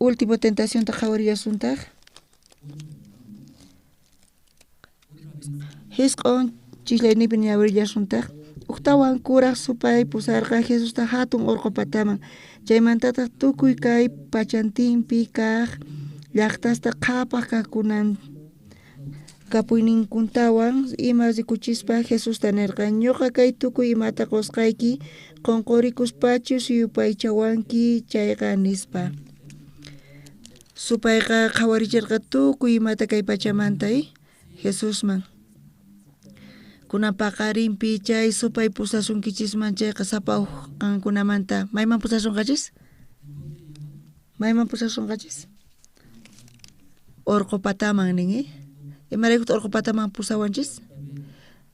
último tentacionta qhawarillasuntaq jisq'on chislayninpi ñawirillasuntaq ujtawan kuraj supay pusarqa Jesusta hatun orqo pataman chaymantataq tukuy kay pachantinpi kaj llaqtasta qhapaj kajkunan kapuyninkuntawan ima rikuchispa Jesusta nerqa ñuqa kay tukuy imata qusqayki qonqorikuspachus yupaychawanki chayqa nispa supayqa qhawaricherqa tukuy imata kay pachamanta Jesusman Kunan paqarinpi chay supay pusasunkichisman chayqa sapa uj qankunamanta mayman pusasunqachis? Mayman pusasunqachis? Orqo pataman nin, eh? Imaraykutaq orqo pataman pusawanchis?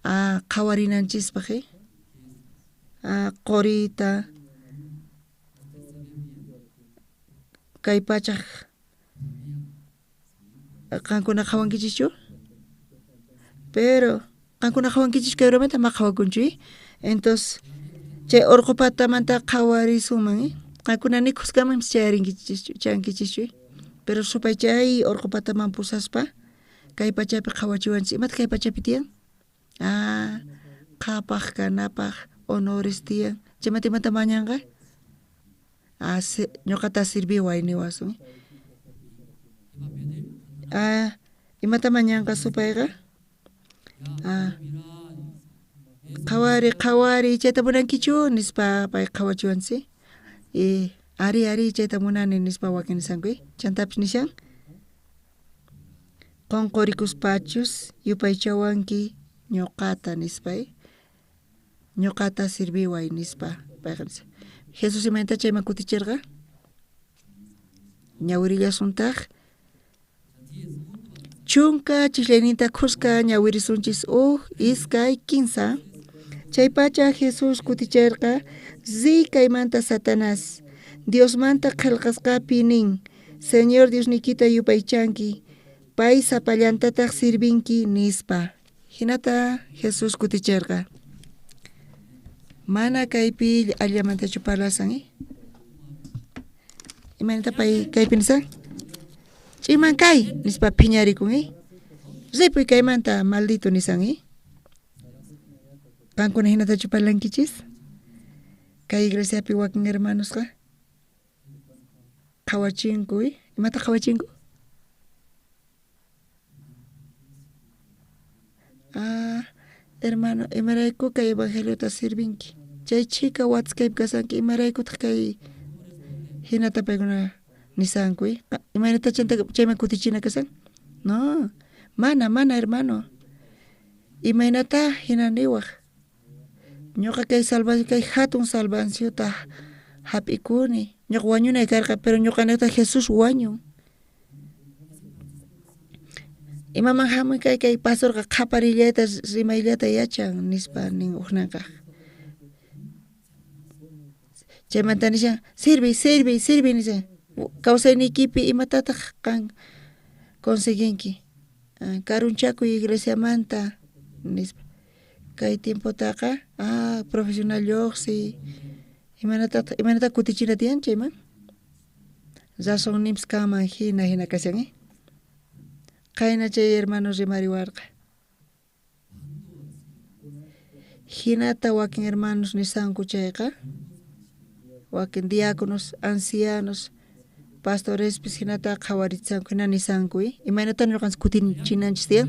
Ah, qhawarinanchispaq, eh? Ah, qorita kay pachaj qankuna qhawankichischu? Pero qankuna qhawankichischu kay uramanta? Ma qhawakunchu, eh? Entonces chay orqo patamanta qhawarisunman, eh? Qankuna ni khuskamanpis chayarinkichis chayankichischu, eh? Pero supay chay orqo pataman pusaspa kay pachapi qhawachiwanchis. Imataq kay pachapi tiyan? Ah, qhapaj kanapaj honores tiyan. Chaymanta imata mañanqa? Ah, ñuqata sirviway niwasun. Ah, imata mañanqa supayqa? Ah, qhawari, qhawari, chayta munankichu? Nispa pay qhawachiwanchis. Y ari, ari, chayta munani nispa wakin nisanku. Chantapis nishan qonqorikuspachus yupaychawanki ñuqata nispa, ñuqata sirviway nispa payqa nishan. Jesús imaynata chayman kutichirqa? Ñawirillasuntaq chunka chijllayninta khuska ñawirisunchis uj, iskay, kinsa. Chaypacha Jesús kuticherqa, riy kaymanta Satanás, Diosmanta qhelqasqapi nin, Señor Diosniykita yupaychanki, pay sapallantataq sirvinki, nispa. Hinata Jesús kuticherqa. Mana kaypi allamantachu parlasan, eh? Imaynata pay kaypi nisan? Ch'iman kay, nispa phiñarikun, eh? Ripuy kaymanta, maldito nisan, eh? Qankuna hinatachu parlankichis? Kay iglesiapi wakin hermanosqa qhawachinku, eh? Imata qhawachinku? Ah, hermano, imarayku kay evangeliota sirvinki? Chay chhika watas kaypi kasanki, imaraykutaq kay hinata paykuna nisanku, eh? Imaynata chanta chayman kutichina kasan? No, mana, mana hermano. Imaynata hina niwaj? Ñuqa kay salvación, kay hatun salvaciota hap'ikuni. Ñuqa wañunay karqa, pero ñuqanejta Jesús wañun. Imaman hamuy kay kay pastorqa qhapariyllata rimayllata yachan nispa nin ujnanqa. Chaymanta nishan sirvi, sirvi, sirvi nishan. Kawsayniykipi imatataq qan conseguinki? Karunchakuy iglesiamanta nispa. Kay tiempotaqa ah profesional lluqsiy. Imaynataq imaynata kutichina tiyan chayman? Razonninpis kanman hina hina kashan, eh? Qayna chay hermano rimariwarqa. Hinata wakin hermanos nisanku chayqa, wakin diáconos, ancianos, pastorespis hinata qhawaritsanku, hina nisanku, eh? Imaynata ñuqanchis kutichinanchis tiyan?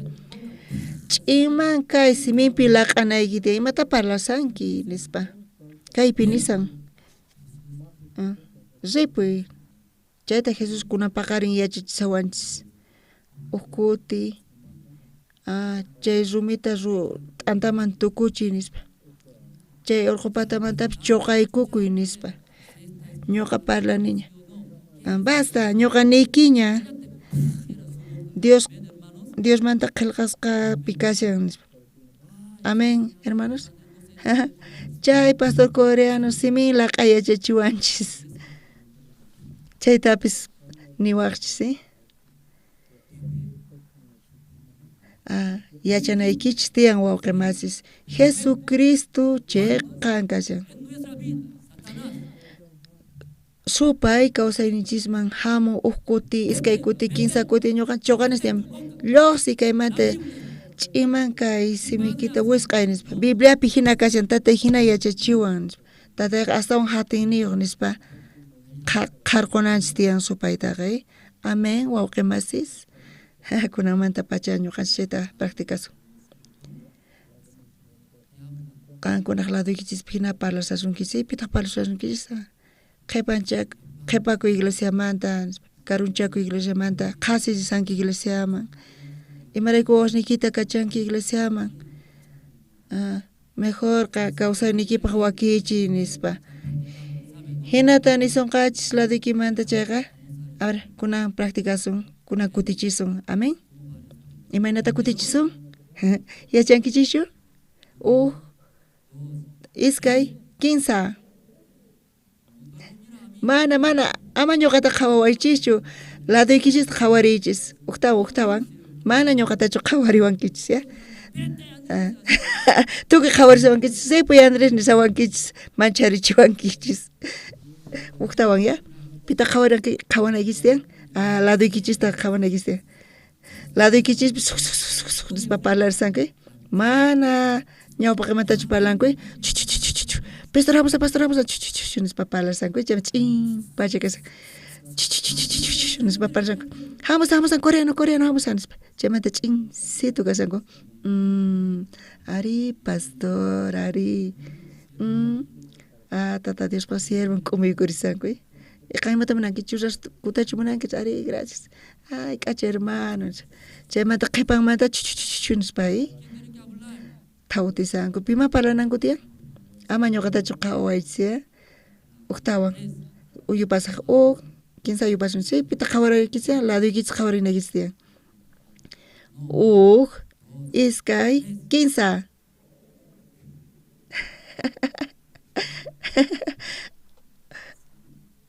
Ch'iman kay siminpi laq'anayki tiyan, imata parlasanki nispa. Kaypi nisan. Ripuy. Chayta Jesús kunan paqarin yachachisawanchis. Uj kuti chay rumita t'antaman tukuchiy nispa. Chay orqo patamantapis choqaykukuy nispa. Ñuqa parlaniña. Basta, ñuqa niykiña. Dios Diosmanta qhelqasqapi kashan nispa. Amén, hermanos. Chay pastor coreano simin laq'a yachachiwanchis. Chaytapis niwaqchis, eh? Ah, yachanaykichis tiyan wawqi masis. Jesucristo cheqan kashan. Supay kawsayninchisman hamun uj kuti, iskay kuti, kinsa kuti, ñuqa choqanis tiyan. Lluqsi kaymanta ch'iman kay simiykita wisq'ay nispa. Bibliapi hina kashan, tatay hina yachachiwan nispa. Tatayqa astawan hatinniyuq nispa qharqunanchis tiyan supaytaqa, eh? Amén, wawqi masis. Kunanmanta pacha ñuqanchis chayta practicasun. Qankunaq ladoykichispi hina parlasasunkichis, pitaq parlasasunkichis? Qhipanchak qhipakuy iglesiamanta, karunchakuy iglesiamanta, qhasi risanki iglesiaman. Imarayku wawasniykita kachanki iglesiaman? Mejorqa kawsayniykipaq wakichiy nispa. Hinata nisonqachis ladoykimanta chayqa, a ver, kunan practicasun, kunan kutichisun. Amén. Imaynata kutichisun? Yachankichischu? 1, 2, 3. Mana, mana, ama ñuqata qhawawaychischu, ladoykichista qhawariychis, uktawan, uktawan. Mana ñuqatachu qhawariwankichis, ya. Tukuy qhawarisawankichis, ripuy Andrés nisawankichis, mancharichiwankichis. Uktawan, ya. Pita qhawaranki, qhawanaykichis tiyan? Ah, ladoykichista qhawanaykichis tiyan. Ladoykichispi suk, suk, suk, suk nispa parlarisanku, mana ñawpaqemantachu parlanku, chu, chu, chu, chu, chu, chu. Pastor hamusa, pastor hamusa, chu, chu, chu, chu nispa parlarisanku, chaymi ch'in pacha kashan. Chu, chu, chu, chu, chu, chu, chu nispa parlarisanku. Hamusa, hamusa, coreano, coreano hamusa nispa. Chaymanta ch'insito kashanku. Ari, pastor, ari. Ah, tata Diospa siervon k'umuykurishanku. Y qan imata munanki, churraskutachu munanki? Ari, gracias. Ay, k'acha hermano. Chaymanta qhipanmanta chu, chu, chu, chu, chu nispa, thawtisanku. Pima parlananku tiyan? Ama ñuqatachu qhawawaychis, ya. Uktawan uyupasaq, uj, kinsa yupasun. Sí, pita qhawaraykichis, ya, ladoykichis qhawarinaykichis tiyan. 1, 2, 3.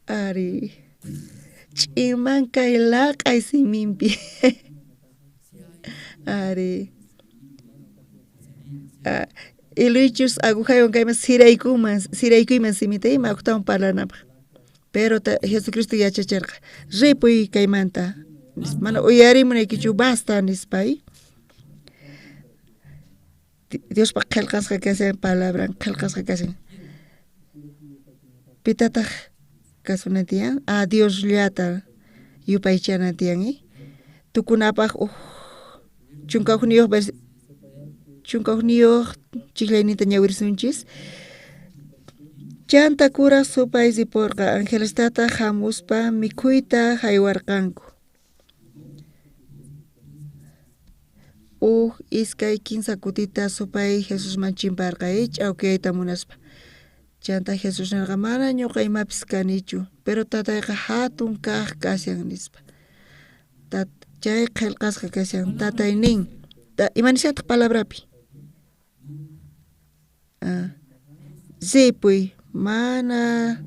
Ari, ch'iman kay laq'ay siminpi. Ari. Iluchus agujaywan kayman siraykuman, siraykuyman simita ima uqtawan parlanapaq. Pero Jesucristo yachacherqa, ripuy kaymanta, mana uyarimunaykichu, basta nispa. Diospa qhelqasqa kashan, palabran qhelqasqa kashan. Pitataq kasunan tiyan? Ah, Diosllata yupaychana tiyan, Tukunapaq uj 11 chunka ujniyuq chijlayninta ñawirisunchis. Chanta kuraj supay riporqa, angelestataj hamuspa mikhuyta jaywarqanku. 1, 2, 3 kutita supay Jesusman chimparqa, ch'awkiyayta munaspa. Chanta Jesús nerqa, mana ñuqa imapis kanichu, pero tatayqa hatun kaq kashan nispa. Chay qhelqasqa kashan, tatay nin. Ima nishantaq palabrapi? Ripuy, mana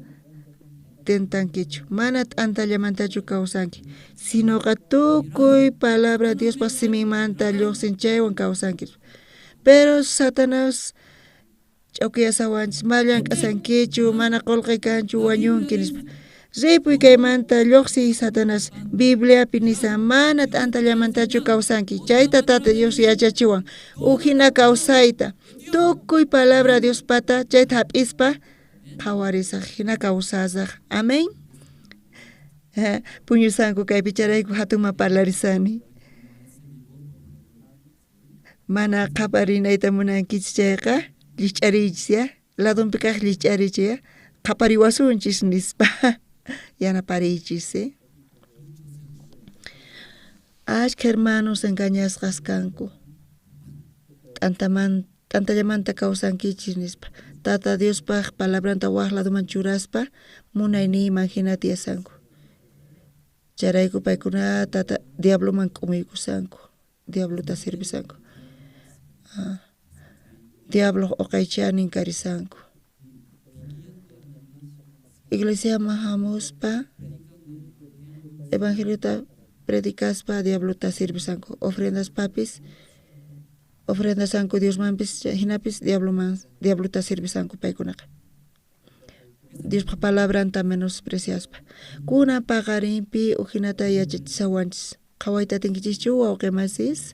tentankichu, mana t'antallamantachu kawsanki, sinoqa tukuy palabra Diospa siminmanta lluqsin chaywan kawsanki. Pero Satanás ch'awkiyasawanchis, mana llank'asankichu, mana qullqi kanchu, wañunki nispa. Ripuy kaymanta lluqsiy Satanás, Bibliapi nisan, mana t'antallamantachu kawsanki, chayta Tata Dios yachachiwan, ujina kawsayta, tukuy palabra Diospata chayta hap'ispa qhawarisaq, hina kawsasaq. Amén. Puñusanku kaypi charayku hatunman parlarisani. Mana qaparinayta munankichis chayqa, llikch'ariychis, ya. Ladunpi kaq llikch'ariychis, ya. Qapariwasunchis nispa. Yanapariychis, Ashkha hermanos engañasqas kanku. T'antallamanta kawsankichis nispa. Tata Diospaq palabranta waj ladoman churaspa munayniyman hina tiyasanku. Chayrayku paykuna tata diabloman k'umuykusanku, diablota servisanku. Diabloq uqaychanin karisanku. Iglesiaman hamuspa evangeliota predicaspa diablota servisanku, ofrendaspapis ofrendasanku Diosmanpis, hinapis diablota servisanku paykunaqa. Diospa palabranta menospreciaspa. Kunan paqarinpi ujinata yachachisawanchis. Qhawayta atinkichischu wawqi masis?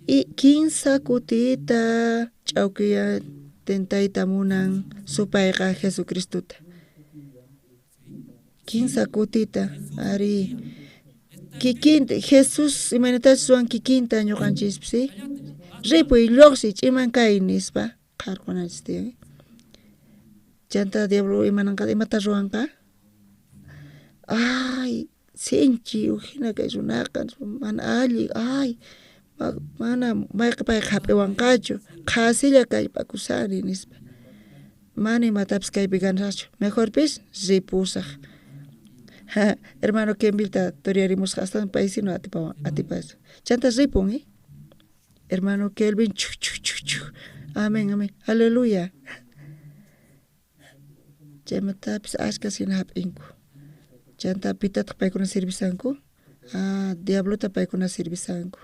Y 15 kutita ch'awkiya tentayta munan supayqa Jesucristota. 15 kutita, ari. Kikinta, Jesús imaynatachus ruwan kikinta ñuqanchispis, ¿sí? Ripuy, lluqsiy, ch'iman kay nispa qharqunanchis tiyan. Chanta diablo imananqa, imata ruwanqa? Ay, sinchi ujina kay runaqa, mana allin, ay, Mana mayqa payqa hap'iwanqachu, qhasilla kallpakusani nispa. Mana imatapis kaypi ganasaqchu, mejorpis ripusaq. Hermano Kenvilta toriarimusqa astawan pay si no atipawan atipas. Chanta ripun, ¿eh? Hermano Kelvin chu chu chu chu. Amén, amén. Aleluya. Chaymatapis ashka hina hap'inku. Chanta pitataq paykuna servisanku? Ah, diablota paykuna servisanku.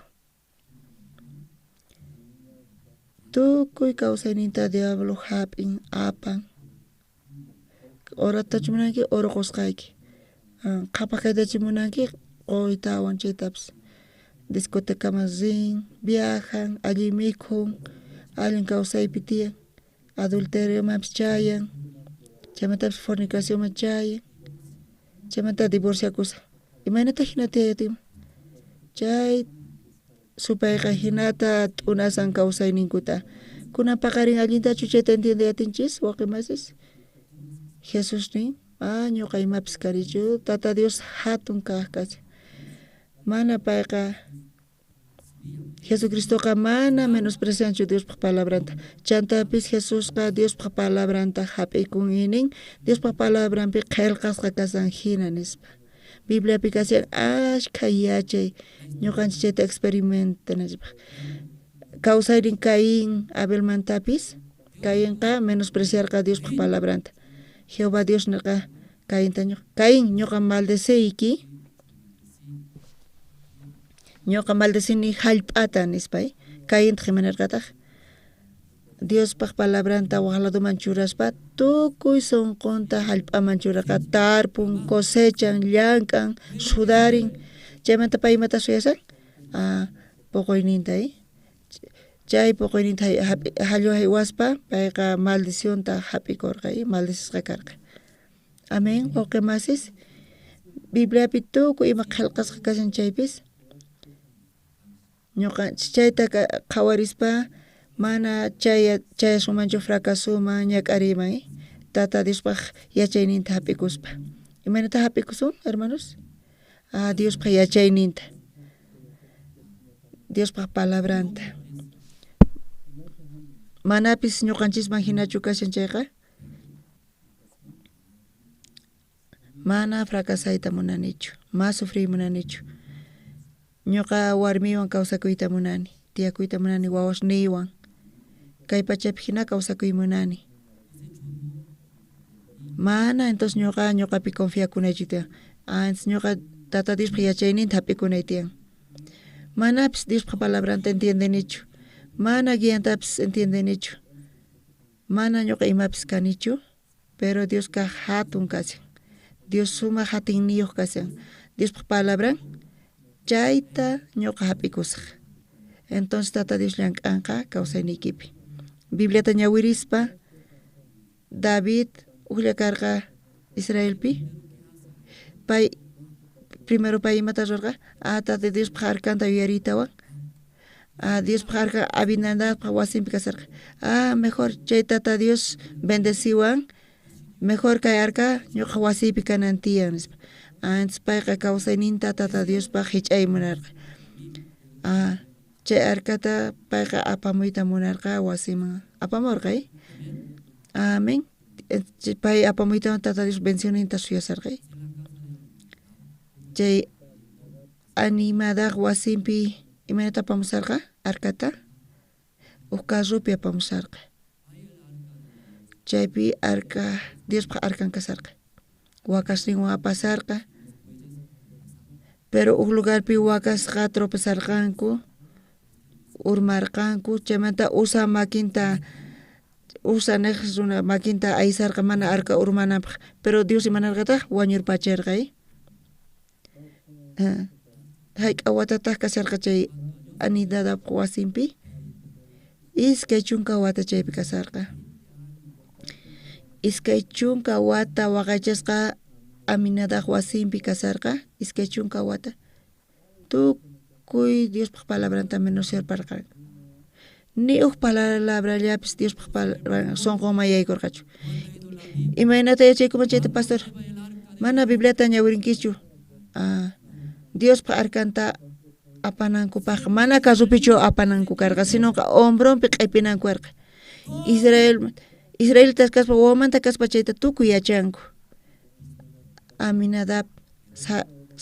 Tukuy kawsayninta diablo hap'in, apan. Oratachu munanki, oro qusqayki. Qhapaq kaytachu munanki, quytawan chaytapis. Discotecaman rin, viajan, allin mikhun, allin kawsaypi tiyan, adulteriomanpis chayan, chaymantapis fornicacionman chayan, chaymanta divorciakusan. Imaynata hina tiyayatinman? Chay supayqa hinata t'unasan kawsayninkuta. Kunan paqarin allintachu chayta entiendeyatinchis wawqimasis? Jesús nin, ah, ñuqa imapis kanichu, Tata Dios hatun kaq kashan. Mana payqa Jesucristoqa mana menosprecianchu Diospaq palabranta. Chantapis Jesusqa Diospaq palabranta hap'ikun y nin Diospaq palabranpi qillqasqa kasan hina nispa. Bibliapi kashan ashkha yachay ñuqanchik chayta experimentananchikpaq. Kawsaynin Caín Abelmantapis, Cainqa menospreciarqa Diospaq palabranta. Jehová Dios nirqa Cainta, Caín ñuqa maldeciyki, ñuqa maldecini hallp'ata nispa. Caintaq imanirqataq? Diospaq palabranta waq ladoman churaspa tukuy sunqunta hallp'aman churarqa, tarpun, cosechan, llank'an, sudarin. Chaymanta pay imata suyasan? Ah, puquyninta, chay puquyninta halluhaywaspa payqa maldicionta hap'ikurqa, maldicisqa karqa. Amén, wawqimasis. Bibliapi tukuy ima qillqasqa kashan chaypis ñuqanchik chayta qhawarispa mana chayasunmanchu fracasuman, ñak'ariyman, Tata Diospaq yachayninta hap'ikuspa. Imaynata hap'ikusun, hermanos? Ah, Diospaq yachayninta, Diospaq palabranta. Manapis ñuqanchisman hinachu kashan chayqa, mana fracasayta munanichu, ma sufriy munanichu. Ñuqa warmiwan kawsakuyta munani, tiyakuyta munani wawasniywan. Kay pachapi hina kawsakuy munani. Mana, entonces ñuqa ñuqapi confiakunaychu tiyan. Ah, entonces ñuqa Tata Diospaq yachayninta hap'ikunay tiyan. Manapis Diospaq palabranta entiendenichu, mana guiantapis entiendenichu, mana ñuqa imapis kanichu, pero Dioska hatun kashan. Dios sumaq hatinniyuq kashan. Diospaq palabran chayta ñuqa hap'ikusaq. Entonces Tata Dios llank'anqa kawsayniykipi. Bibliata ñawirispa David ujlla karqa Israelpi. Pay primero pay imata rurarqa? Ah, Tata Diospaq arkanta yuyariytawan. Ah, Diospaq arka Abinadabpaq wasinpi kasarqa. Ah, mejor chay Tata Dios bendeciwan, mejor kay arka ñuqa wasiypi kanan tiyan nispa. Ah, entonces payqa kawsayninta Tata Diospaq hich'ay munarqa. Ah, chay arkata payqa apamuyta munarqa wasiman. Apamurqa, Amén. Pay apamuytawan Tata Dios bendicionninta suyasarqa. Chay Animadaq wasinpi imaynata apamusarqa arkata? Uj carropi apamusarqa. Chaypi arka Diospaq arkan kasarqa. Wakasninwan apasarqa. Pero uj lugarpi wakasqa tropezarqanku, urmarqanku, chaymanta usa makinta usa nej runa makinta aysarqa mana arka urmananpaq, pero Dios imanarqataq wañurpachirqa. Hayk'a watataq kasharqa chay Aminadabpaq wasinpi? 20 wata chaypi kasharqa. 20 wata waqaychasqa Aminadab wasinpi kasharqa, 20 wata. Tukuy Diospaq palabranta menospreciarparqa. Ni uj palabrallapis Diospaq palabran sunqunman yaykurqachu. Imaynata yachaykuman chayta, pastor? Mana Bibliata ñawirinkichu. Ah, Diospaq arkanta Apanankupajqa mana carropichu apananku karqa, sinoqa hombronpi q'ipinanku karqa. Israel israelitas kaspa wawamanta kaspa chayta tukuy yachanku. Aminadab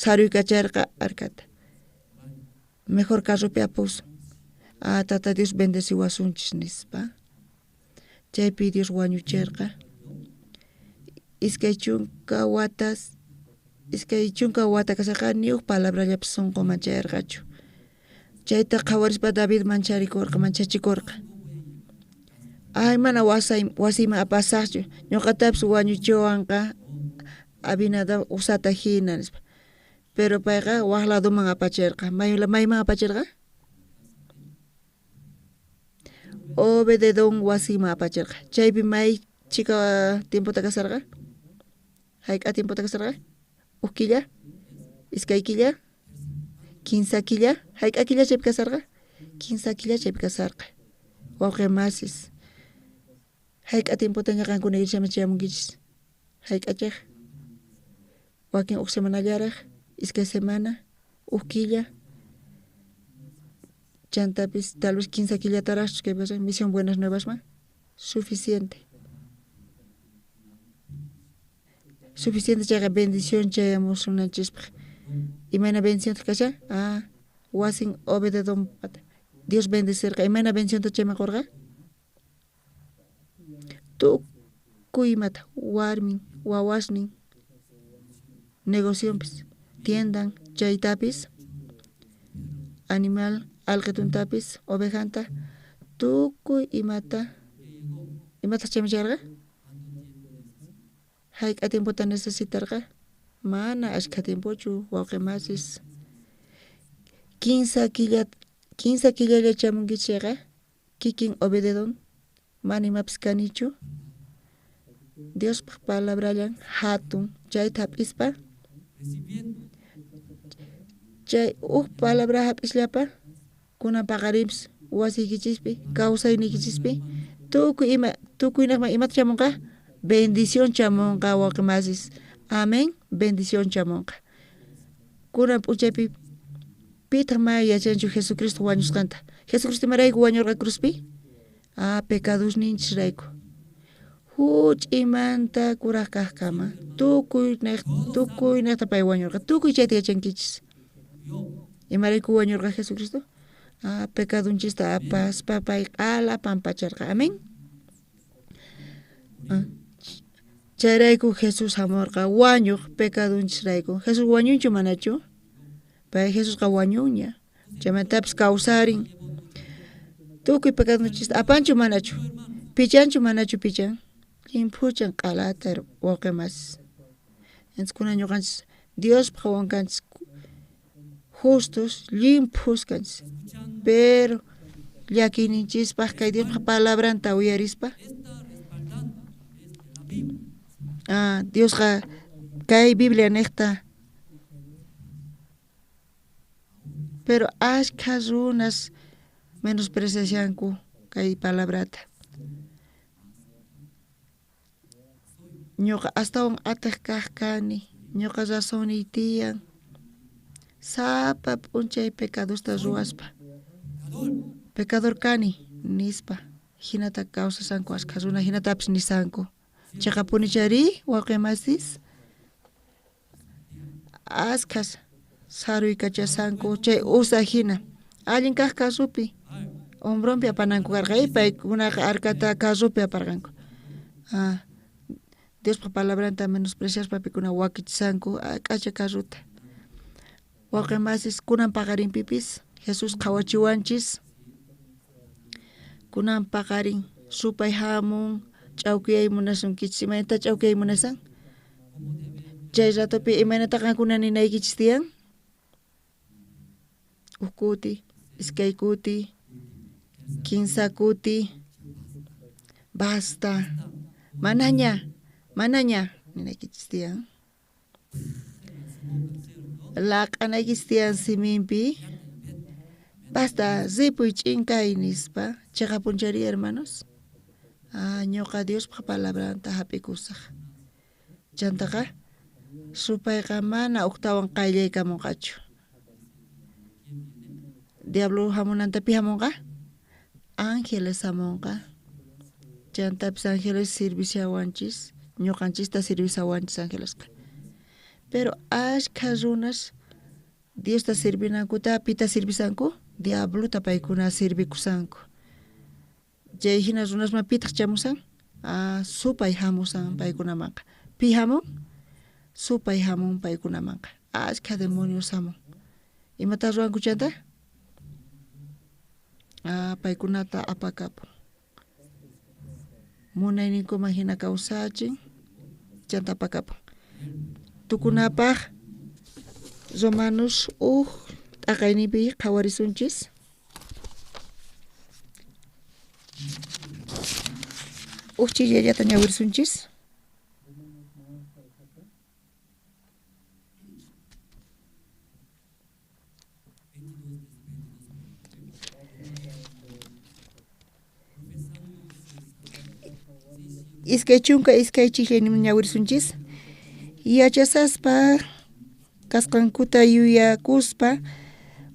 saruykacharqa arcata. Mejor carropi apusun. Ah, Tata Dios bendeciwasunchis nispa. Chaypi Dios wañucherqa. 20 watas, 20 wata kasharqa ni uj palabrallapis sonqoman chayarqachu. Chayta qhawarispa David mancharikorqa, manchachikorqa. Ay, mana wasiyman apasajchu, ñuqatapis wañuchiwanqa Abinadab Uzata hina nispa. Pero payqa waj ladoman apacherqa. Mayman apacherqa? Obededón wasinman apacherqa. Chaypi may chhika tiempota kasarqa? Hayk'a tiempota kasarqa? Uj killa? Iskay killa? 3 killa? Hayk'a killa chaypi kasarqa? 3 killa chaypi kasarqa. Wawqi masis. Hayk'a tiempotaña qankuna iglesiaman chayamunkichis? Hayk'achej? Wakin uj semanallaraj, 2 semana, uj killa. Chantapis tal vez 15 killatarajchus kay pasan Misión Buenas Nuevasman. Suficiente. Suficiente chayqa bendición chayamusunanchispaj. Imayna bendiciontaj kashan? Ah, wasin Obededón pata. Dios bendecirqa. Imayna bendicionta chayman qorqa? Tukuy imata, warmin, wawasnin, negocionpis, tiendan, chaytapis, animal, alqituntapis, ovejanta, tukuy imata. Imataq chayman chayarqa? Hayk'a tiempota necesitarqa? Mana ashkha tiempochu, wawqi masis. 15 killa, 15 killalla chamunkichis chayqa, kikin Obededón, mana imapis kanichu. Diospaj palabrallan hatun, chayta hap'ispa, chay uj palabra hap'isllapa, kunan paqarinpis wasiykichispi, kawsayniykichispi, tukuy ima, tukuynejman imata chamunqa? Bendición chamunqa, wawqi masis. Amén, bendición chamunqa. Kunan p'unchaypi pitaq mana yachanchu Jesucristo wañusqanta. Jesucristo imarayku wañurqa cruzpi? Ah, pecadosninchisrayku. Huch'imanta kuraj kajkama, tukuy nejta pay wañurqa. Tukuy chayta yachankichis. Imarayku wañurqa Jesucristo? Ah, pecadonchista apaspa pay q'ala pampacharqa. Amén. Chayrayku Jesús hamurqa wañuq pecadonchisrayku. Jesús wañunchu manachu? Pay Jesusqa wañunña. Chaymantapis kawsarin. Tukuy pecadonchista apanchu manachu? Pichanchu manachu pichan? Llimphuchan q'alata wawqi masis. Entonces kunan ñuqanchis Diospaj wawan kanchis, justos, llimphus kanchis. Pero llakiyninchispaj kay Diospaj palabranta uyarispa, ah, Diosqa kay Biblia nejta, pero ashkha runas menospreciashanku kay palabrata. Ñuqa astawan atej kaj kani, ñuqa razonniy tiyan, sapa p'unchay pecadosta ruwaspa. Pecador kani nispa, hinata kawsasanku ashkha runa, hinatapis nisanku. Chaqapunichari, wawqi masis? Ashkhas saruykachasanku chay usa hina. Allin kaj carropi, hombronpi apananku karqa, paykunaqa arcata carropi aparqanku. Ah, Diospaj palabranta menospreciaspa paykuna wakichisanku k'acha carrota. Wawqi masis, kunan paqarinpipis Jesús qhawachiwanchis. Kunan paqarin supay hamun, ch'awkiyay munasunkichis. Imaynata ch'awkiyay munasan? Chay ratopi imaynata qankuna ninaykichis tiyan? Uj kuti, iskay kuti, 3 kuti, basta, manaña, manaña ninaykichis tiyan. Laq'anaykichis tiyan siminpi, basta, ripuy ch'inkay nispa. Chhiqapunchari, hermanos. Ah, ñuqa Diospaj palabranta hap'ikusaj. Chantaqa supayqa mana ujtawan qayllaykamunqachu. Diablo hamunanta pi hamunqa? Ángeles hamunqa. Chantapis ángeles serviciawanchis, ñuqanchista serviciawanchis angelesqa. Pero ashkha runas Diosta servinankuta pita servisanku? Diablota paykuna servikusanku. Chay hina runasman pitaq chamusan? Ah, supay hamusan paykunamanqa. Pi hamun? Supay hamun paykunamanqa. Ashkha demonios hamun. Imata ruwanku chanta? Ah, paykunata apakapun. Munayninkuman hina kawsachin, chanta apakapun. Tukunapaq Romanos uj t'aqayninpi qhawarisunchis. Uj chillallata ñawirisunchis. Iskay chunka iskay chillaynin ñawirisunchis. Yachasaspa kasqankuta yuyakuspa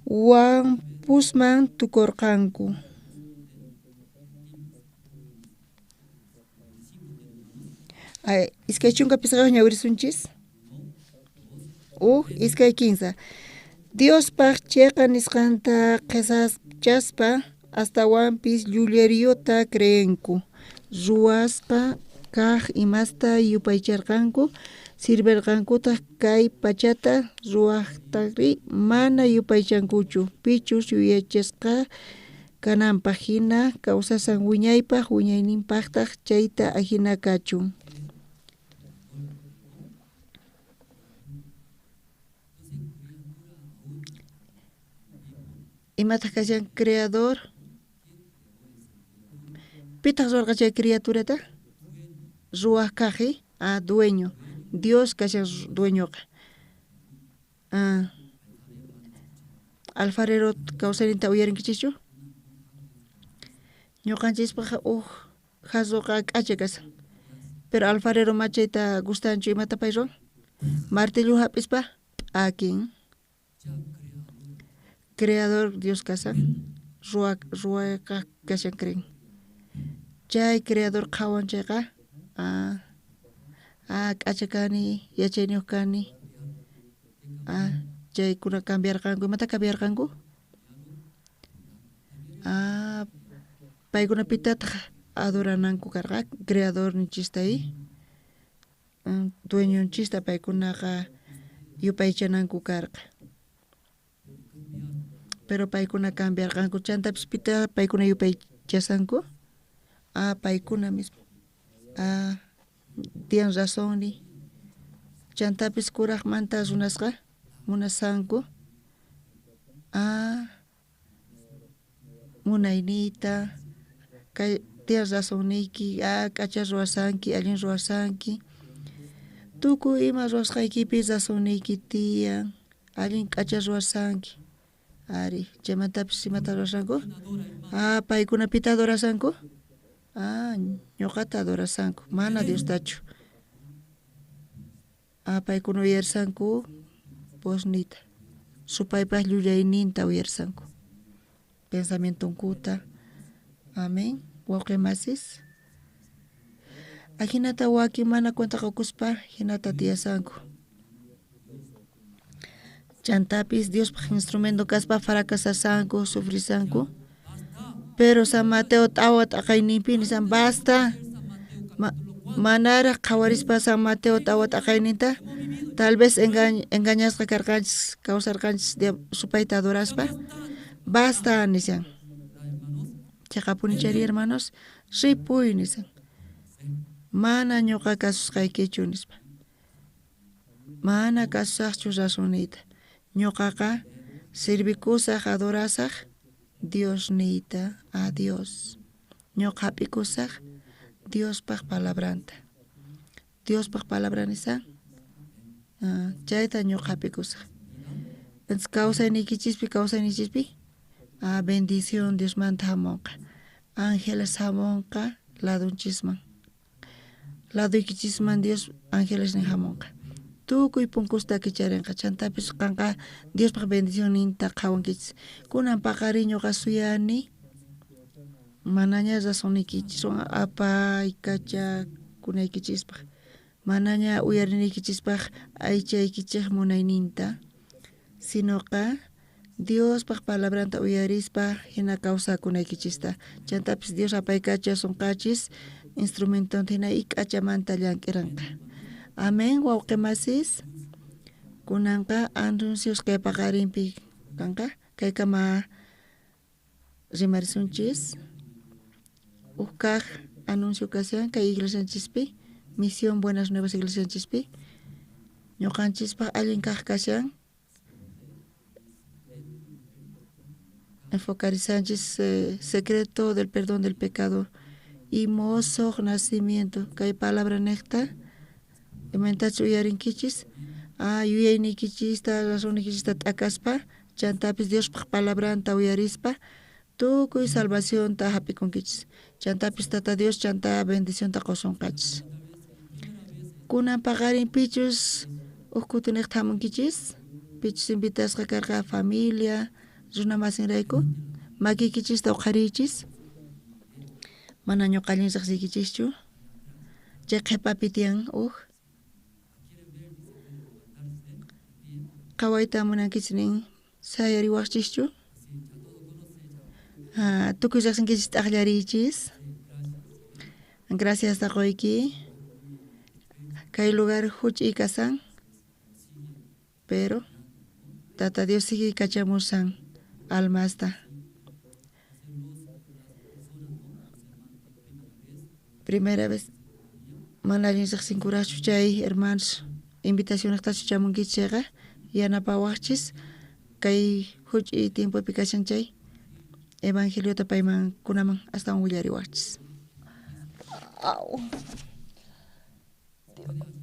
wampusman tukurqanku. Ay, iskay chunka pisqayuq ñawirisunchis. Uj, iskay kinsa. Diospaq chiqa nisqanta qhisachaspa astawanpis llulleriyota creenku. Ruwasqa kaq imasta yupaycharqanku, sirverqankutaq kay pachata ruwaqtaqri mana yupaychankuchu, pichus yuyaychasqa kananpaq hina kawsasan wiñaypaq wiñayninpaqtaq chayta ajina kachun. Imataq kashan creador? Pitaq ruwarqa chay criaturata? Ruwaq kaqi? Ah, dueño. Dios kashan dueñoqa. Ah, alfarero kawsayninta uyarinkichikchu? Ñuqanchispaq uj jarroqa k'acha kashan. Pero alfarero machayta gustanchu imata pay ruwan? Martillo hap'ispa p'akin. Creador Dios kashan, ruwayqa kashan creen. Chay creador qhawan chayqa, ah, ah, k'acha kani, yachayniyuq kani. Ah, chaykuna cambiarqanku, imata cambiarqanku? Ah, paykuna pitataq adorananku karqa? Creador ninchista y dueñonchista paykunaqa yupaychananku karqa. Pero paykuna cambiarqanku, chantapis pita paykuna yupaychasanku? Ah, paykuna mismo. Ah, tiyan razón ni. Chantapis kuraqmanta runasqa munasanku. Ah, munayniyta, kay tiyan razonniyki, ah, k'acha ruwasanki, allin ruwasanki. Tukuy ima ruwasqaykipi razonniyki tiyan, allin k'acha ruwasanki. Ari, chaymantapis imata ruwasanku? Ah, paykuna pita adorasanku? Ah, ñuqata adorasanku, mana Diostachu. Ah, paykuna uyarisanku vozniyta, supaypaq llullayninta uyarisanku, pensamientonkuta. Amén, wawqi masis. Ajinata wakin mana cuenta qukuspa hinata tiyasanku. Chantapis Diospaq instrumento kaspa fracasasanku, sufrisanku. Pero San Mateo t'awa t'aqayninpi nisan basta. Manaraq qhawarispa San Mateo t'awa t'aqayninta, tal vez engañasqa karqanchis, kawsarqanchis supayta adoraspa. Basta nisan. Chaqapuni chayri hermanos, ripuy nisan. Mana ñuqa kasusqaykichu nispa. Mana kasusaqchu razonniyta. Ñuqaqa servikusaq, adorasaq Diosniyta, a Dios. Ñuqa hap'ikusaq Diospaq palabranta. Diospaq palabra nisan, ah, chayta ñuqa hap'ikusaq. Entonces kawsayniykichispi, kawsayniykichispi, ah, bendición Diosmanta hamunqa. Ángeles hamunqa ladunchisman. Laduykichisman Dios ángeles nin hamunqa. Tukuy punkusta kicharinqa. Chantapis qanqa Diospaq bendicionninta qhawankichis. Kunan paqarin ñuqa suyani manaña razonniykichiswan apaykachakunaykichispaq, manaña uyarinaykichispaq aychaykichej munayninta, sinoqa Diospaq palabranta uyarispa hina kawsakunaykichista. Chantapis Dios apaykachasunqachis instrumentonta hina ik'achamanta llank'iranqa. Amén, wawqimasis. Kunanqa anuncios kay paqarinpi kanqa. Kaykama rimarisunchis. Uj kaq anuncio kashan kay iglesianchispi, Misión Buenas Nuevas iglesianchispi. Ñuqanchispaq allin kaq kashan. Enfocarisanchis secreto del perdón del pecado y mosoq nacimiento. Kay palabra nejta imaynatachu uyarinkichis, yuyayniykichista razonniykichista t'akaspa, chantapis Diospaq palabranta uyarispa tukuy salvacionta hap'ikunkichis. Chantapis Tata Dios chanta bendicionta qosunqachis. Kunan paqarin pichus uj kutiniqta hamunkichis, pichus invitasqa karqa familia runa masinrayku, makiykichista uqhariychis. Mana ñuqa allin riqsiykichischu. Chay qhipapi tiyan uj qhawayta munankichis nin sayariwaqchischu. Tukuy riqsinkichis t'aqllariychis. Gracias taquyki. Kay lugar huch'iy kasan, pero Tata Dios sigue kachamusan almasta. Primera vez mana allin riqsinkuraqchu chay hermanos invitacionestachu chamunkichis chayqa yanapawaqchis kay huch'iy tiempopi kashan chay evangeliota payman kunaman astawan willariwaqchis. Au. Dios.